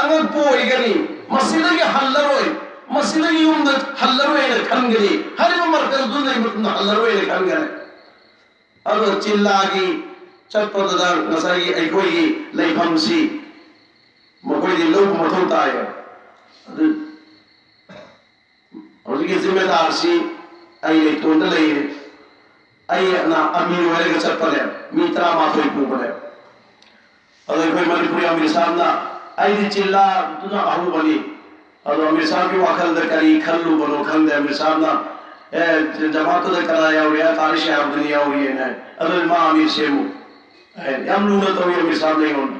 ꯑꯉꯛꯄ ꯑꯣꯏꯒꯅꯤ꯫ ꯃꯁꯤꯗꯒꯤ ꯍꯜꯂꯔꯣꯏ, ꯃꯁꯤꯗꯒꯤ ꯌꯨꯝꯗ ꯍꯜꯂꯔꯣꯏ ꯍꯥꯏꯅ ꯈꯟꯒꯅꯤ꯫ ꯍꯥꯏꯔꯤꯕ ꯃꯔꯀꯖꯗꯨ ꯂꯩꯕ ꯃꯇꯝꯗ ꯍꯜꯂꯔꯣꯏ ꯍꯥꯏꯅ ꯈꯟꯒꯅꯤ꯫ ꯑꯗꯣ ꯆꯤꯜꯂꯥꯒꯤ ꯆꯠꯄꯗꯨꯗ ꯉꯁꯥꯏꯒꯤ ꯑꯩꯈꯣꯏꯒꯤ ꯂꯩꯐꯝꯁꯤ ꯃꯈꯣꯏꯗꯤ ꯂꯧꯕ ꯃꯊꯧ ꯇꯥꯏ꯫ ꯑꯗꯨ ꯍꯧꯖꯤꯛꯀꯤ ꯖꯤꯝꯃꯦꯗꯥꯔꯁꯤ ꯑꯩ ꯂꯩꯇꯣꯟꯗ ꯂꯩꯔꯦ꯫ ꯑꯩꯅ ꯑꯃꯤꯔ ꯑꯣꯏꯔꯒ ꯆꯠꯄꯅꯦ, ꯃꯤ ꯇꯔꯥꯃꯥꯊꯣꯏ ꯄꯨꯕꯅꯦ꯫ ꯑꯗꯣ ꯑꯩꯈꯣꯏ ꯃꯅꯤꯄꯨꯔꯤ ꯑꯃꯤꯔ ꯁꯥꯍꯕꯅ, ꯑꯩꯗꯤ ꯆꯤꯜꯂꯥꯗꯨꯅ ꯑꯍꯧꯕꯅꯤ꯫ ꯑꯗꯣ ꯑꯃꯤꯔ ꯁꯥꯍꯕꯀꯤ ꯋꯥꯈꯜꯗ ꯀꯔꯤ ꯈꯜꯂꯨꯕꯅꯣ ꯈꯪꯗꯦ, ꯑꯃꯤꯔ ꯁꯥꯍꯕꯅ, "ꯑꯦ, ꯖꯃꯥꯠꯇꯨꯗ ꯀꯅꯥ ꯌꯥꯎꯔꯤ? ꯀꯥꯔꯤ ꯁꯥꯍꯕꯗꯨꯅ ꯌꯥꯎꯔꯤꯅ ꯍꯥꯏ꯫ ꯑꯗꯨꯗꯤ ꯃꯥ ꯑꯃꯤꯔ ꯁꯦꯝꯃꯨ ꯍꯥꯏ꯫ ꯌꯥꯝ ꯂꯨꯅ ꯇꯧꯏ ꯑꯃꯤꯔ ꯁꯥꯍꯕꯅ ꯑꯩꯉꯣꯟꯗ꯫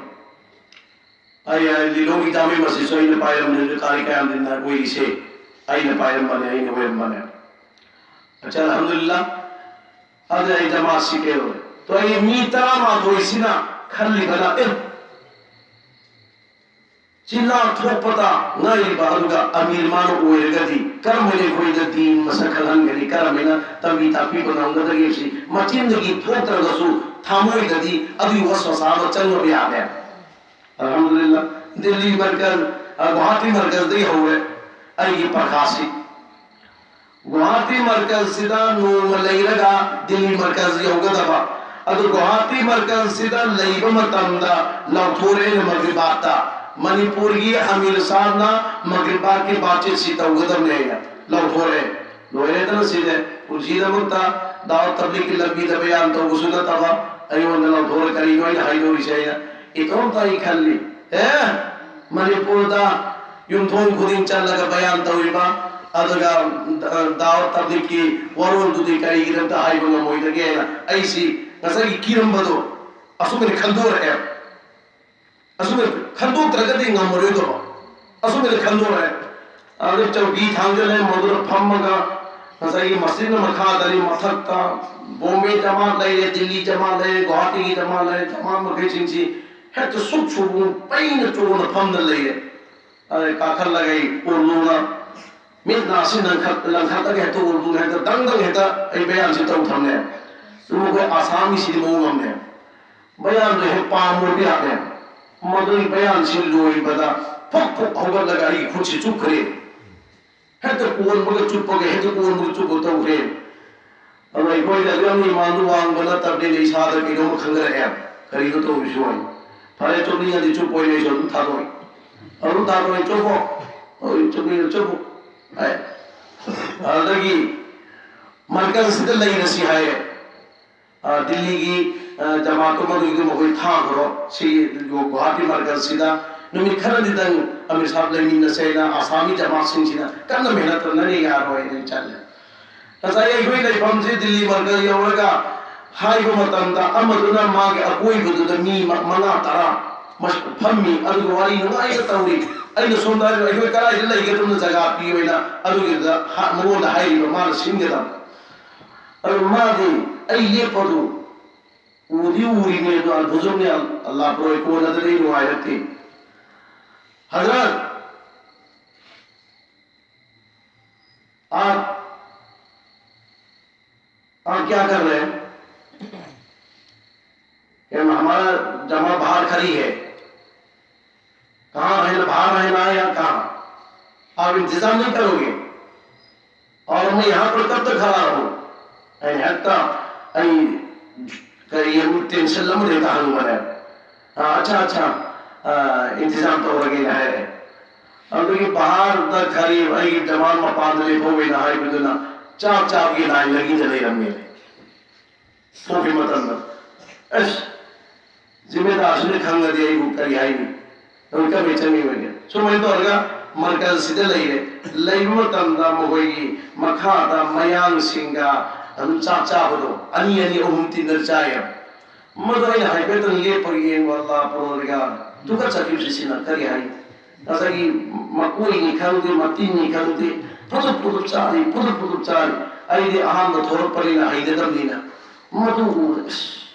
ꯑꯩ, ꯑꯩ ꯂꯤꯂꯣꯡꯒꯤ ꯖꯥꯃꯦ ꯃꯁꯖꯤꯗꯁꯨ ꯑꯩꯅ ꯄꯥꯏꯔꯝꯕꯅꯤ, ꯀꯥꯔꯤ ꯀꯌꯥꯝꯗꯤꯟꯅ ꯑꯣꯏꯔꯤꯁꯦ ꯑꯩꯅ ꯄꯥꯏꯔꯝꯕꯅꯦ, ꯑꯩꯅ ꯑꯣꯏꯔꯝꯕꯅꯦ꯫ ꯑꯆꯥ, ꯑꯜꯍꯝꯗꯨꯂꯤꯜꯂꯥ꯫ ꯑꯗꯨ ꯑꯩ ꯖꯃꯥꯠꯁꯤ ꯀꯩꯗꯧꯔꯦ? ꯇꯣ ꯑꯩ ꯃꯤ ꯇꯔꯥꯃꯥꯊꯣꯏꯁꯤꯅ ꯈꯜꯂꯤꯕꯅ, ꯑꯦ, ꯆꯤꯜꯂꯥ ꯊꯣꯛꯄꯇ ꯉꯥꯏꯔꯤꯕ ꯑꯗꯨꯒ ꯑꯃꯤꯔ ꯃꯥꯅ ꯑꯣꯏꯔꯒꯗꯤ ꯀꯔꯝꯍꯥꯏꯅ ꯑꯩꯈꯣꯏꯗ ꯗꯤꯟ ꯃꯁꯛ ꯈꯪꯍꯟꯒꯅꯤ, ꯀꯔꯝꯍꯥꯏꯅ ꯇꯝꯕꯤ ꯇꯥꯛꯄꯤꯕ ꯉꯝꯒꯗꯒꯦ ꯁꯤ ꯃꯆꯤꯟꯗꯒꯤ ꯊꯣꯛꯇ꯭ꯔꯒꯁꯨ ꯊꯃꯣꯏꯗꯗꯤ ꯑꯗꯨꯒꯤ ꯋꯥꯁꯋꯥꯁꯥ ꯑꯃ ꯆꯪꯉꯕ ꯌꯥꯔꯦ꯫ ꯑꯜꯍꯝꯗꯨꯂꯤꯜꯂꯥ, ꯗꯤꯜꯂꯤ ꯃꯔꯀꯖ, ꯑ, ꯒꯨꯋꯥꯍꯥꯇꯤ ꯃꯔꯀꯖꯗꯒꯤ ꯍꯧꯔꯦ ꯑꯩꯒꯤ ꯄꯔꯈꯥꯁꯤ꯫ ꯒꯨꯋꯥꯍꯥꯇꯤ ꯃꯔꯀꯖꯁꯤꯗ ꯅꯣꯡꯃ ꯂꯩꯔꯒ ꯗꯤꯜꯂꯤ ꯃꯔꯀꯖ ꯌꯧꯒꯗꯕ꯫ ꯑꯗꯨ ꯒꯨꯋꯥꯍꯥꯇꯤ ꯃꯔꯀꯖꯁꯤꯗ ꯂꯩꯕ ꯃꯇꯝꯗ ꯂꯥꯎꯊꯣꯔꯛꯑꯦ ꯃꯒ꯭ꯔꯤꯕꯥꯠꯇ꯫ ꯃꯅꯤꯄꯨꯔꯒꯤ ꯑꯃꯤꯔ ꯁꯥꯍꯕꯅ ꯃꯒ꯭ꯔꯤꯕ ꯕꯥꯗꯀꯤ ꯕꯥꯠꯆꯤꯠꯁꯤ ꯇꯧꯒꯗꯕꯅꯦꯅ ꯂꯥꯎꯊꯣꯔꯛꯑꯦ꯫ ꯂꯣꯏꯔꯦꯗꯅ ꯁꯤꯅꯦ꯫ ꯄꯨꯟꯁꯤꯗꯃꯛꯇ ꯗꯥꯋꯠ ꯇꯕ꯭ꯂꯤꯒꯀꯤ ꯂꯝꯕꯤꯗ ꯕꯌꯥꯟ ꯇꯧꯕꯁꯨ ꯅꯠꯇꯕ ꯑꯩꯉꯣꯟꯗ ꯂꯥꯎꯊꯣꯔꯛꯑꯦ꯫ ꯀꯔꯤꯅꯣ ꯑꯩꯅ ꯍꯥꯏꯗꯣꯔꯤꯁꯦ? ꯑꯩꯅ ꯏꯇꯣꯝꯇ ꯑꯩ ꯈꯜꯂꯤ, ꯑꯦ, ꯃꯅꯤꯄꯨꯔꯗ ꯌꯨꯝꯊꯣꯡ ꯈꯨꯗꯤꯡ ꯆꯠꯂꯒ ꯕꯌꯥꯟ ꯇꯧꯔꯤꯕ, ꯑꯗꯨꯒ ꯗꯥꯋꯠ ꯇꯕ꯭ꯂꯤꯒꯀꯤ ꯋꯥꯔꯣꯜꯗꯨꯗꯤ ꯀꯔꯤꯒꯤꯗꯃꯛꯇ ꯍꯥꯏꯕ ꯉꯝꯃꯣꯏꯗꯒꯦꯅ ꯑꯩꯁꯤ ꯉꯁꯥꯏꯒꯤ ꯀꯤꯔꯝꯕꯗꯣ ꯑꯁꯨꯝꯅ ꯈꯟꯗꯣꯔꯛꯑꯦ꯫ ꯑꯁꯨꯝꯅ ꯈꯟꯗꯣꯛꯇ꯭ꯔꯒꯗꯤ ꯉꯝꯃꯔꯣꯏꯗꯕ, ꯑꯁꯨꯝꯅ ꯈꯟꯗꯣꯔꯛꯑꯦ꯫ ꯑꯗꯨ ꯆꯧꯀꯤ ꯊꯥꯡꯖꯜꯂꯦ, ꯃꯗꯨꯗ ꯐꯝꯃꯒ ꯉꯁꯥꯏꯒꯤ ꯃꯁꯖꯤꯗꯅ ꯃꯈꯥꯗꯅꯤ, ꯃꯊꯛꯇ ꯕꯣꯝꯕꯦ ꯖꯃꯥꯠ ꯂꯩꯔꯦ, ꯗꯤꯜꯂꯤ ꯖꯃꯥꯠ ꯂꯩꯔꯦ, ꯒꯨꯋꯥꯍꯥꯇꯤꯒꯤ ꯖꯃꯥꯠ ꯂꯩꯔꯦ, ꯖꯃꯥꯠ ꯃꯈꯩꯁꯤꯡꯁꯤ ꯍꯦꯛꯇ ꯁꯨꯛ ꯁꯨꯕꯨꯡ ꯄꯩꯅ ꯆꯣꯡꯅ ꯐꯝꯅ ꯂꯩꯔꯦ꯫ ꯑꯗꯩ ꯀꯥꯈꯠꯂꯒ ꯑꯩ ꯎꯔꯗꯨꯅ ꯃꯤꯠ ꯅꯥꯁꯤ ꯂꯪꯈꯠ-, ꯂꯪꯈꯠꯂꯒ ꯍꯦꯛꯇ ꯎꯔꯗꯨꯅ ꯍꯦꯛꯇ ꯗꯪ ꯗꯪ ꯍꯦꯛꯇ ꯑꯩ ꯕꯌꯥꯟꯁꯤ ꯇꯧ ꯊꯝꯃꯦ꯫ ꯑꯗꯨ ꯃꯈꯣꯏ ꯑꯁꯥꯃꯤꯁꯤꯗꯤ ꯃꯑꯣꯡ ꯑꯃꯅꯦ꯫ ꯕꯌꯥꯟꯗꯣ ꯍꯦꯛ ꯄꯥꯝꯃꯨꯕ ꯌꯥꯗꯦ꯫ ꯃꯗꯨꯒꯤ ꯕꯌꯥꯟꯁꯤ ꯂꯣꯏꯕꯗ ꯐꯨꯛ ꯐꯨꯛ ꯍꯧꯒꯠꯂꯒ ꯑꯩꯒꯤ ꯈꯨꯠꯁꯤ ꯆꯨꯞꯈ꯭ꯔꯦ꯫ ꯍꯦꯛꯇ ꯀꯣꯟꯕꯒ ꯆꯨꯞꯄꯒ, ꯍꯦꯛꯇ ꯀꯣꯟꯕꯒ ꯆꯨꯞꯄ ꯇꯧꯈ꯭ꯔꯦ꯫ ꯑꯗꯣ ꯑꯩꯈꯣꯏꯗ ꯑꯗꯨ ꯌꯥꯝ ꯏꯃꯥꯟꯗꯨ ꯋꯥꯡꯕ ꯅꯠꯇꯕꯅꯤꯅ ꯏꯁꯥꯗ ꯀꯩꯅꯣꯝꯃ ꯈꯟꯒꯠꯂꯛꯑꯦ꯫ ꯀꯔꯤꯅꯣ ꯇꯧꯔꯤꯁꯤꯕꯣ? ꯐꯔꯦ, ꯆꯨꯞꯅꯤꯡꯉꯗꯤ ꯆꯨꯞꯄꯣꯏꯅꯦ, ꯑꯩꯁꯨ ꯑꯗꯨꯝ ꯊꯥꯗꯣꯛꯑꯦ꯫ ꯑꯗꯨꯝ ꯊꯥꯗꯣꯛꯑꯦ, ꯆꯨꯞꯄꯣ꯫ ꯍꯣꯏ, ꯆꯨꯞꯅꯤꯡꯉ ꯆꯨꯞꯄꯣ꯫ ꯍꯥꯏ꯫ ꯑꯗꯨꯗꯒꯤ ꯃꯔꯀꯖꯁꯤꯗ ꯂꯩꯔꯁꯤ ꯍꯥꯏꯔꯦ꯫ ꯑ, ꯗꯤꯜꯂꯤꯒꯤ, ꯑ, ꯖꯃꯥꯠꯇꯨ ꯃꯗꯨꯒꯤꯗꯨ ꯃꯈꯣꯏ ꯊꯥꯈ꯭ꯔꯣ꯫ ꯁꯤ ꯒꯨꯋꯥꯍꯥꯇꯤ ꯃꯔꯀꯖꯁꯤꯗ ꯅꯨꯃꯤꯠ ꯈꯔꯅꯤꯗꯪ ꯑꯃꯤꯔ ꯁꯥꯍꯕ ꯂꯩꯃꯤꯟꯅꯁꯦꯅ ꯑꯁꯥꯃꯤ ꯖꯃꯥꯠꯁꯤꯡꯁꯤꯅ ꯀꯟꯅ ꯃꯦꯍꯅꯠ ꯇꯧꯅꯔꯤ, ꯌꯥꯔꯣꯏꯅ ꯆꯠꯂꯦ꯫ ꯉꯁꯥꯏ ꯑꯩꯈꯣꯏ ꯂꯩꯐꯝꯁꯤ ꯗꯤꯜꯂꯤ ꯃꯔꯀꯖ ꯌꯧꯔꯒ ꯍꯥꯏꯕ ꯃꯇꯝꯗ ꯑꯃꯗꯨꯅ ꯃꯥꯒꯤ ꯑꯀꯣꯏꯕꯗꯨꯗ ꯃꯤ ꯃ-, ꯃꯉꯥ ꯇꯔꯥ ꯃꯁ-, ꯐꯝꯃꯤ, ꯑꯗꯨꯒ ꯋꯥꯔꯤ ꯅꯨꯡꯉꯥꯏꯅ ꯇꯧꯔꯤ꯫ ꯑꯩꯅ ꯁꯣꯝꯗ ꯍꯥꯏꯔꯤꯕ, "ꯑꯩꯈꯣꯏ ꯀꯗꯥꯏꯗ ꯂꯩꯒꯗꯕꯅꯣ ꯖꯒꯥ ꯄꯤꯌꯨ?" ꯍꯥꯏꯅ ꯑꯗꯨꯒꯤꯗꯨꯗ ꯍꯥ-, ꯃꯉꯣꯟꯗ ꯍꯥꯏꯔꯤꯕ ꯃꯥꯅ ꯁꯤꯟꯒꯗꯕ꯫ ꯑꯗꯨ ꯃꯥꯗꯤ ꯑꯩ ꯂꯦꯞꯄꯗꯨ ꯎꯗꯤ ꯎꯔꯤꯅꯦ, ꯑꯗꯣ ꯑꯜ ꯐꯖꯔꯅꯤ, ꯑꯜ-, ꯑꯜꯂꯥ ꯄꯨꯔꯣꯏ ꯀꯣꯟꯅꯗꯅ ꯑꯩ ꯅꯨꯡꯉꯥꯏꯔꯛꯇꯦ꯫ "हजरत, आप, आप क्या कर रहे हैं? क्या हमारा जमा बाहर खड़ी है, कहाँ रहना, बाहर रहना है या कहाँ? आप इंतजाम नहीं करोगे? और मैं यहाँ पर कब तक खड़ा रहूँ?" ꯑꯩꯅ ꯍꯦꯛꯇ ꯑꯩ ꯀꯔꯤ ꯑꯃ ꯇꯦꯟꯁꯟ ꯑꯃꯗ ꯍꯦꯛꯇ ꯍꯪꯕꯅꯦ꯫ "ꯑꯥ, ꯑꯠꯆꯥ, ꯑꯠꯆꯥ, ꯑ, ꯏꯟꯇꯤꯖꯥꯝ ꯇꯧꯔꯒꯦꯅ ꯍꯥꯏꯔꯦ꯫ ꯑꯗꯨꯒꯤ ꯕꯍꯥꯔꯗ ꯈꯔꯤ ꯑꯩꯒꯤ ꯖꯃꯥꯟ ꯃꯄꯥꯟꯗ ꯂꯦꯞꯍꯧꯋꯦꯅ ꯍꯥꯏꯕꯗꯨꯅ ꯆꯥꯛ ꯆꯥꯕꯒꯤ ꯂꯥꯏꯟ ꯂꯩꯒꯤꯗ ꯂꯩꯔꯝꯃꯦ꯫ ꯊꯣꯛꯈꯤꯕ ꯃꯇꯝꯗ, ꯑꯁ, ꯖꯤꯃꯦꯗꯥꯔꯁꯤꯅ ꯈꯪꯉꯗꯤ ꯑꯩꯕꯨ ꯀꯔꯤ ꯍꯥꯏꯅꯤ? ꯑꯩꯈꯣꯏ ꯀꯃꯥꯏꯅ ꯆꯪꯉꯤ ꯑꯣꯏꯒꯦ? ꯁꯨꯃꯥꯏꯅ ꯇꯧꯔꯒ ꯃꯔꯀꯖꯁꯤꯗ ꯂꯩꯔꯦ꯫ ꯂꯩꯕ ꯃꯇꯝꯗ ꯃꯈꯣꯏꯒꯤ ꯃꯈꯥꯗ ꯃꯌꯥꯡꯁꯤꯡꯒ ꯑꯗꯨꯝ ꯆꯥꯛ ꯆꯥꯕꯗꯣ ꯑꯅꯤ ꯑꯅꯤ ꯑꯍꯨꯝ ꯇꯤꯟꯅ ꯆꯥꯏꯌꯦꯕ꯫ ꯃꯗꯨ ꯑꯩꯅ ꯍꯥꯏꯐꯦꯠꯇꯪ ꯂꯦꯞꯄꯒ ꯌꯦꯡꯕ, ꯑꯜꯂꯥ ꯄꯔꯣꯔꯒ ꯇꯨꯀꯠꯆꯈꯤꯕꯁꯤ ꯁꯤꯅ ꯀꯔꯤ ꯍꯥꯏ? ꯉꯁꯥꯏꯒꯤ ꯃꯀꯣꯏꯅꯤ ꯈꯪꯗꯦ, ꯃꯇꯤꯟꯅꯤ ꯈꯪꯗꯦ, ꯐꯨꯗꯨꯞ ꯐꯨꯗꯨꯞ ꯆꯥꯔꯤ, ꯐꯨꯗꯨꯞ ꯐꯨꯗꯨꯞ ꯆꯥꯔꯤ꯫ ꯑꯩꯗꯤ ꯑꯍꯥꯟꯕ ꯊꯣꯛꯂꯛꯄꯅꯤꯅ ꯍꯩꯅꯗꯕꯅꯤꯅ ꯃꯗꯨ ꯎꯕꯗ ꯑꯁ,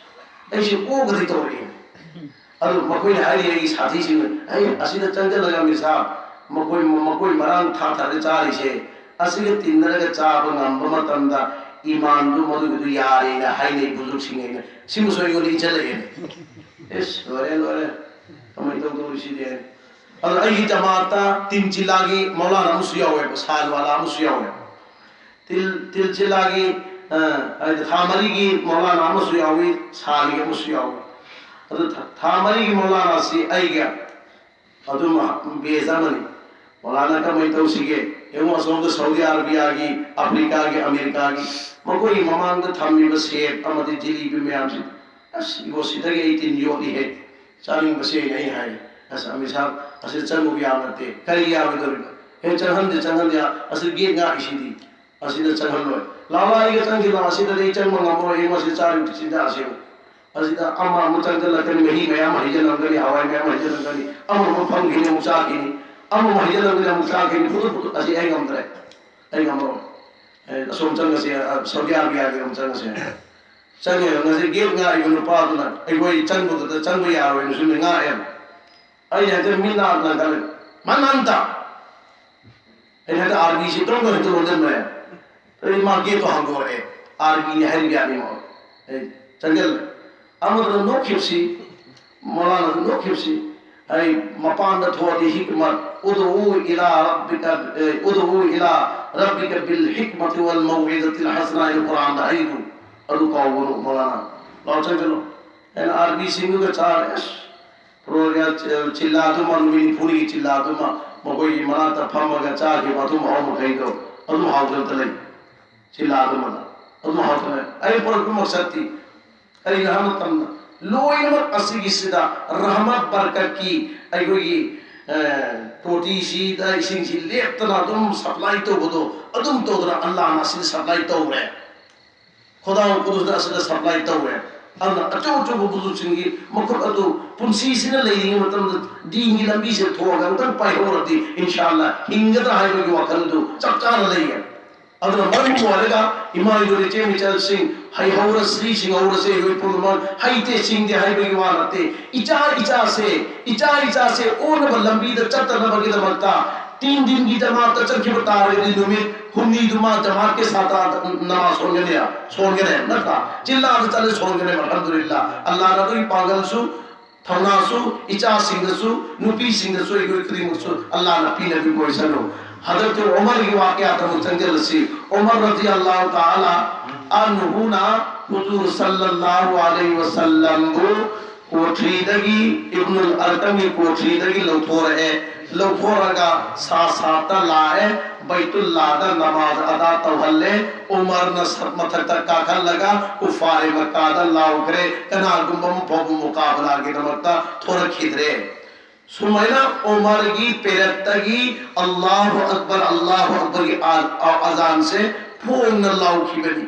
ꯑꯩꯁꯦ ꯑꯣꯒꯗꯤ ꯇꯧꯔꯛꯑꯦ꯫ ꯑꯗꯨ ꯃꯈꯣꯏꯅ ꯍꯥꯏꯔꯤ, ꯑꯩꯒꯤ ꯁꯥꯊꯤꯁꯤꯡꯅ, "ꯑꯩ ꯑꯁꯤꯗ ꯆꯪꯁꯤꯜꯂꯒ ꯃꯤꯁꯥ ꯃꯈꯣꯏ, ꯃꯈꯣꯏ ꯃꯔꯥꯡ ꯊꯥ ꯊꯥꯗ ꯆꯥꯔꯤꯁꯦ, ꯑꯁꯤꯒ ꯇꯤꯟꯅꯔꯒ ꯆꯥꯕ ꯉꯝꯕ ꯃꯇꯝꯗ ꯏꯃꯥꯟꯗꯨ ꯃꯗꯨꯒꯤꯗꯨ ꯌꯥꯔꯦꯅ ꯍꯥꯏꯅꯩ ꯕꯨꯖꯨꯔꯒꯁꯤꯡ" ꯍꯥꯏꯅ꯫ ꯁꯤꯃꯁꯨ ꯑꯩꯉꯣꯟꯗ ꯏꯟꯁꯤꯜꯂꯛꯑꯦ꯫ ꯑꯦꯁ, ꯂꯣꯏꯔꯦ, ꯂꯣꯏꯔꯦ꯫ ꯀꯃꯥꯏꯅ ꯇꯧꯗꯧꯔꯤꯁꯤꯗꯤ? ꯑꯗꯣ ꯑꯩꯒꯤ ꯖꯃꯥꯠꯇ ꯇꯤꯟ ꯖꯤꯜꯂꯥꯒꯤ ꯃꯧꯂꯥꯅꯥ ꯑꯃꯁꯨ ꯌꯥꯎꯋꯦꯕ, ꯁꯥꯜ ꯋꯥꯂꯥ ꯑꯃꯁꯨ ꯌꯥꯎꯋꯦꯕ꯫ ꯇꯤꯜ, ꯇꯤꯜ ꯖꯤꯜꯂꯥꯒꯤ, ꯑ, ꯍꯥꯏꯗꯤ ꯊꯥ ꯃꯔꯤꯒꯤ ꯃꯧꯂꯥꯅꯥ ꯑꯃꯁꯨ ꯌꯥꯎꯏ, ꯁꯥꯜꯒꯤ ꯑꯃꯁꯨ ꯌꯥꯎꯏ꯫ ꯑꯗꯨ ꯊꯥ, ꯊꯥ ꯃꯔꯤꯒꯤ ꯃꯧꯂꯥꯅꯥꯁꯤ ꯑꯏꯒ ꯑꯗꯨꯝ ꯕꯦꯖ ꯑꯃꯅꯤ꯫ ꯃꯧꯂꯥꯅꯥ ꯀꯃꯥꯏꯅ ꯇꯧꯁꯤꯒꯦ? ꯌꯦꯡꯉꯣ, ꯑꯁꯣꯝꯗ ꯁꯥꯎꯗꯤ ꯑꯔꯥꯕꯤꯌꯥꯒꯤ, ꯑꯐ꯭ꯔꯤꯀꯥꯒꯤ, ꯑꯃꯦꯔꯤꯀꯥꯒꯤ, ꯃꯈꯣꯏꯒꯤ ꯃꯃꯥꯡꯗ ꯊꯝꯃꯤꯕ ꯁꯦꯞ ꯑꯃꯗꯤ ꯖꯤꯂꯤꯕꯤ ꯃꯌꯥꯝꯁꯤ, ꯑꯁ, ꯏꯕꯣ, ꯁꯤꯗꯒꯤ ꯑꯩ ꯇꯤꯟ ꯌꯣꯠꯂꯤꯍꯦ, ꯆꯥꯅꯤꯡꯕꯁꯦ ꯑꯩꯅ, ꯑꯩꯅ ꯍꯥꯏ꯫ ꯑꯁ, ꯑꯃꯤꯠ ꯁꯥꯍ, ꯑꯁꯤꯗ ꯆꯪꯉꯨꯕ ꯌꯥꯕ ꯅꯠꯇꯦ꯫ ꯀꯔꯤ ꯌꯥꯔꯣꯏꯗꯧꯔꯤꯕ? ꯍꯦ, ꯆꯪꯍꯟꯗꯦ, ꯆꯪꯍꯟꯗꯦ, ꯑꯁꯤꯗ ꯒꯦꯠ ꯉꯥꯛꯏꯁꯤꯗꯤ꯫ ꯑꯁꯤꯗ ꯆꯪꯍꯜꯂꯣꯏ꯫ ꯂꯥꯛꯑꯣ, ꯑꯩꯒ ꯆꯪꯁꯤꯜꯂꯣ, ꯑꯁꯤꯗꯗꯤ ꯑꯩ ꯆꯪꯕ ꯉꯝꯃꯔꯣꯏ, ꯌꯦꯡꯉꯣ, ꯑꯁꯤ ꯆꯥꯔꯤꯕ ꯆꯤꯟꯖꯥꯛ ꯑꯁꯤ ꯌꯦꯡꯉꯨ꯫ ꯑꯁꯤꯗ ꯑꯃ ꯑꯃꯨꯛ ꯆꯪꯁꯤꯜꯂꯛꯀꯅꯤ, ꯃꯍꯤ ꯃꯌꯥꯝ ꯍꯩꯖꯤꯜꯂꯝꯒꯅꯤ, ꯍꯋꯥꯏ ꯃꯌꯥꯝ ꯍꯩꯖꯤꯜꯂꯝꯒꯅꯤ, ꯑꯃ ꯑꯃꯨꯛ ꯐꯝꯈꯤꯅꯤ, ꯑꯃꯨꯛ ꯆꯥꯈꯤꯅꯤ, ꯑꯃ ꯑꯃꯨꯛ ꯍꯩꯖꯤꯜꯂꯝꯒꯅꯤ, ꯑꯃꯨꯛ ꯆꯥꯈꯤꯅꯤ, ꯐꯨꯗꯨ ꯐꯨꯗꯨ, ꯑꯁꯤ ꯑꯩ ꯉꯝꯗ꯭ꯔꯦ, ꯑꯩ ꯉꯝꯃꯔꯣꯏ꯫ ꯑꯦ, ꯑꯁꯣꯝ ꯆꯪꯉꯁꯤ, ꯑ, ꯁꯥꯎꯗꯤ ꯑꯔꯥꯕꯤꯌꯥꯒꯤ ꯑꯃꯨꯛ ꯆꯪꯉꯁꯤ꯫ ꯆꯪꯉꯦ, ꯉꯁꯤ ꯒꯦꯠ ꯉꯥꯛꯏꯕ ꯅꯨꯄꯥꯗꯨꯅ ꯑꯩꯈꯣꯏ ꯆꯪꯕꯗꯨꯗ ꯆꯪꯕ ꯌꯥꯔꯣꯏꯅ ꯁꯨꯝ ꯉꯥꯛꯑꯦꯕ꯫ ꯑꯩꯅ ꯍꯦꯛꯇ ꯃꯤꯠ ꯅꯥ ꯂꯪꯈꯠꯂꯦ, "ꯃꯟ ꯑꯟꯇ?" ꯑꯩꯅ ꯍꯦꯛꯇ ꯑꯥꯔꯕꯤꯁꯤ ꯇꯣꯡ ꯇꯣꯡ ꯍꯦꯛꯇ ꯂꯣꯟꯁꯤꯟꯕꯅꯦ꯫ ꯑꯩ ꯃꯥ ꯒꯦꯠꯇꯣ ꯍꯥꯡꯗꯣꯔꯛꯑꯦ, ꯑꯥꯔꯕꯤꯅꯤ ꯍꯥꯏꯔꯤꯕ ꯌꯥꯅꯤ ꯃꯥ꯫ ꯑꯩ ꯆꯪꯁꯤꯜꯂꯦ꯫ ꯑꯃꯗꯨꯅ ꯅꯣꯛꯈꯤꯕꯁꯤ, ꯃꯧꯂꯥꯅꯥꯗꯨ ꯅꯣꯛꯈꯤꯕꯁꯤ, ꯑꯩ ꯃꯄꯥꯟꯗ ꯊꯣꯛꯑꯗꯤ ꯍꯤꯛꯃꯠ, "ꯎꯗꯎ ꯏꯂꯥ ꯔꯕꯤꯀ, ꯑꯦ, ꯎꯗꯎ ꯏꯂꯥ ꯔꯕꯤꯀ ꯕꯤꯜ ꯍꯤꯛꯃꯇꯤ ꯋꯜ ꯃꯧꯏꯗꯇꯤꯜ ꯍꯁꯅꯥ" ꯍꯥꯏꯅ ꯀꯨꯔꯥꯟꯗ ꯍꯥꯏꯔꯤꯗꯨ, ꯑꯗꯨ ꯀꯥꯎꯒꯅꯨ ꯃꯧꯂꯥꯅꯥ꯫ ꯂꯥꯛꯑꯣ ꯆꯪꯁꯤꯜꯂꯣ꯫ ꯑꯩꯅ ꯑꯥꯔꯕꯤꯁꯤꯡꯗꯨꯒ ꯆꯥꯔꯦ꯫ ꯑꯁ, ꯔꯣꯒ ꯆꯤꯜꯂꯥꯗꯨꯃ, ꯅꯨꯃꯤꯠ ꯅꯤꯐꯨꯅꯤꯒꯤ ꯆꯤꯜꯂꯥꯗꯨꯃ ꯃꯈꯣꯏꯒꯤ ꯃꯅꯥꯛꯇ ꯐꯝꯃꯒ ꯆꯥꯈꯤꯕ ꯑꯗꯨꯝ ꯍꯥꯎ ꯃꯈꯩꯗꯣ, ꯑꯗꯨꯝ ꯍꯥꯎꯗꯅꯇ ꯂꯩ꯫ ꯆꯤꯜꯂꯥꯗꯨꯃ ꯑꯗꯨꯝ ꯍꯥꯎꯗꯅ ꯑꯩ ꯄꯨꯔꯛꯄ ꯃꯛꯁꯠꯇꯤ ꯀꯔꯤꯅꯣ ꯍꯥꯏꯕ ꯃꯇꯝꯗ, ꯂꯣꯏꯅꯃꯛ ꯑꯁꯤꯒꯤꯁꯤꯗ ꯔꯍꯃꯠ ꯕꯔꯀꯠꯀꯤ ꯑꯩꯈꯣꯏꯒꯤ, ꯑ, ꯇꯣꯇꯤꯁꯤꯗ ꯏꯁꯤꯡꯁꯤ ꯂꯦꯞꯇꯅ ꯑꯗꯨꯝ ꯁꯄ꯭ꯂꯥꯏ ꯇꯧꯕꯗꯣ, ꯑꯗꯨꯝ ꯇꯧꯗꯅ ꯑꯜꯂꯥꯍꯅ ꯑꯁꯤꯗ ꯁꯄ꯭ꯂꯥꯏ ꯇꯧꯔꯦ꯫ ꯈꯨꯗꯥ ꯀꯨꯗꯨꯁꯅ ꯑꯁꯤꯗ ꯁꯄ꯭ꯂꯥꯏ ꯇꯧꯔꯦ꯫ ꯑꯗꯨꯅ ꯑꯆꯧ ꯑꯆꯧꯕ ꯕꯨꯖꯨꯔꯒꯁꯤꯡꯒꯤ ꯃꯈꯨꯠ ꯑꯗꯨ ꯄꯨꯟꯁꯤꯁꯤꯅ ꯂꯩꯔꯤꯉꯩ ꯃꯇꯝꯗ ꯗꯤꯟꯒꯤ ꯂꯝꯕꯤꯁꯦ ꯊꯣꯛꯑꯒ ꯑꯃꯨꯛꯇꯪ ꯄꯥꯏꯍꯧꯔꯗꯤ ꯏꯟꯁꯥ ꯑꯜꯂꯥ ꯍꯤꯡꯒꯗ꯭ꯔꯥ ꯍꯥꯏꯕꯒꯤ ꯋꯥꯈꯜꯗꯨ ꯆꯞ ꯆꯥꯅ ꯂꯩꯌꯦ꯫ ꯑꯗꯨꯅ ꯃꯔꯝ ꯑꯣꯏꯔꯒ ꯏꯃꯥ ꯏꯕꯦꯜ ꯏꯆꯦ ꯏꯆꯜꯁꯤꯡ, ꯍꯩꯍꯧꯔ ꯁꯤꯡꯍꯧꯔꯁꯦ, ꯑꯩꯈꯣꯏ ꯄꯨꯝꯅꯃꯛ ꯍꯩꯇꯦ ꯁꯤꯡꯗꯦ ꯍꯥꯏꯕꯒꯤ ꯋꯥ ꯅꯠꯇꯦ꯫ ꯏꯆꯥ ꯏꯆꯥꯁꯦ, ꯏꯆꯥ ꯏꯆꯥꯁꯦ ꯑꯣꯟꯅꯕ ꯂꯝꯕꯤꯗ ꯆꯠꯇꯅꯕꯒꯤꯗꯃꯛꯇ ꯇꯤꯟ ꯗꯤꯟꯒꯤ ꯖꯃꯥꯠꯇ ꯆꯠꯈꯤꯕ ꯇꯥꯔꯒꯗꯤ ꯅꯨꯃꯤꯠ ꯍꯨꯝꯅꯤꯗꯨꯃ ꯖꯃꯥꯠꯀꯤ ꯁꯥꯇ꯭ꯔ ꯅꯃꯥꯖ ꯁꯣꯟꯒꯅꯤ, ꯁꯣꯟꯒꯅꯤ ꯅꯠꯇ꯭ꯔꯥ? ꯆꯤꯜꯂꯥꯗ ꯆꯠꯂꯦ ꯁꯣꯟꯒꯅꯤ, ꯑꯜꯍꯝꯗꯨꯂꯤꯜꯂꯥ꯫ ꯑꯜꯂꯥꯍꯅ ꯑꯗꯨꯒꯤ ꯄꯥꯡꯒꯜꯁꯨ, ꯊꯧꯅꯥꯁꯨ, ꯏꯆꯥꯁꯤꯡꯗꯁꯨ, ꯅꯨꯄꯤꯁꯤꯡꯗꯁꯨ, ꯑꯩꯈꯣꯏ ꯈꯨꯗꯤꯡꯃꯛꯁꯨ ꯑꯜꯂꯥꯍꯅ ꯄꯤꯅꯕꯤꯕ ꯑꯣꯏꯁꯅꯨ꯫ ꯍꯖꯔꯠ ꯎꯃꯔꯒꯤ ꯋꯥꯀꯤꯌꯥꯗ ꯑꯃꯨꯛ ꯆꯪꯁꯤꯜꯂꯁꯤ꯫ ꯎꯃꯔ ꯔꯗꯤꯌꯜꯂꯥꯍꯨ ꯇꯥꯂꯥ ꯑꯟꯍꯨꯅ ꯍꯨꯖꯨꯔ ꯁꯜꯂꯜꯂꯥꯍꯨ ꯑꯂꯩꯍꯤ ꯋꯁꯜꯂꯝꯕꯨ ꯀꯣꯊ꯭ꯔꯤꯗꯒꯤ, ꯏꯕꯅꯨꯜ ꯑꯔꯀꯝꯒꯤ ꯀꯣꯊ꯭ꯔꯤꯗꯒꯤ ꯂꯧꯊꯣꯔꯛꯑꯦ꯫ ꯂꯧꯊꯣꯔꯒ ꯁꯥ ꯁꯥꯠꯇ ꯂꯥꯛꯑꯦ, ꯕꯩꯇꯨꯜꯂꯥꯗ ꯅꯃꯥꯖ ꯑꯗꯥ ꯇꯧꯍꯜꯂꯦ꯫ ꯎꯃꯔꯅ ꯁ-, ꯃꯊꯛꯇ ꯀꯥꯈꯠꯂꯒ ꯀꯨꯐꯥꯔꯦ ꯃꯛꯀꯥꯗ ꯂꯥꯎꯈ꯭ꯔꯦ, ꯀꯅꯥꯒꯨꯝꯕ ꯑꯃ ꯐꯥꯎꯕ ꯃꯨꯀꯥꯕꯂꯥꯒꯤꯗꯃꯛꯇ ꯊꯣꯔꯛꯈꯤꯗ꯭ꯔꯦ꯫ ꯁꯨꯃꯥꯏꯅ ꯎꯃꯔꯒꯤ ꯄꯦꯔꯠꯇꯒꯤ "ꯑꯜꯂꯥꯍꯨ ꯑꯛꯕꯔ, ꯑꯜꯂꯥꯍꯨ ꯑꯛꯕꯔꯒꯤ" ꯑ-, ꯑ-, ꯑꯖꯥꯟꯁꯦ ꯐꯣꯡꯅ ꯂꯥꯎꯈꯤꯕꯅꯤ꯫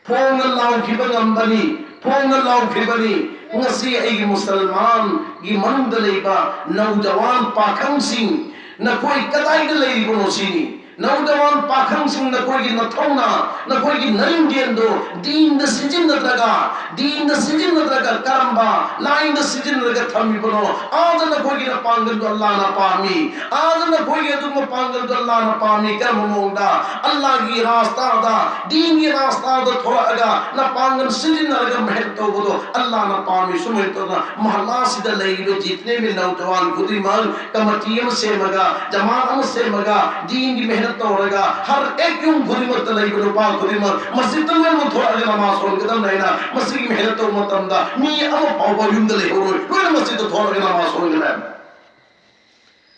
ꯐꯣꯡꯅ ꯂꯥꯎꯈꯤꯕ ꯉꯝꯕꯅꯤ, ꯐꯣꯡꯅ ꯂꯥꯎꯈꯤꯕꯅꯤ꯫ ꯉꯁꯤ ꯑꯩꯒꯤ ꯃꯨꯁꯜꯃꯥꯟꯒꯤ ꯃꯅꯨꯡꯗ ꯂꯩꯕ ꯅꯧꯖꯋꯥꯟ ꯄꯥꯈꯪꯁꯤꯡ, ꯅꯈꯣꯏ ꯀꯗꯥꯏꯗ ꯂꯩꯔꯤꯕꯅꯣ ꯁꯤꯅꯤ꯫ ꯅꯧꯖꯋꯥꯟ ꯄꯥꯈꯪꯁꯤꯡ, ꯅꯈꯣꯏꯒꯤ ꯅꯊꯧꯅ, ꯅꯈꯣꯏꯒꯤ ꯅꯔꯤꯡꯖꯦꯜꯗꯣ ꯗꯤꯟꯗ ꯁꯤꯖꯤꯟꯅꯗ꯭ꯔꯒ, ꯗꯤꯟꯗ ꯁꯤꯖꯤꯟꯅꯗ꯭ꯔꯒ ꯀꯔꯝꯕ ꯂꯥꯏꯟꯗ ꯁꯤꯖꯤꯟꯅꯔꯒ ꯊꯝꯃꯤꯕꯅꯣ? ꯑꯥꯗ ꯅꯈꯣꯏꯒꯤ ꯅꯄꯥꯡꯒꯜꯗꯣ ꯑꯜꯂꯥꯍꯅ ꯄꯥꯝꯃꯤ꯫ ꯑꯥꯗ ꯅꯈꯣꯏꯒꯤ ꯑꯗꯨꯒꯨꯝꯕ ꯄꯥꯡꯒꯜꯗꯣ ꯑꯜꯂꯥꯍꯅ ꯄꯥꯝꯃꯤ꯫ ꯀꯔꯝꯕ ꯃꯑꯣꯡꯗ? ꯑꯜꯂꯥꯍꯒꯤ ꯔꯥꯁꯇꯥꯗ, ꯗꯤꯟꯒꯤ ꯔꯥꯁꯇꯥꯗ ꯊꯣꯔꯛꯑꯒ ꯅꯄꯥꯡꯒꯜ ꯁꯤꯖꯤꯟꯅꯔꯒ ꯃꯦꯍꯅꯠ ꯇꯧꯕꯗꯣ ꯑꯜꯂꯥꯍꯅ ꯄꯥꯝꯃꯤ꯫ ꯁꯨꯃꯥꯏꯅ ꯇꯧꯗꯅ ꯃꯍꯜꯂꯥꯁꯤꯗ ꯂꯩꯔꯤꯕ ꯖꯤꯇꯅꯦ ꯕꯤ ꯅꯧꯖꯋꯥꯟ ꯈꯨꯗꯤꯡꯃꯛ ꯀꯃꯤꯇꯤ ꯑꯃ ꯁꯦꯝꯃꯒ, ꯖꯃꯥꯠ ꯑꯃ ꯁꯦꯝꯃꯒ, ꯗꯤꯟꯒꯤ ꯃꯦꯍꯅꯠ ꯇꯧꯔꯒ ꯍꯔ ꯑꯦꯛ ꯌꯨꯝ ꯈꯨꯗꯤꯡꯃꯛꯇ ꯂꯩꯕ ꯅꯨꯄꯥ ꯈꯨꯗꯤꯡꯃꯛ ꯃꯁꯖꯤꯗꯇ ꯂꯣꯏꯅꯃꯛ ꯊꯣꯛꯂꯛꯑꯒ ꯅꯃꯥꯖ ꯁꯣꯟꯒꯗꯕꯅꯤ ꯍꯥꯏꯅ ꯃꯁꯤꯒꯤ ꯃꯦꯍꯅꯠ ꯇꯧꯕ ꯃꯇꯝꯗ ꯃꯤ ꯑꯃ ꯐꯥꯎꯕ ꯌꯨꯝꯗ ꯂꯩꯍꯧꯔꯣꯏ, ꯂꯣꯏꯅ ꯃꯁꯖꯤꯗꯇ ꯊꯣꯛꯂꯛꯑꯒ ꯅꯃꯥꯖ ꯁꯣꯟꯒꯗꯕꯅꯤ꯫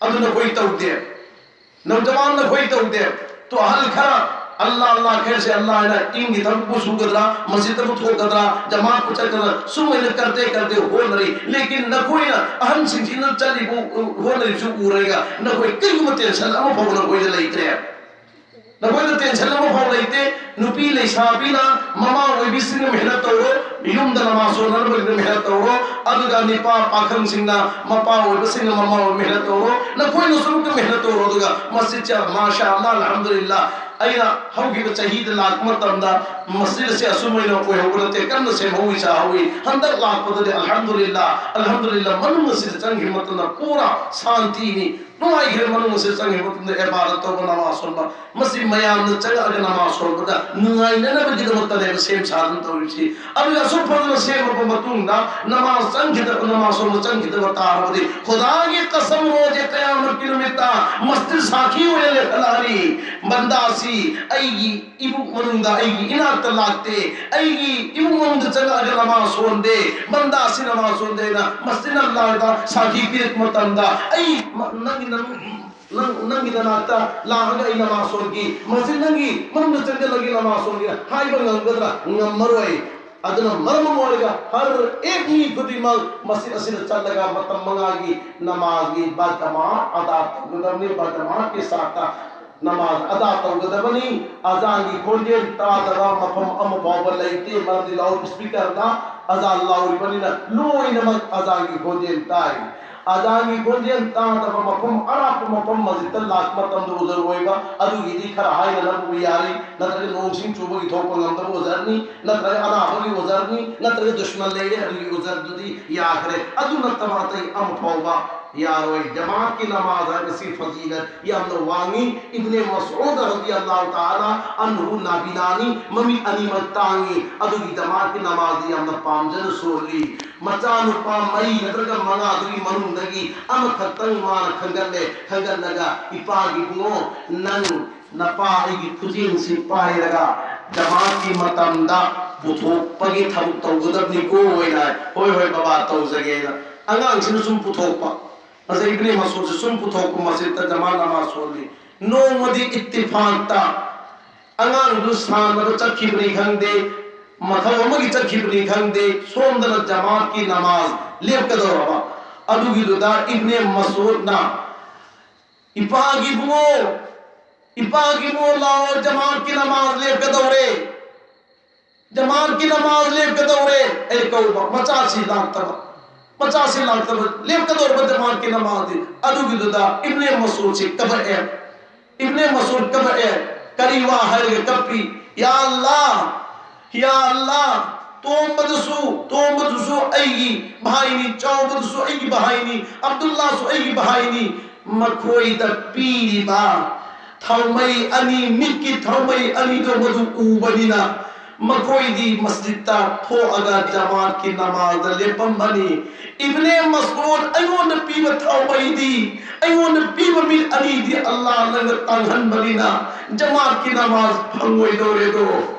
ꯑꯗꯨ ꯅꯈꯣꯏ ꯇꯧꯗꯦ, ꯅꯧꯖꯋꯥꯟ ꯅꯈꯣꯏ ꯇꯧꯗꯦ꯫ ꯇꯣ ꯑꯍꯜ ꯈꯔ ꯑꯜꯂꯥ ꯑꯜꯂꯥ ꯈꯔꯁꯦ ꯑꯜꯂꯥ ꯍꯥꯏꯅ ꯏꯪꯒꯤ ꯊꯕꯛꯄꯨ ꯁꯨꯒꯗ꯭ꯔꯥ, ꯃꯁꯖꯤꯗꯇꯕꯨ ꯊꯣꯛꯀꯗ꯭ꯔꯥ, ꯖꯃꯥꯠꯄꯨ ꯆꯠꯀꯗ꯭ꯔꯥ, ꯁꯨꯃꯥꯏꯅ ꯀꯔꯇꯦ ꯀꯔꯇꯦ ꯍꯣꯠꯅꯔꯤ꯫ ꯂꯦꯀꯤꯟ ꯅꯈꯣꯏꯅ ꯑꯍꯟꯁꯤꯡꯁꯤꯅ ꯆꯠꯂꯤꯕꯨ ꯍꯣꯠꯅꯔꯤꯕꯁꯨ ꯎꯔꯒ ꯅꯈꯣꯏ ꯀꯔꯤꯒꯨꯝꯕ ꯇꯦꯟꯁꯟ ꯑꯃꯐꯥꯎꯕ ꯅꯈꯣꯏꯗ ꯂꯩꯇ꯭ꯔꯦ꯫ ꯅꯈꯣꯏꯗ ꯇꯦꯟꯁꯟ ꯑꯃꯐꯥꯎ ꯂꯩꯇꯦ꯫ ꯅꯨꯄꯤ ꯂꯩꯁꯥꯕꯤꯅ ꯃꯃꯥ ꯑꯣꯏꯕꯤꯁꯤꯡꯅ ꯃꯦꯍꯅꯠ ꯇꯧꯔꯣ, ꯌꯨꯝꯗ ꯅꯃꯥꯖ ꯁꯣꯟꯅꯅꯕꯒꯤꯗꯃꯛ ꯃꯦꯍꯅꯠ ꯇꯧꯔꯣ꯫ ꯑꯗꯨꯒ ꯅꯤꯄꯥ ꯄꯥꯈꯪꯁꯤꯡꯅ ꯃꯄꯥ ꯑꯣꯏꯕꯁꯤꯡꯅ ꯃꯃꯥ ꯑꯣꯏꯕ ꯃꯦꯍꯅꯠ ꯇꯧꯔꯣ꯫ ꯅꯈꯣꯏꯅꯁꯨ ꯑꯃꯨꯛꯀ ꯃꯦꯍꯅꯠ ꯇꯧꯔꯣ꯫ ꯑꯗꯨꯒ ꯃꯁꯖꯤꯗꯁꯦ ꯃꯥꯁꯥ ꯑꯜꯂꯥ ꯑꯜꯍꯝꯗꯨꯂꯤꯜꯂꯥ, ꯑꯩꯅ ꯍꯧꯈꯤꯕ ꯆꯍꯤꯗ ꯂꯥꯛꯄ ꯃꯇꯝꯗ ꯃꯁꯖꯤꯗ ꯑꯁꯤ ꯑꯁꯨꯃꯥꯏꯅ ꯑꯣꯏꯍꯧꯕ ꯅꯠꯇꯦ, ꯀꯟꯅ ꯁꯦꯝꯍꯧꯋꯤ ꯁꯥꯍꯧꯋꯤ꯫ ꯍꯟꯗꯛ ꯂꯥꯛꯄꯗꯗꯤ ꯑꯜꯍꯝꯗꯨꯂꯤꯜꯂꯥ, ꯑꯜꯍꯝꯗꯨꯂꯤꯜꯂꯥ, ꯃꯅꯨꯡ ꯑꯁꯤꯗ ꯆꯪꯈꯤꯕ ꯃꯇꯝꯗ ꯄꯨꯔꯥ ꯁꯥꯟꯇꯤꯅꯤ꯫ ꯅꯨꯡꯉꯥꯏꯈ꯭ꯔꯦ꯫ ꯃꯅꯨꯡ ꯑꯁꯤꯗ ꯆꯪꯈꯤꯕ ꯃꯇꯝꯗ ꯏꯕꯥꯗꯠ ꯇꯧꯕ, ꯅꯃꯥꯖ ꯁꯣꯟꯕ, ꯃꯁꯤ ꯃꯌꯥꯝꯅ ꯆꯪꯉꯛꯑꯒ ꯅꯃꯥꯖ ꯁꯣꯟꯕꯗ ꯅꯨꯡꯉꯥꯏꯅꯅꯕꯒꯤꯗꯃꯛꯇꯅꯦꯕ ꯁꯦꯝ ꯁꯥꯗꯨꯅ ꯇꯧꯔꯤꯕꯁꯤ꯫ ꯑꯗꯨꯒ ꯑꯁꯨꯛ ꯐꯖꯅ ꯁꯦꯝꯃꯕ ꯃꯇꯨꯡꯗ ꯅꯃꯥꯖ ꯆꯪꯈꯤꯗꯕ, ꯅꯃꯥꯖ ꯁꯣꯟꯕ ꯆꯪꯈꯤꯗꯕ ꯇꯥꯔꯕꯗꯤ ꯈꯨꯗꯥꯒꯤ ꯀꯁꯝ, ꯔꯣꯖꯦ ꯀꯌꯥꯃꯠꯀꯤ ꯅꯨꯃꯤꯠꯇ ꯃꯁꯖꯤꯗ ꯁꯥꯈꯤ ꯑꯣꯏꯅ ꯂꯦꯞꯍꯜꯂꯛꯑꯅꯤ꯫ ꯕꯟꯗꯥꯁꯤ ꯑꯩꯒꯤ ꯏꯃꯨꯡ ꯃꯅꯨꯡꯗ ꯑꯩꯒꯤ ꯏꯅꯥꯛꯇ ꯂꯥꯛꯇꯦ, ꯑꯩꯒꯤ ꯏꯃꯨꯡ ꯃꯅꯨꯡꯗ ꯆꯪꯉꯛꯑꯒ ꯅꯃꯥꯖ ꯁꯣꯟꯗꯦ, ꯕꯟꯗꯥꯁꯤ ꯅꯃꯥꯖ ꯁꯣꯟꯗꯦꯅ ꯃꯁꯖꯤꯗ ꯑꯜꯂꯥꯍꯗ ꯁꯥꯈꯤ ꯄꯤꯔꯛꯄ ꯃꯇꯝꯗ ꯑꯩ ꯃ-, ꯅꯪꯒꯤ ꯅꯪ ꯅꯪ, ꯅꯪꯒꯤ ꯅꯅꯥꯛꯇ ꯂꯥꯛꯑꯒ ꯑꯩ ꯅꯃꯥꯖ ꯁꯣꯟꯒꯦ, ꯃꯁꯤ ꯅꯪꯒꯤ ꯃꯅꯨꯡꯗ ꯆꯪꯁꯤꯜꯂꯒ ꯅꯃꯥꯖ ꯁꯣꯟꯒꯦ ꯍꯥꯏꯕ ꯉꯝꯒꯗ꯭ꯔꯥ? ꯉꯝꯃꯔꯣꯏ꯫ ꯑꯗꯨꯅ ꯃꯔꯝ ꯑꯣꯏꯔꯒ ꯍꯔ ꯑꯦꯛ ꯃꯤ ꯈꯨꯗꯤꯡꯃꯛ ꯃꯁꯖꯤꯗ ꯑꯁꯤꯗ ꯆꯠꯂꯒ ꯃꯇꯝ ꯃꯉꯥꯒꯤ ꯅꯃꯥꯖꯒꯤ ꯕꯥꯖꯃꯥ ꯑꯗꯥ ꯇꯧꯒꯗꯕꯅꯤ, ꯕꯥꯖꯃꯥꯒꯤ ꯁꯥꯠꯇ ꯅꯃꯥꯖ ꯑꯗꯥ ꯇꯧꯒꯗꯕꯅꯤ꯫ ꯑꯖꯥꯟꯒꯤ ꯈꯣꯟꯖꯦꯜ ꯇꯥꯗꯕ ꯃꯐꯝ ꯑꯃ ꯐꯥꯎꯕ ꯂꯩꯇꯦ, ꯃꯔꯝꯗꯤ ꯂꯥꯎꯗ ꯁ꯭ꯄꯤꯀꯔꯗ ꯑꯖꯥꯟ ꯂꯥꯎꯔꯤꯕꯅꯤꯅ ꯂꯣꯏꯅꯃꯛ ꯑꯖꯥꯟꯒꯤ ꯈꯣꯟꯖꯦꯜ ꯇꯥꯏ꯫ ꯑꯖꯥꯟꯒꯤ ꯈꯣꯟꯖꯦꯜ ꯇꯥꯗꯕ ꯃꯐꯝ, ꯑꯔꯥꯞꯄ ꯃꯐꯝ ꯃꯁꯖꯤꯗꯇ ꯂꯥꯛꯄ ꯃꯇꯝꯗ ꯎꯖꯔꯨ ꯑꯣꯏꯕ, ꯑꯗꯨꯒꯤꯗꯤ ꯈꯔ ꯍꯥꯏꯅꯅꯕꯕꯨ ꯌꯥꯔꯤ, ꯅꯠꯇ꯭ꯔꯒ ꯅꯣꯡ ꯁꯤꯡ ꯆꯨꯕꯒꯤ ꯊꯣꯛꯄ ꯉꯝꯗꯕ ꯎꯖꯔꯅꯤ, ꯅꯠꯇ꯭ꯔꯒ ꯑꯅꯥꯕꯒꯤ ꯎꯖꯔꯅꯤ, ꯅꯠꯇ꯭ꯔꯒ ꯗꯨꯁꯃꯟ ꯂꯩꯔꯦ ꯑꯗꯨꯒꯤ ꯎꯖꯔꯗꯨꯗꯤ ꯌꯥꯈ꯭ꯔꯦ꯫ ꯑꯗꯨ ꯅꯠꯇꯕ ꯑꯇꯩ ꯑꯃ ꯐꯥꯎꯕ ꯌꯥꯔꯣꯏ꯫ ꯖꯃꯥꯠꯀꯤ ꯅꯃꯥꯖ ꯍꯥꯏꯕꯁꯤ ꯐꯖꯤꯂꯠ ꯌꯥꯝꯅ ꯋꯥꯡꯉꯤ꯫ ꯏꯕꯅꯦ ꯃꯁꯎꯗ ꯔꯗꯤꯌꯜꯂꯥꯍꯨ ꯇꯥꯂꯥ ꯑꯟꯍꯨ ꯅꯥꯕꯤꯅꯥꯅꯤ, ꯃꯃꯤꯠ ꯑꯅꯤꯃꯛ ꯇꯥꯡꯉꯤ꯫ ꯑꯗꯨꯒꯤ ꯖꯃꯥꯠꯀꯤ ꯅꯃꯥꯖꯗꯤ ꯌꯥꯝꯅ ꯄꯥꯝꯖꯅ ꯁꯣꯜꯂꯤ꯫ ꯃꯆꯥꯅꯨꯄꯥ ꯃꯔꯤ ꯅꯠꯇ꯭ꯔꯒ ꯃꯉꯥꯗꯨꯒꯤ ꯃꯅꯨꯡꯗꯒꯤ ꯑꯃꯈꯛꯇꯪ ꯃꯥꯅ ꯈꯟꯒꯠꯂꯦ꯫ ꯈꯟꯒꯠꯂꯒ, "ꯏꯄꯥꯒꯤ ꯏꯕꯨꯡꯉꯣ, ꯅꯪ ꯅꯄꯥ ꯑꯩꯒꯤ ꯈꯨꯖꯦꯡꯁꯤ ꯄꯥꯏꯔꯒ ꯖꯃꯥꯠꯀꯤ ꯃꯇꯝꯗ ꯄꯨꯊꯣꯛꯄꯒꯤ ꯊꯕꯛ ꯇꯧꯒꯗꯕꯅꯤꯀꯣ" ꯍꯥꯏꯅ ꯍꯥꯏ꯫ "ꯍꯣꯏ, ꯍꯣꯏ ꯕꯕꯥ, ꯇꯧꯖꯒꯦꯅ" ꯑꯉꯥꯡꯁꯤꯅ ꯁꯨꯝ ꯄꯨꯊꯣꯛꯄ꯫ ꯉꯁꯥꯏ ꯏꯕꯅꯦ ꯃꯁꯎꯗꯁꯦ ꯁꯨꯝ ꯄꯨꯊꯣꯛꯄ, ꯃꯁꯖꯤꯗꯇ ꯖꯃꯥꯠ ꯅꯃꯥꯖ ꯁꯣꯜꯂꯤ꯫ ꯅꯣꯡꯃꯗꯤ ꯏꯠꯇꯤꯐꯥꯛꯇ ꯑꯉꯥꯡꯗꯨ ꯁꯥꯟꯅꯕ ꯆꯠꯈꯤꯕꯅꯤ ꯈꯪꯗꯦ, ꯃꯊꯧ ꯑꯃꯒꯤ ꯆꯠꯈꯤꯕꯅꯤ ꯈꯪꯗꯦ, ꯁꯣꯝꯗꯅ ꯖꯃꯥꯠꯀꯤ ꯅꯃꯥꯖ ꯂꯦꯞꯀꯗꯧꯔꯕ꯫ ꯑꯗꯨꯒꯤꯗꯨꯗ ꯏꯕꯅꯦ ꯃꯁꯎꯗꯅ, "ꯏꯄꯥꯒꯤ ꯏꯕꯨꯡꯉꯣ, ꯏꯄꯥꯒꯤ ꯏꯕꯨꯡꯉꯣ, ꯂꯥꯛꯑꯣ, ꯖꯃꯥꯠꯀꯤ ꯅꯃꯥꯖ ꯂꯦꯞꯀꯗꯧꯔꯦ, ꯖꯃꯥꯠꯀꯤ ꯅꯃꯥꯖ ꯂꯦꯞꯀꯗꯧꯔꯦ" ꯑꯩ ꯀꯧꯕ, ꯃꯆꯥꯁꯤ ꯂꯥꯛꯇꯕ, ꯃꯆꯥꯁꯤ ꯂꯥꯛꯇꯕ, ꯂꯦꯞꯀꯗꯧꯔꯕ ꯖꯃꯥꯠꯀꯤ ꯅꯃꯥꯖꯗꯤ꯫ ꯑꯗꯨꯒꯤꯗꯨꯗ ꯏꯕꯅꯦ ꯃꯁꯎꯗꯁꯤ ꯀꯞꯄꯛꯑꯦ꯫ ꯏꯕꯅꯦ ꯃꯁꯎꯗ ꯀꯞꯄꯛꯑꯦ꯫ ꯀꯔꯤ ꯋꯥ ꯍꯥꯏꯔꯒ ꯀꯞꯄꯤ? "ꯌꯥ ꯑꯜꯂꯥꯍ, ꯌꯥ ꯑꯜꯂꯥꯍ, ꯇꯣꯝꯕꯗꯨꯁꯨ, ꯇꯣꯝꯕꯗꯨꯁꯨ ꯑꯩꯒꯤ ꯚꯥꯏꯅꯤ, ꯆꯥꯎꯕꯗꯨꯁꯨ ꯑꯩꯒꯤ ꯚꯥꯏꯅꯤ, ꯑꯕꯗꯨꯜꯂꯥꯁꯨ ꯑꯩꯒꯤ ꯚꯥꯏꯅꯤ꯫ ꯃꯈꯣꯏꯗ ꯄꯤꯔꯤꯕ ꯊꯥꯎꯃꯩ ꯑꯅꯤ, ꯃꯤꯠꯀꯤ ꯊꯥꯎꯃꯩ ꯑꯅꯤꯗꯣ ꯃꯗꯨ ꯎꯕꯅꯤꯅ ꯃꯈꯣꯏꯗꯤ ꯃꯁꯖꯤꯗꯇ ꯊꯣꯛꯑꯒ ꯖꯃꯥꯠꯀꯤ ꯅꯃꯥꯖꯗ ꯂꯦꯞꯄꯝꯕꯅꯤ꯫ ꯏꯕꯅꯦ ꯃꯁꯎꯗ, ꯑꯩꯉꯣꯟꯗ ꯄꯤꯕ ꯊꯥꯎꯃꯩꯗꯤ, ꯑꯩꯉꯣꯟꯗ ꯄꯤꯕ ꯃꯤꯠ ꯑꯅꯤꯗꯤ ꯑꯜꯂꯥꯍ ꯅꯪꯅ ꯇꯥꯡꯍꯟꯕꯅꯤꯅ ꯖꯃꯥꯠꯀꯤ ꯅꯃꯥꯖ ꯐꯪꯉꯣꯏꯗꯧꯔꯦꯗꯣ,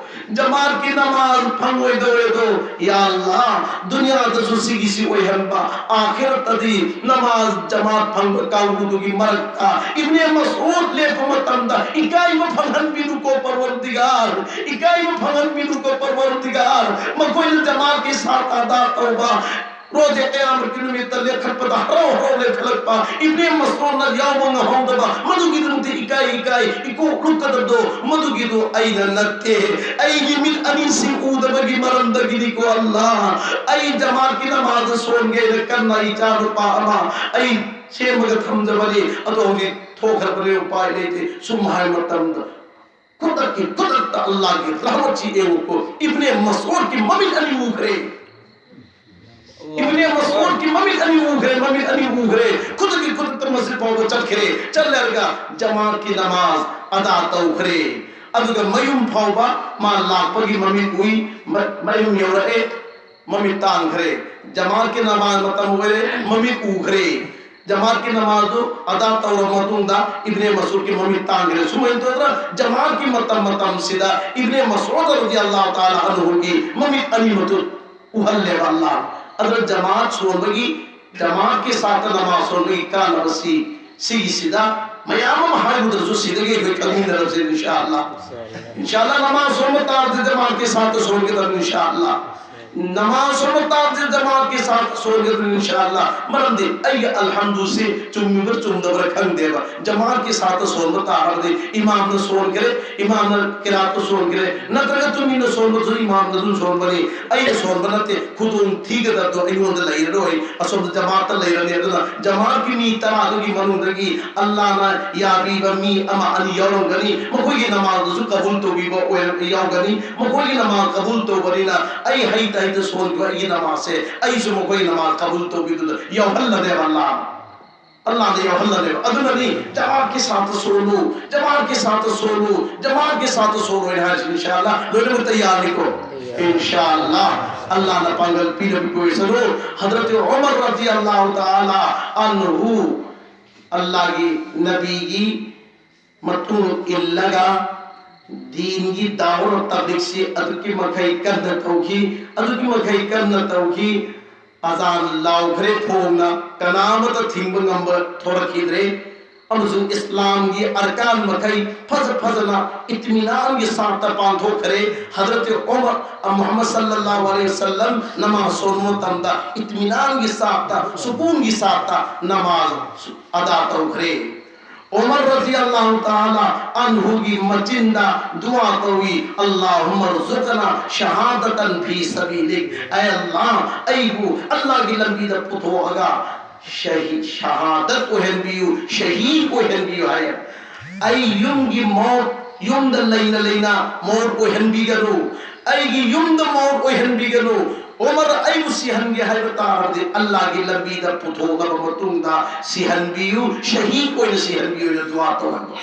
ꯖꯃꯥꯠꯀꯤ ꯅꯃꯥꯖ ꯐꯪꯉꯣꯏꯗꯧꯔꯦꯗꯣ꯫ ꯌꯥ ꯑꯜꯂꯥꯍ, ꯗꯨꯅꯤꯌꯥꯗꯁꯨ ꯁꯤꯒꯤꯁꯤ ꯑꯣꯏꯍꯟꯕ, ꯑꯥꯈꯤꯔꯠꯇꯗꯤ ꯅꯃꯥꯖ ꯖꯃꯥꯠ ꯐꯪꯕ ꯀꯥꯡꯕꯨꯗꯨꯒꯤ ꯃꯔꯛꯇ ꯏꯕꯅꯦ ꯃꯁꯎꯗ ꯂꯦꯞꯄ ꯃꯇꯝꯗ ꯏꯀꯥꯏꯕ ꯐꯪꯍꯟꯕꯤꯅꯨꯀꯣ ꯄꯔꯋꯔꯗꯤꯒꯥꯔ, ꯏꯀꯥꯏꯕ ꯐꯪꯍꯟꯕꯤꯅꯨꯀꯣ ꯄꯔꯋꯔꯗꯤꯒꯥꯔ꯫ ꯃꯈꯣꯏꯅ ꯖꯃꯥꯠꯀꯤ ꯁꯥꯠ ꯑꯗꯥ ꯇꯧꯕ, ꯔꯣꯖꯦ ꯀꯌꯥꯃꯠꯀꯤ ꯅꯨꯃꯤꯠꯇ ꯂꯦꯞꯈꯠꯄꯗ ꯍꯔꯥꯎ ꯍꯔꯥꯎ ꯂꯦꯞꯈꯠꯂꯛꯄ, ꯏꯕꯅꯦ ꯃꯁꯎꯗꯅ ꯌꯥꯎꯕ ꯉꯝꯍꯧꯗꯕ, ꯃꯗꯨꯒꯤꯗꯃꯛꯇ ꯏꯀꯥꯏ ꯏꯀꯥꯏ ꯏꯀꯣꯛ ꯂꯨꯞꯀꯗꯕꯗꯣ, ꯃꯗꯨꯒꯤꯗꯣ ꯑꯩꯅ ꯅꯠꯇꯦ꯫ ꯑꯩꯒꯤ ꯃꯤꯠ ꯑꯅꯤꯁꯤ ꯎꯗꯕꯒꯤ ꯃꯔꯝꯗꯒꯤꯅꯤꯀꯣ ꯑꯜꯂꯥꯍ꯫ ꯑꯩ ꯖꯃꯥꯠꯀꯤ ꯅꯃꯥꯖꯗ ꯁꯣꯟꯒꯦꯅ ꯀꯟꯅ ꯏꯆꯥ ꯅꯨꯄꯥ ꯑꯃ ꯑꯩ ꯁꯦꯝꯃꯒ ꯊꯝꯖꯕꯅꯤ, ꯑꯗꯣ ꯍꯧꯖꯤꯛ ꯊꯣꯛꯈ꯭ꯔꯕꯅꯤ, ꯎꯄꯥꯏ ꯂꯩꯇꯦ꯫ ꯁꯨꯝ ꯍꯥꯏ ꯃꯇꯝꯗ ꯈꯨꯗꯛꯀꯤ ꯈꯨꯗꯛꯇ ꯑꯜꯂꯥꯍꯒꯤ ꯔꯍꯃꯠꯁꯤ ꯌꯦꯡꯉꯨꯀꯣ, ꯏꯕꯅꯦ ꯃꯁꯎꯗꯀꯤ ꯃꯃꯤꯠ ꯑꯅꯤ ꯎꯈ꯭ꯔꯦ꯫ ꯏꯕꯅꯦ ꯃꯁꯎꯗꯀꯤ ꯃꯃꯤꯠ ꯑꯅꯤ ꯎꯈ꯭ꯔꯦ, ꯃꯃꯤꯠ ꯑꯅꯤ ꯎꯈ꯭ꯔꯦ꯫ ꯈꯨꯗꯛꯀꯤ ꯈꯨꯗꯛꯇ ꯃꯁꯖꯤꯗ ꯐꯥꯎꯕ ꯆꯠꯈ꯭ꯔꯦ꯫ ꯆꯠꯂꯒ ꯖꯃꯥꯠꯀꯤ ꯅꯃꯥꯖ ꯑꯗꯥ ꯇꯧꯈ꯭ꯔꯦ꯫ ꯑꯗꯨꯒ ꯃꯌꯨꯝ ꯐꯥꯎꯕ ꯃꯥ ꯂꯥꯛꯄꯒꯤ ꯃꯃꯤꯠ ꯎꯏ꯫ ꯃ-, ꯃꯌꯨꯝ ꯌꯧꯔꯛꯑꯦ, ꯃꯃꯤꯠ ꯇꯥꯡꯈ꯭ꯔꯦ꯫ ꯖꯃꯥꯠꯀꯤ ꯅꯃꯥꯖ ꯃꯇꯝ ꯑꯣꯏꯔꯦ, ꯃꯃꯤꯠ ꯎꯈ꯭ꯔꯦ꯫ ꯖꯃꯥꯠꯀꯤ ꯅꯃꯥꯖꯗꯨ ꯑꯗꯥ ꯇꯧꯔꯕ ꯃꯇꯨꯡꯗ ꯏꯕꯅꯦ ꯃꯁꯨꯗꯀꯤ ꯃꯃꯤꯠ ꯇꯥꯡꯈ꯭ꯔꯦ꯫ ꯁꯨꯃꯥꯏꯅ ꯇꯧꯗꯅ ꯖꯃꯥꯠꯀꯤ ꯃꯇꯝ ꯃꯇꯝꯁꯤꯗ ꯏꯕꯅꯦ ꯃꯁꯨꯗ ꯔꯗꯤꯌꯜꯂꯥꯍꯨ ꯇꯥꯂꯥ ꯑꯟꯍꯨꯒꯤ ꯃꯃꯤꯠ ꯑꯅꯤꯃꯛꯇꯨ ꯎꯍꯜꯂꯦꯕ ꯑꯜꯂꯥꯍꯅ꯫ ꯑꯗꯨꯅ ꯖꯃꯥꯠ ꯁꯣꯟꯕꯒꯤ, ꯖꯃꯥꯠꯀꯤ ꯁꯥꯠꯇ ꯅꯃꯥꯖ ꯁꯣꯟꯕꯒꯤ ꯀꯥꯟꯅꯕꯁꯤ ꯁꯤꯒꯤꯁꯤꯗ ꯃꯌꯥꯝ ꯑꯃ ꯍꯥꯏꯔꯨꯗ꯭ꯔꯁꯨ ꯁꯤꯗꯒꯤ ꯑꯩꯈꯣꯏ ꯈꯪꯃꯤꯟꯅꯔꯁꯦ ꯏꯟꯁꯥ ꯑꯜꯂꯥꯍ꯫ ꯏꯟꯁꯥ ꯑꯜꯂꯥꯍ ꯅꯃꯥꯖ ꯁꯣꯟꯕ ꯇꯥꯔꯗꯤ ꯖꯃꯥꯠꯀꯤ ꯁꯥꯠꯇ ꯁꯣꯟꯒꯗꯕꯅꯤ ꯏꯟꯁꯥ ꯑꯜꯂꯥꯍ꯫ ꯅꯃꯥꯖ ꯁꯣꯟꯕ ꯇꯥꯔꯗꯤ ꯖꯃꯥꯠꯀꯤ ꯁꯥꯠꯇ ꯁꯣꯟꯒꯗꯕꯅꯤ ꯏꯟꯁꯥ ꯑꯜꯂꯥꯍ꯫ ꯃꯔꯝꯗꯤ ꯑꯩꯒꯤ ꯑꯜꯍꯝꯗꯨꯁꯤ ꯆꯨꯝꯃꯤꯕ꯭ꯔꯥ ꯆꯨꯝꯗꯕ꯭ꯔꯥ ꯈꯪꯗꯦꯕ꯫ ꯖꯃꯥꯠꯀꯤ ꯁꯥꯠꯇ ꯁꯣꯟꯕ ꯇꯥꯔꯕꯗꯤ ꯏꯃꯥꯝꯅ ꯁꯣꯟꯈ꯭ꯔꯦ, ꯏꯃꯥꯝꯅ ꯀꯤꯔꯥꯠꯇꯨ ꯁꯣꯟꯈ꯭ꯔꯦ, ꯅꯠꯇ꯭ꯔꯒ ꯇꯨꯃꯤꯟꯅ ꯁꯣꯟꯕꯁꯨ ꯏꯃꯥꯝꯅ ꯑꯗꯨꯝ ꯁꯣꯟꯕꯅꯤ꯫ ꯑꯩꯅ ꯁꯣꯟꯕ ꯅꯠꯇꯦ, ꯈꯨꯗꯣꯡ ꯊꯤꯒꯗꯕꯗꯣ ꯑꯩꯉꯣꯟꯗ ꯂꯩꯔꯔꯣꯏ, ꯑꯁꯣꯝꯗ ꯖꯃꯥꯠꯇ ꯂꯩꯔꯅꯤ꯫ ꯑꯗꯨꯅ ꯖꯃꯥꯠꯀꯤ ꯃꯤ ꯇꯔꯥꯗꯨꯒꯤ ꯃꯅꯨꯡꯗꯒꯤ ꯑꯜꯂꯥꯍꯅ ꯌꯥꯕꯤꯕ ꯃꯤ ꯑꯃ ꯑꯅꯤ ꯌꯥꯎꯔꯝꯒꯅꯤ, ꯃꯈꯣꯏꯒꯤ ꯅꯃꯥꯖꯗꯨꯁꯨ ꯀꯕꯨꯜ ꯇꯧꯕꯤꯕ ꯑꯣꯏꯔ-, ꯌꯥꯎꯒꯅꯤ, ꯃꯈꯣꯏꯒꯤ ꯅꯃꯥꯖ ꯀꯕꯨꯜ ꯇꯧꯕꯅꯤꯅ ꯑꯩ ꯍꯩꯇ ꯍꯩꯇ ꯁꯣꯟꯈꯤꯕ ꯑꯩꯒꯤ ꯅꯃꯥꯖꯁꯦ ꯑꯩꯁꯨ ꯃꯈꯣꯏꯒꯤ ꯅꯃꯥꯖ ꯀꯕꯨꯜ ꯇꯧꯕꯤꯗꯨꯗ ꯌꯥꯎꯍꯜꯂꯅꯦꯕ ꯑꯜꯂꯥꯍꯅ꯫ ꯑꯜꯂꯥꯍꯅ ꯌꯥꯎꯍꯜꯂꯅꯦꯕ꯫ ꯑꯗꯨꯅꯅꯤ ꯖꯃꯥꯠꯀꯤ ꯁꯥꯠꯇ ꯁꯣꯜꯂꯨ, ꯖꯃꯥꯠꯀꯤ ꯁꯥꯠꯇ ꯁꯣꯜꯂꯨ, ꯖꯃꯥꯠꯀꯤ ꯁꯥꯠꯇ ꯁꯣꯜꯂꯨ ꯍꯥꯏꯅ ꯍꯥꯏꯔꯤꯁꯤ ꯏꯟꯁꯥ ꯑꯜꯂꯥꯍ ꯂꯣꯏꯅꯃꯛ ꯇꯌꯥꯔꯅꯤꯀꯣ? ꯏꯟꯁꯥ ꯑꯜꯂꯥꯍ꯫ ꯑꯜꯂꯥꯍꯅ ꯄꯥꯡꯒꯜ ꯄꯤꯅꯕ ꯑꯣꯏꯁꯅꯨ꯫ ꯍꯖꯔꯠ ꯎꯃꯔ ꯔꯗꯤꯌꯜꯂꯥꯍꯨ ꯇꯥꯂꯥ ꯑꯟꯍꯨ ꯑꯜꯂꯥꯍꯒꯤ ꯅꯕꯤꯒꯤ ꯃꯇꯨꯡ ꯏꯜꯂꯒ ꯗꯤꯟꯒꯤ ꯗꯥꯋꯔ ꯇꯕ꯭ꯂꯤꯒꯁꯤ ꯑꯗꯨꯛꯀꯤ ꯃꯈꯩ ꯀꯟꯅ ꯇꯧꯈꯤ, ꯑꯗꯨꯛꯀꯤ ꯃꯈꯩ ꯀꯟꯅ ꯇꯧꯈꯤ꯫ ꯑꯖꯥꯟ ꯂꯥꯎꯈ꯭ꯔꯦ ꯐꯣꯡꯅ, ꯀꯅꯥꯃꯠꯇ ꯊꯤꯡꯕ ꯉꯝꯕ ꯊꯣꯔꯛꯈꯤꯗ꯭ꯔꯦ꯫ ꯑꯃꯁꯨꯡ ꯏꯁꯂꯥꯝꯒꯤ ꯑꯔꯀꯥꯟ ꯃꯈꯩ ꯐꯖ ꯐꯖꯅ ꯏꯇꯃꯤꯅꯥꯟꯒꯤ ꯁꯥꯠꯇ ꯄꯥꯡꯊꯣꯛꯈ꯭ꯔꯦ꯫ ꯍꯖꯔꯠ ꯎꯃꯔ, ꯃꯨꯍꯝꯃꯗ ꯁꯜꯂꯜꯂꯥꯍꯨ ꯑꯂꯩꯍꯤ ꯋꯁꯜꯂꯝ ꯅꯃꯥꯖ ꯁꯣꯟꯕ ꯃꯇꯝꯗ ꯏꯇꯃꯤꯅꯥꯟꯒꯤ ꯁꯥꯠꯇ, ꯁꯨꯀꯨꯟꯒꯤ ꯁꯥꯠꯇ ꯅꯃꯥꯖ ꯑꯗꯥ ꯇꯧꯈ꯭ꯔꯦ꯫ ꯎꯃꯔ ꯔꯗꯤꯌꯜꯂꯥꯍꯨ ꯇꯥꯂꯥ ꯑꯟꯍꯨꯒꯤ ꯃꯆꯤꯟꯗ ꯗꯨꯋꯥ ꯇꯧꯏ, "ꯑꯜꯂꯥꯍꯨꯝꯃ ꯔꯨꯖꯨꯛꯅꯥ ꯁꯍꯥꯗꯇꯟ ꯐꯤ ꯁꯕꯤꯂꯤꯛ"꯫ ꯑꯦ ꯑꯜꯂꯥꯍ, ꯑꯩꯕꯨ ꯑꯜꯂꯥꯍꯒꯤ ꯂꯝꯕꯤꯗ ꯄꯨꯊꯣꯛꯑꯒ ꯁꯍꯤ-, ꯁꯍꯥꯗꯠ ꯑꯣꯏꯍꯟꯕꯤꯌꯨ, ꯁꯍꯤꯗ ꯑꯣꯏꯍꯟꯕꯤꯌꯨ ꯍꯥꯏ꯫ "ꯑꯩ ꯌꯨꯝꯒꯤ ꯃꯧꯠ, ꯌꯨꯝꯗ ꯂꯩꯅ ꯂꯩꯅ ꯃꯧꯠ ꯑꯣꯏꯍꯟꯕꯤꯒꯅꯨ, ꯑꯩꯒꯤ ꯌꯨꯝꯗ ꯃꯧꯠ ꯑꯣꯏꯍꯟꯕꯤꯒꯅꯨ"꯫ ꯎꯃꯔ, ꯑꯩꯕꯨ ꯁꯤꯍꯟꯒꯦ ꯍꯥꯏꯕ ꯇꯥꯔꯕꯗꯤ ꯑꯜꯂꯥꯍꯒꯤ ꯂꯝꯕꯤꯗ ꯄꯨꯊꯣꯛꯂꯕ ꯃꯇꯨꯡꯗ ꯁꯤꯍꯟꯕꯤꯌꯨ, ꯁꯍꯤꯗ ꯑꯣꯏꯅ ꯁꯤꯍꯟꯕꯤꯌꯨ ꯍꯥꯏꯅ ꯗꯨꯋꯥ ꯇꯧꯍꯟꯕ꯫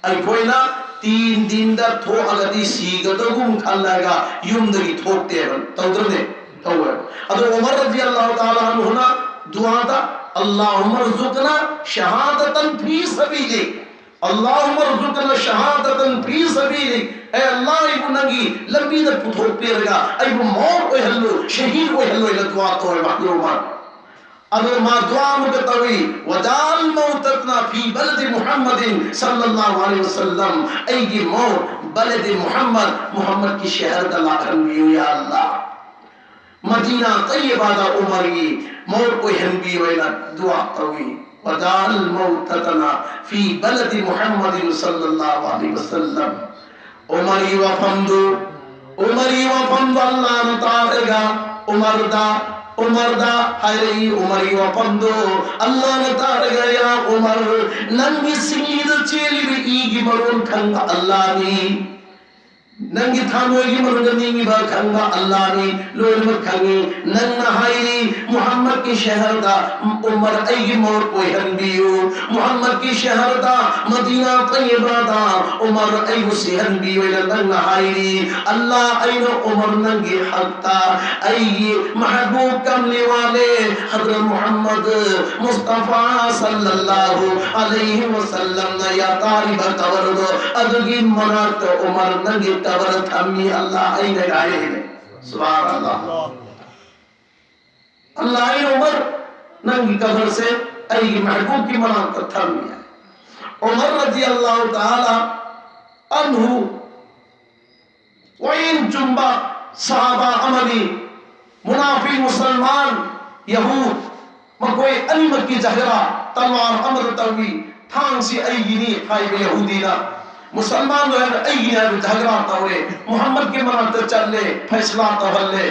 ꯑꯩꯈꯣꯏꯅ ꯇꯤꯟ ꯗꯤꯟꯗ ꯊꯣꯛꯑꯒꯗꯤ ꯁꯤꯒꯗꯧꯒꯨꯝ ꯈꯜꯂꯒ ꯌꯨꯝꯗꯒꯤ ꯊꯣꯛꯇꯦꯕ, ꯇꯧꯗ꯭ꯔꯅꯦ? ꯇꯧꯋꯦꯕ꯫ ꯑꯗꯣ ꯎꯃꯔ ꯔꯗꯤꯌꯜꯂꯥꯍꯨ ꯇꯥꯂꯥ ꯑꯟꯍꯨꯅ ꯗꯨꯋꯥꯗ, "اللهم ارزقنا شهادة في سبيلك، اللهم ارزقنا شهادة في سبيلك"꯫ ꯑꯦ ꯑꯜꯂꯥꯍ, ꯑꯩꯕꯨ ꯅꯪꯒꯤ ꯂꯝꯕꯤꯗ ꯄꯨꯊꯣꯛꯄꯤꯔꯒ ꯑꯩꯕꯨ ꯃꯧꯠ ꯑꯣꯏꯍꯜꯂꯨ, ꯁꯍꯤꯗ ꯑꯣꯏꯍꯜꯂꯨ ꯍꯥꯏꯅ ꯗꯨꯋꯥ ꯇꯧꯋꯦꯕ ꯎꯃꯔ꯫ ꯑꯗꯣ ꯃꯥ ꯗꯨꯋꯥ ꯑꯃꯨꯛꯀ ꯇꯧꯏ, "واجعل موتتنا في بلد محمد صلى الله عليه وسلم"꯫ ꯑꯩꯒꯤ ꯃꯧꯠ ꯕꯂꯗꯦ ꯃꯨꯍꯝꯃꯗ, ꯃꯨꯍꯝꯃꯗꯀꯤ ꯁꯍꯔꯗ ꯂꯥꯛꯍꯟꯕꯤꯌꯨ, ꯌꯥ ꯑꯜꯂꯥꯍ꯫ ꯃꯗꯤꯅꯥ ꯇꯩꯌꯕꯥꯗ ꯎꯃꯔꯒꯤ ꯃꯧꯠ ꯑꯣꯏꯍꯟꯕꯤꯌꯨ ꯍꯥꯏꯅ ꯗꯨꯋꯥ ꯇꯧꯏ꯫ "واجعل موتتنا في بلد محمد صلى الله عليه وسلم"꯫ ꯎꯃꯔꯒꯤ ꯋꯥꯐꯝꯗꯨ, ꯎꯃꯔꯒꯤ ꯋꯥꯐꯝꯗꯨ ꯑꯜꯂꯥꯍꯅ ꯇꯥꯔꯒ ꯎꯃꯔꯗ, ꯎꯃꯔꯗ ꯍꯥꯏꯔꯛꯏ, ꯎꯃꯔꯒꯤ ꯋꯥꯐꯝꯗꯨ ꯑꯜꯂꯥꯍꯅ ꯇꯥꯔꯒ, "ꯌꯥ ꯎꯃꯔ, ꯅꯪꯒꯤ ꯁꯤꯡꯂꯤꯗ ꯆꯦꯜꯂꯤꯕ ꯏꯒꯤ ꯃꯔꯣꯟ ꯈꯪꯕ ꯑꯜꯂꯥꯍꯅꯤ, ꯅꯪꯒꯤ ꯊꯃꯣꯏꯒꯤ ꯃꯅꯨꯡꯗ ꯅꯤꯡꯉꯤꯕ ꯈꯪꯕ ꯑꯜꯂꯥꯍꯅꯤ, ꯂꯣꯏꯅꯃꯛ ꯈꯪꯉꯤ꯫ ꯅꯪꯅ ꯍꯥꯏꯔꯤ, ꯃꯨꯍꯝꯃꯗꯀꯤ ꯁꯍꯔꯗ ꯎꯃꯔ ꯑꯩꯒꯤ ꯃꯧꯠ ꯑꯣꯏꯍꯟꯕꯤꯌꯨ, ꯃꯨꯍꯝꯃꯗꯀꯤ ꯁꯍꯔꯗ, ꯃꯗꯤꯅꯥ ꯇꯩꯌꯕꯥꯗ ꯎꯃꯔ ꯑꯩꯕꯨ ꯁꯤꯍꯟꯕꯤꯌꯨ ꯍꯥꯏꯅ ꯅꯪꯅ ꯍꯥꯏꯔꯤ꯫ ꯑꯜꯂꯥꯍ, ꯑꯩꯅ ꯎꯃꯔ ꯅꯪꯒꯤ ꯍꯛꯇ ꯑꯩꯒꯤ ꯃꯍꯕꯨꯕ ꯀꯝꯂꯤ ꯋꯥꯂꯦ ꯍꯖꯔꯠ ꯃꯨꯍꯝꯃꯗ ꯃꯨꯁꯇꯐꯥ ꯁꯜꯂꯜꯂꯥꯍꯨ ꯑꯂꯩꯍꯤ ꯋꯁꯜꯂꯝꯅ ꯌꯥꯇꯥꯔꯤꯕ ꯀꯕꯔꯗꯣ, ꯑꯗꯨꯒꯤ ꯃꯅꯥꯛꯇ ꯎꯃꯔ ꯅꯪꯒꯤ ꯀꯕꯔ ꯊꯝꯃꯤ, ꯑꯜꯂꯥꯍ ꯑꯩꯅ ꯍꯥꯏꯔꯤꯅꯦ꯫ ꯁꯨꯕꯍꯥꯅꯜꯂꯥꯍ꯫ ꯑꯜꯂꯥꯍ, ꯑꯩ ꯎꯃꯔ ꯅꯪꯒꯤ ꯀꯕꯔꯁꯦ ꯑꯩꯒꯤ ꯃꯍꯕꯨꯕꯀꯤ ꯃꯅꯥꯛꯇ ꯊꯝꯃꯤ꯫ ꯎꯃꯔ ꯔꯗꯤꯌꯜꯂꯥꯍꯨ ꯇꯥꯂꯥ ꯑꯟꯍꯨ ꯋꯥꯌꯦꯜ ꯆꯨꯝꯕ ꯁꯍꯥꯕꯥ ꯑꯃꯅꯤ꯫ ꯃꯨꯅꯥꯐꯤꯛ, ꯃꯨꯁꯜꯃꯥꯟ, ꯌꯍꯨꯗ, ꯃꯈꯣꯏ ꯑꯅꯤꯃꯛꯀꯤ ꯖꯍꯒꯔꯥ, ꯇꯜꯋꯥꯔ ꯑꯃꯗ ꯇꯧꯏ꯫ "ꯊꯥꯡꯁꯤ ꯑꯩꯒꯤꯅꯤ" ꯍꯥꯏꯕ ꯌꯍꯨꯗꯤꯅ, "ꯃꯨꯁꯜꯃꯥꯟ ꯂꯣꯏꯅ ꯑꯩꯒꯤꯅꯤ" ꯍꯥꯏꯕ ꯖꯍꯒꯔꯥ ꯇꯧꯔꯦ꯫ ꯃꯨꯍꯝꯃꯗꯀꯤ ꯃꯅꯥꯛꯇ ꯆꯠꯂꯦ, ꯐꯩꯁꯂꯥ ꯇꯧꯍꯜꯂꯦ꯫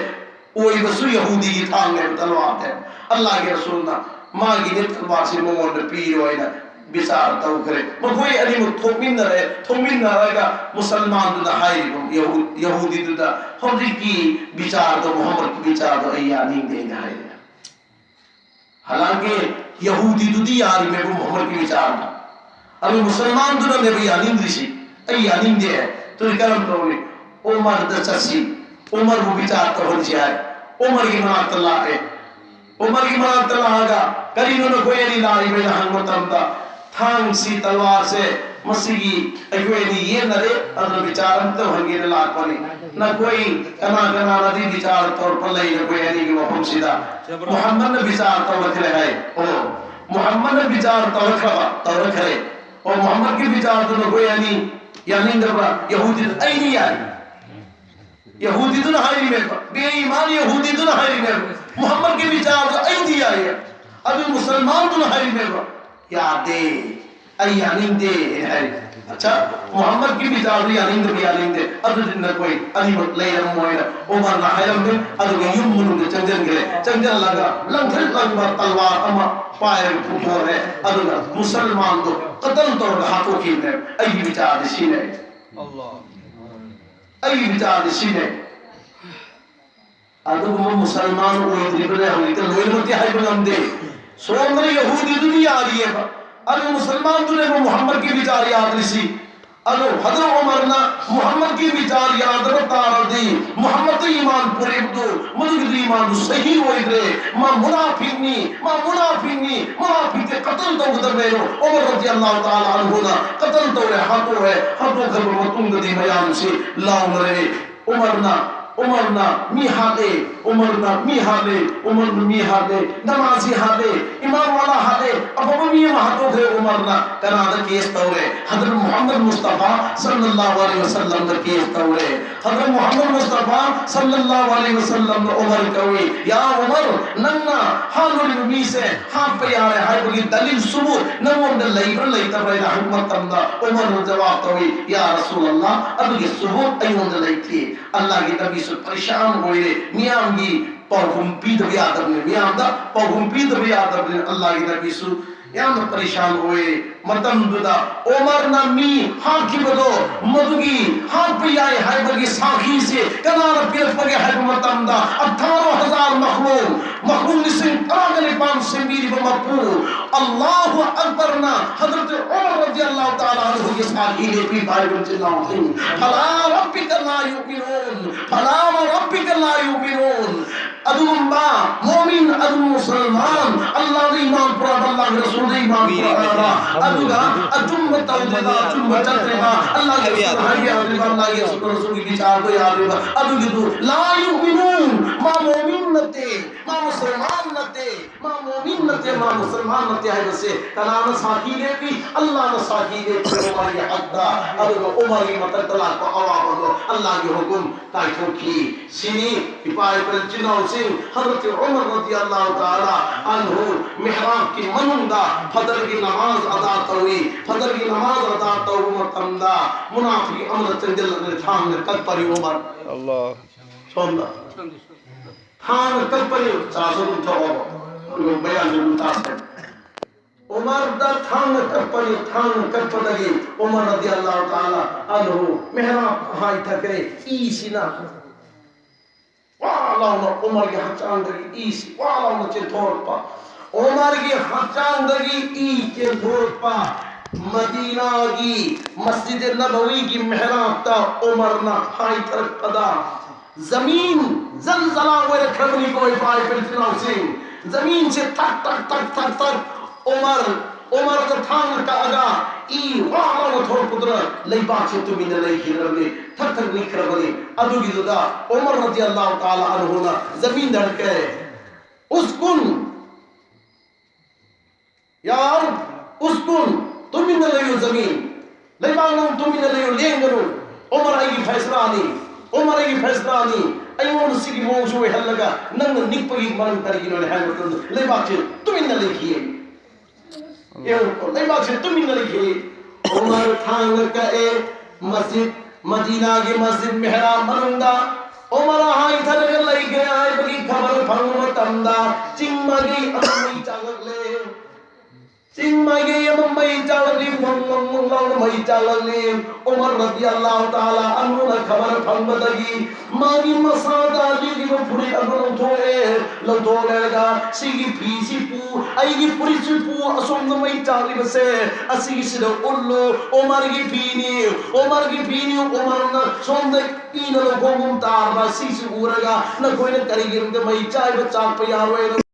ꯑꯣꯏꯕꯁꯨ ꯌꯍꯨꯗꯤꯒꯤ ꯊꯥꯡꯅꯦꯕ, ꯇꯜꯋꯥꯔꯅꯦꯕ꯫ ꯑꯜꯂꯥꯍꯒꯤ ꯔꯁꯨꯜꯅ ꯃꯥꯒꯤꯅꯦ ꯇꯜꯋꯥꯔꯁꯤ ꯃꯉꯣꯟꯗ ꯄꯤꯔꯣ ꯍꯥꯏꯅ ꯕꯤꯆꯥꯔ ꯇꯧꯈ꯭ꯔꯦ꯫ ꯃꯈꯣꯏ ꯑꯅꯤꯃꯛ ꯊꯣꯛꯃꯤꯟꯅꯔꯦ꯫ ꯊꯣꯛꯃꯤꯟꯅꯔꯒ ꯃꯨꯁꯜꯃꯥꯟꯗꯨꯅ ꯍꯥꯏꯔꯤꯕ ꯌꯍꯨ-, ꯌꯍꯨꯗꯤꯗꯨꯗ, "ꯍꯧꯖꯤꯛꯀꯤ ꯕꯤꯆꯥꯔꯗꯣ, ꯃꯨꯍꯝꯃꯗꯀꯤ ꯕꯤꯆꯥꯔꯗꯣ ꯑꯩ ꯌꯥꯅꯤꯡꯗꯦ" ꯑꯩꯅ ꯍꯥꯏꯔꯦ꯫ ꯍꯥꯂꯥꯡꯀꯤ ꯌꯍꯨꯗꯤꯗꯨꯗꯤ ꯌꯥꯔꯤꯃꯦꯕ ꯃꯨꯍꯝꯃꯗꯀꯤ ꯕꯤꯆꯥꯔꯗ꯫ ꯑꯗꯨ ꯃꯨꯁꯜꯃꯥꯟꯗꯨꯅꯅꯦꯕ ꯌꯥꯅꯤꯡꯗ꯭ꯔꯤꯁꯤ꯫ "ꯑꯩ ꯌꯥꯅꯤꯡꯗꯦ"꯫ ꯑꯗꯨꯗꯤ ꯀꯔꯝ ꯇꯧꯅꯤ? ꯎꯃꯔꯗ ꯆꯠꯁꯤ, ꯎꯃꯔꯕꯨ ꯕꯤꯆꯥꯔ ꯇꯧꯍꯟꯁꯤ ꯍꯥꯏ꯫ ꯎꯃꯔꯒꯤ ꯃꯅꯥꯛꯇ ꯂꯥꯛꯑꯦ꯫ ꯎꯃꯔꯒꯤ ꯃꯅꯥꯛꯇ ꯂꯥꯛꯑꯒ, "ꯀꯔꯤꯅꯣ ꯅꯈꯣꯏ ꯑꯅꯤ ꯂꯥꯛꯏꯕꯅ?" ꯍꯪꯕ ꯃꯇꯝꯗ, "ꯊꯥꯡꯁꯤ, ꯇꯂꯋꯥꯔꯁꯦ, ꯃꯁꯤꯒꯤ ꯑꯩꯈꯣꯏ ꯑꯅꯤ ꯌꯦꯠꯅꯔꯦ, ꯑꯗꯨꯅ ꯕꯤꯆꯥꯔ ꯑꯃ ꯇꯧꯍꯟꯒꯦꯅ ꯂꯥꯛꯄꯅꯤ꯫ ꯅꯈꯣꯏ ꯀꯅꯥ ꯀꯅꯥꯅꯗꯤ ꯕꯤꯆꯥꯔ ꯇꯧꯔꯛꯄ ꯂꯩ ꯅꯈꯣꯏ ꯑꯅꯤꯒꯤ ꯃꯐꯝꯁꯤꯗ?" ꯃꯨꯍꯝꯃꯗꯅ ꯕꯤꯆꯥꯔ ꯇꯧꯔꯛꯈ꯭ꯔꯦ ꯍꯥꯏ꯫ ꯑꯣ, ꯃꯨꯍꯝꯃꯗꯅ ꯕꯤꯆꯥꯔ ꯇꯧꯔꯛꯈ꯭ꯔꯕ, ꯇꯧꯔꯛꯈ꯭ꯔꯦ꯫ ꯑꯣ, ꯃꯨꯍꯝꯃꯗꯀꯤ ꯕꯤꯆꯥꯔꯗꯨ ꯅꯈꯣꯏ ꯑꯅꯤ ꯌꯥꯅꯤꯡꯗꯕ꯭ꯔꯥ? ꯌꯍꯨꯗꯤꯗꯨ, "ꯑꯩꯗꯤ ꯌꯥꯏ"꯫ ꯌꯍꯨꯗꯤꯗꯨꯅ ꯍꯥꯏꯔꯤꯃꯦꯕ, ꯕꯦꯏꯃꯥꯟ ꯌꯍꯨꯗꯤꯗꯨꯅ ꯍꯥꯏꯔꯤꯃꯦꯕ, "ꯃꯨꯍꯝꯃꯗꯀꯤ ꯕꯤꯆꯥꯔꯗꯣ ꯑꯩꯗꯤ ꯌꯥꯏꯌꯦ"꯫ ꯑꯗꯨ ꯃꯨꯁꯜꯃꯥꯟꯗꯨꯅ ꯍꯥꯏꯔꯤꯃꯦꯕ, "ꯌꯥꯗꯦ, ꯑꯩ ꯌꯥꯅꯤꯡꯗꯦ" ꯍꯥꯏꯔꯤ꯫ ꯑꯠꯆꯥ, ꯃꯨꯍꯝꯃꯗꯀꯤ ꯕꯤꯆꯥꯔꯗꯨ ꯌꯥꯅꯤꯡꯗꯕ ꯌꯥꯅꯤꯡꯗꯦ, ꯑꯗꯨꯗꯤ ꯅꯈꯣꯏ ꯑꯅꯤꯃꯛ ꯂꯩꯔꯝꯃꯣꯏꯅ ꯎꯃꯔꯅ ꯍꯥꯏꯔꯝꯃꯦ꯫ ꯑꯗꯨꯒ ꯌꯨꯝ ꯃꯅꯨꯡꯗ ꯆꯪꯁꯤꯟꯈ꯭ꯔꯦ꯫ ꯆꯪꯁꯤꯜꯂꯒ ꯂꯪꯊ꯭ꯔꯤꯛ ꯂꯪꯕ ꯇꯜꯋꯥꯔ ꯑꯃ ꯄꯥꯏꯔꯒ ꯄꯨꯊꯣꯔꯛꯑꯦ꯫ ꯑꯗꯨꯒ ꯃꯨꯁꯜꯃꯥꯟꯗꯨ ꯀꯇꯜ ꯇꯧꯔꯒ ꯍꯥꯠꯇꯣꯛꯈꯤꯕꯅꯦꯕ꯫ ꯑꯩꯒꯤ ꯕꯤꯆꯥꯔꯗꯤ ꯁꯤꯅꯦ꯫ ꯑꯩꯒꯤ ꯕꯤꯆꯥꯔꯗꯤ ꯁꯤꯅꯦ꯫ ꯑꯗꯨꯒꯨꯝꯕ ꯃꯨꯁꯜꯃꯥꯟ ꯑꯣꯏꯗ꯭ꯔꯤꯕꯅꯦ ꯍꯧꯖꯤꯛꯇ ꯂꯣꯏꯅꯃꯛꯇꯤ ꯍꯥꯏꯕ ꯉꯝꯗꯦ꯫ ꯁꯣꯝꯗꯅ ꯌꯍꯨꯗꯤꯗꯨꯗꯤ ꯌꯥꯔꯤꯑꯕ, ꯑꯗꯨ ꯃꯨꯁꯜꯃꯥꯟꯗꯨꯅꯦꯕ ꯃꯨꯍꯝꯃꯗꯀꯤ ꯕꯤꯆꯥꯔ ꯌꯥꯗ꯭ꯔꯤꯁꯤ꯫ ꯑꯗꯣ ꯍꯖꯔꯠ ꯎꯃꯔꯅ ꯃꯨꯍꯝꯃꯗꯀꯤ ꯕꯤꯆꯥꯔ ꯌꯥꯗꯕ ꯇꯥꯔꯗꯤ, ꯃꯨꯍꯝꯃꯗꯇ ꯏꯃꯥꯟ ꯄꯨꯔꯛꯏꯕꯗꯨ, ꯃꯗꯨꯒꯤ ꯏꯃꯥꯟꯗꯨ ꯁꯍꯤ ꯑꯣꯏꯗ꯭ꯔꯦ, ꯃꯥ ꯃꯨꯅꯥꯐꯤꯛꯅꯤ, ꯃꯥ ꯃꯨꯅꯥꯐꯤꯛꯅꯤ, ꯃꯨꯅꯥꯐꯤꯛꯇꯤ ꯀꯇꯜ ꯇꯧꯒꯗꯕꯅꯦꯅ ꯎꯃꯔ ꯔꯗꯤꯌꯜꯂꯥꯍꯨ ꯇꯥꯂꯥ ꯑꯟꯍꯨꯅ ꯀꯇꯜ ꯇꯧꯔꯦ, ꯍꯥꯠꯇꯣꯛꯑꯦ꯫ ꯍꯥꯠꯇꯣꯛꯈ꯭ꯔꯕ ꯃꯇꯨꯡꯗꯗꯤ ꯃꯌꯥꯝꯁꯤ ꯂꯥꯎꯅꯔꯦ꯫ ꯎꯃꯔꯅ, ꯎꯃꯔꯅ ꯃꯤ ꯍꯥꯠꯂꯦ, ꯎꯃꯔꯅ ꯃꯤ ꯍꯥꯠꯂꯦ, ꯎꯃꯔꯅ ꯃꯤ ꯍꯥꯠꯂꯦ, ꯅꯃꯥꯖꯤ ꯍꯥꯠꯂꯦ, ꯏꯃꯥꯝ ꯋꯥꯂꯥ ꯍꯥꯠꯂꯦ, ꯑꯐꯕ ꯃꯤ ꯑꯃ ꯍꯥꯠꯇꯣꯛꯈ꯭ꯔꯦ꯫ ꯎꯃꯔꯅ ꯀꯅꯥꯗ ꯀꯦꯁ ꯇꯧꯔꯦ? ꯍꯖꯔꯠ ꯃꯨꯍꯝꯃꯗ ꯃꯨꯁꯇꯐꯥ ꯁꯜꯂꯜꯂꯥꯍꯨ ꯑꯂꯩꯍꯤ ꯋꯁꯜꯂꯝꯗ ꯀꯦꯁ ꯇꯧꯔꯦ꯫ ꯍꯖꯔꯠ ꯃꯨꯍꯝꯃꯗ ꯃꯨꯁꯇꯐꯥ ꯁꯜꯂꯜꯂꯥꯍꯨ ꯑꯂꯩꯍꯤ ꯋꯁꯜꯂꯝꯗ ꯎꯃꯔ ꯀꯧꯏ, "ꯌꯥ ꯎꯃꯔ, ꯅꯪꯅ ꯍꯥꯠꯂꯨꯔꯤꯕ ꯃꯤꯁꯦ ꯍꯥꯠꯄ ꯌꯥꯔꯦ ꯍꯥꯏꯕꯒꯤ ꯗꯂꯤꯜ ꯁꯨꯕꯨꯠ ꯅꯪꯉꯣꯟꯗ ꯂꯩꯕ꯭ꯔꯥ ꯂꯩꯇꯕ꯭ꯔꯥ?" ꯍꯥꯏꯅ ꯍꯪꯕ ꯃꯇꯝꯗ ꯎꯃꯔꯅ ꯖꯋꯥꯕ ꯇꯧꯏ, "ꯌꯥ ꯔꯁꯨꯂꯜꯂꯥꯍ, ꯑꯗꯨꯒꯤ ꯁꯨꯕꯨꯠ ꯑꯩꯉꯣꯟꯗ ꯂꯩꯇꯦ꯫ ꯑꯜꯂꯥꯍꯒꯤ ꯅꯕꯤꯁꯨ ꯄꯔꯤꯁꯥꯟ ꯑꯣꯏꯔꯦ, ꯃꯤꯌꯥꯝꯒꯤ ꯄꯥꯎꯈꯨꯝ ꯄꯤꯗꯕ ꯌꯥꯗꯕꯅꯤ, ꯃꯤꯌꯥꯝꯗ ꯄꯥꯎꯈꯨꯝ ꯄꯤꯗꯕ ꯌꯥꯗꯕꯅꯤ꯫ ꯑꯜꯂꯥꯍꯒꯤ ꯅꯕꯤꯁꯨ ꯌꯥꯝꯅ ꯄꯔꯤꯁꯥꯟ ꯑꯣꯏ꯫ ꯃꯇꯝꯗꯨꯗ ꯎꯃꯔꯅ ꯃꯤ ꯍꯥꯠꯈꯤꯕꯗꯣ, ꯃꯗꯨꯒꯤ ꯍꯥꯠꯄ ꯌꯥꯏ ꯍꯥꯏꯕꯒꯤ ꯁꯥꯈꯤꯁꯦ ꯀꯅꯥꯅ ꯄꯤꯔꯛꯄꯒꯦ ꯍꯥꯏꯕ ꯃꯇꯝꯗ, ꯑꯊꯥꯔꯣ ꯍꯖꯥꯔ ꯃꯈꯂꯨꯝ, ꯃꯈꯂꯨꯝ ꯂꯤꯁꯤꯡ ꯇꯔꯥꯒ ꯅꯤꯄꯥꯟ ꯁꯦꯝꯕꯤꯔꯤꯕ ꯃꯄꯨ ꯑꯜꯂꯥꯍꯨ ꯑꯛꯕꯔꯅ ꯍꯖꯔꯠ ꯎꯃꯔ ꯔꯗꯤꯌꯜꯂꯥꯍꯨ ꯇꯥꯂꯥ ꯑꯟꯍꯨꯒꯤ ꯁꯥꯈꯤ ꯂꯦꯞꯄꯤꯕ ꯍꯥꯏꯕ ꯏꯆꯤꯟ ꯏꯅꯥꯎꯁꯤꯡ꯫ ꯐꯂꯥ ꯔꯕꯤꯀ ꯂꯥ ꯌꯨꯃꯤꯅꯨꯟ꯫ ꯐꯂꯥ ꯋꯥ ꯔꯕꯤꯀ ꯂꯥ ꯌꯨꯃꯤꯅꯨꯟ꯫ ꯑꯗꯨꯒꯨꯝꯕ ꯃꯣꯃꯤꯟ, ꯑꯗꯨꯒꯨꯝꯕ ꯃꯨꯁꯜꯃꯥꯟ, ꯑꯜꯂꯥꯍꯗ ꯏꯃꯥꯟ ꯄꯨꯔꯛꯄ, ꯑꯜꯂꯥꯍꯒꯤ ꯔꯁꯨꯜꯗ ꯏꯃꯥꯟ ꯄꯨꯔꯛꯑꯕ, ꯑꯗꯨꯒ ꯑꯆꯨꯝꯕ ꯇꯧꯗ꯭ꯔꯤꯕ, ꯑꯆꯨꯝꯕ ꯆꯠꯇ꯭ꯔꯤꯕ, ꯑꯜꯂꯥꯍꯒꯤ ꯔꯁꯨꯜꯅ ꯍꯥꯏꯕ ꯌꯥꯗ꯭ꯔꯤꯕ, ꯑꯜꯂꯥꯍꯒꯤ ꯔꯁꯨꯜ, ꯔꯁꯨꯜꯒꯤ ꯕꯤꯆꯥꯔꯗꯣ ꯌꯥꯗ꯭ꯔꯤꯕ, ꯑꯗꯨꯒꯤꯗꯨ ꯂꯥ ꯌꯨꯃꯤꯅꯨꯟ, ꯃꯥ ꯃꯣꯃꯤꯟ ꯅꯠꯇꯦ, ꯃꯥ ꯃꯨꯁꯜꯃꯥꯟ ꯅꯠꯇꯦ, ꯃꯥ ꯃꯣꯃꯤꯟ ꯅꯠꯇꯦ, ꯃꯥ ꯃꯨꯁꯜꯃꯥꯟ ꯅꯠꯇꯦ ꯍꯥꯏꯕꯁꯦ ꯀꯅꯥꯅ ꯁꯥꯈꯤ ꯂꯦꯞꯄꯤ? ꯑꯜꯂꯥꯍꯅ ꯁꯥꯈꯤ ꯂꯦꯞꯄꯤ ꯎꯃꯔꯒꯤ ꯍꯛꯇ꯫ ꯑꯗꯨꯒ ꯎꯃꯔꯒꯤ ꯃꯊꯛꯇ ꯂꯥꯛꯄ ꯑꯋꯥꯕꯗꯣ ꯑꯜꯂꯥꯍꯒꯤ ꯍꯨꯀꯨꯝ ꯀꯥꯏꯊꯣꯛꯈꯤ꯫ ꯁꯤꯅꯤ ꯏꯄꯥ ꯏꯄꯨ ꯏꯆꯤꯟ ꯏꯅꯥꯎꯁꯤꯡ, ꯍꯖꯔꯠ ꯎꯃꯔ ꯔꯗꯤꯌꯜꯂꯥꯍꯨ ꯇꯥꯂꯥ ꯑꯟꯍꯨ ꯃꯤꯍ꯭ꯔꯥꯕꯀꯤ ꯃꯅꯨꯡꯗ ꯐꯖꯔꯒꯤ ꯅꯃꯥꯖ ꯑꯗꯥ ꯇꯧꯏ꯫ ꯐꯖꯔꯒꯤ ꯅꯃꯥꯖ ꯑꯗꯥ ꯇꯧꯕ ꯃꯇꯝꯗ ꯃꯨꯅꯥꯐꯤꯛ ꯑꯃꯅ ꯆꯪꯁꯤꯜꯂꯒ ꯊꯥꯡꯅ ꯀꯛꯄꯅꯤ ꯎꯃꯔ꯫ ꯑꯜꯂꯥꯍ꯫ ꯁꯣꯝꯗ ꯊꯥꯡꯅ ꯀꯛꯄꯅꯤ꯫ ꯆꯥꯁꯨ ꯑꯗꯨꯝ ꯊꯛꯑꯣꯕ, ꯑꯗꯨꯒ ꯃꯌꯥꯝꯁꯨ ꯑꯗꯨꯝ ꯇꯥꯁꯦ꯫ ꯎꯃꯔꯗ ꯊꯥꯡꯅ ꯀꯛꯄꯅꯤ꯫ ꯊꯥꯡꯅ ꯀꯛꯄꯗꯒꯤ ꯎꯃꯔ ꯔꯗꯤꯌꯜꯂꯥꯍꯨ ꯇꯥꯂꯥ ꯑꯟꯍꯨ ꯃꯤꯍ꯭ꯔꯥꯕ ꯍꯥꯏꯊꯈ꯭ꯔꯦ꯫ ꯏꯁꯤꯅ ꯋꯥ ꯂꯥꯎꯅ ꯎꯃꯔꯒꯤ ꯍꯛꯆꯥꯡꯗꯒꯤ ꯏꯁꯤ ꯋꯥ ꯂꯥꯎꯅ ꯆꯦꯟꯊꯣꯔꯛꯄ꯫ ꯎꯃꯔꯒꯤ ꯍꯛꯆꯥꯡꯗꯒꯤ ꯏ ꯆꯦꯟꯊꯣꯔꯛꯄ꯫ ꯃꯗꯤꯅꯥꯒꯤ ꯃꯁꯖꯤꯗ ꯅꯕꯋꯤꯒꯤ ꯃꯤꯍ꯭ꯔꯥꯕꯇ ꯎꯃꯔꯅ ꯍꯥꯏꯊꯔꯛꯄꯗ ꯖꯃꯤꯟ ꯖꯜꯖꯂꯥ ꯑꯣꯏꯔꯛꯈ꯭ꯔꯕꯅꯤꯀꯣ ꯏꯄꯥ ꯏꯄꯨ ꯏꯆꯤꯟ ꯏꯅꯥꯎꯁꯤꯡ꯫ ꯖꯃꯤꯟꯁꯦ ꯊꯛ ꯊꯛ ꯊꯛ ꯊꯛ ꯊꯛ ꯎꯃꯔ, ꯎꯃꯔꯗ ꯊꯥꯡꯅ ꯀꯛꯑꯒ ꯏ ꯋꯥ ꯂꯥꯎꯅ ꯊꯣꯛꯂꯛꯄꯗꯨꯅ ꯂꯩꯕꯥꯛꯁꯦ ꯇꯨꯃꯤꯟꯅ ꯂꯩꯈꯤꯗ꯭ꯔꯕꯅꯤ, ꯊꯛ ꯊꯛ ꯅꯤꯛꯈ꯭ꯔꯕꯅꯤ꯫ ꯑꯗꯨꯒꯤꯗꯨꯗ ꯎꯃꯔ ꯔꯗꯤꯌꯜꯂꯥꯍꯨ ꯇꯥꯂꯥ ꯑꯟꯍꯨꯅ ꯖꯃꯤꯟꯗ ꯍꯥꯏꯔꯛꯀꯦ, "ꯎꯁꯀꯨꯟ ꯌꯥ ꯎꯁꯀꯨꯟ, ꯇꯨꯃꯤꯟꯅ ꯂꯩꯌꯨ ꯖꯃꯤꯟ, ꯂꯩꯕꯥꯛ ꯅꯪ ꯇꯨꯃꯤꯟꯅ ꯂꯩꯌꯨ, ꯂꯦꯡꯒꯅꯨ꯫ ꯎꯃꯔ ꯑꯩꯒꯤ ꯐꯩꯁꯂꯥꯅꯤ, ꯎꯃꯔ ꯑꯩꯒꯤ ꯐꯩꯁꯂꯥꯅꯤ, ꯑꯩꯉꯣꯟꯗ ꯁꯤꯒꯤ ꯃꯑꯣꯡꯁꯨ ꯑꯣꯏꯍꯜꯂꯒ ꯅꯪꯅ ꯅꯤꯛꯄꯒꯤ ꯃꯔꯝ ꯀꯔꯤꯒꯤꯅꯣ?" ꯍꯥꯏꯕ ꯃꯇꯝꯗ ꯂꯩꯕꯥꯛꯁꯦ ꯇꯨꯃꯤꯟꯅ ꯂꯩꯈꯤ꯫ ꯌꯦꯡꯉꯨꯀꯣ, ꯂꯩꯕꯥꯛꯁꯦ ꯇꯨꯃꯤꯟꯅ ꯂꯩꯈꯤ꯫ ꯎꯃꯔ ꯊꯥꯡꯅ ꯀꯛꯑꯦ, ꯃꯁꯖꯤꯗ ꯃꯗꯤꯅꯥꯒꯤ ꯃꯁꯖꯤꯗ ꯃꯤꯍ꯭ꯔꯥꯕ ꯃꯅꯨꯡꯗ ꯎꯃꯔ ꯍꯥꯏꯊꯔꯒ ꯂꯩꯈ꯭ꯔꯦ ꯍꯥꯏꯕꯒꯤ ꯈꯕꯔ ꯐꯪꯕ ꯃꯇꯝꯗ ꯆꯤꯡ ꯃꯔꯤ ꯑꯃ ꯃꯩ ꯆꯥꯛꯂꯛꯂꯦ꯫ ꯆꯤꯡ ꯃꯥꯏꯀꯩ ꯑꯃ ꯃꯩ ꯆꯥꯛꯂꯛꯂꯤ, ꯋꯪ ꯋꯪ ꯋꯪ ꯂꯥꯎꯅ ꯃꯩ ꯆꯥꯛꯂꯛꯂꯤ꯫ ꯎꯃꯔ ꯔꯗꯤꯌꯜꯂꯥꯍꯨ ꯇꯥꯂꯥ ꯑꯟꯍꯨꯅ ꯈꯕꯔ ꯐꯪꯕꯗꯒꯤ ꯃꯥꯒꯤ ꯃꯁꯥꯗ ꯂꯤꯠꯂꯤꯕ ꯐꯨꯔꯤꯠ ꯑꯗꯨ ꯂꯧꯊꯣꯛꯑꯦ꯫ ꯂꯧꯊꯣꯛꯂꯒ, "ꯁꯤꯒꯤ ꯐꯤꯁꯤ ꯄꯨ, ꯑꯩꯒꯤ ꯐꯨꯔꯤꯠꯁꯤ ꯄꯨ, ꯑꯁꯣꯝꯗ ꯃꯩ ꯆꯥꯛꯂꯤꯕꯁꯦ ꯑꯁꯤꯒꯤꯁꯤꯗ ꯎꯠꯂꯨ꯫ ꯎꯃꯔꯒꯤ ꯐꯤꯅꯤ, ꯎꯃꯔꯒꯤ ꯐꯤꯅꯤ, ꯎꯃꯔꯅ ꯁꯣꯝꯗ ꯏꯅ ꯂꯧꯈꯣꯡꯒꯨꯝ ꯇꯥꯔꯕ ꯁꯤꯁꯤ ꯎꯔꯒ ꯅꯈꯣꯏꯅ ꯀꯔꯤꯒꯤꯗꯃꯛꯇ ꯃꯩ ꯆꯥꯏꯕ ꯆꯥꯛꯄ ꯌꯥꯔꯣꯏ?"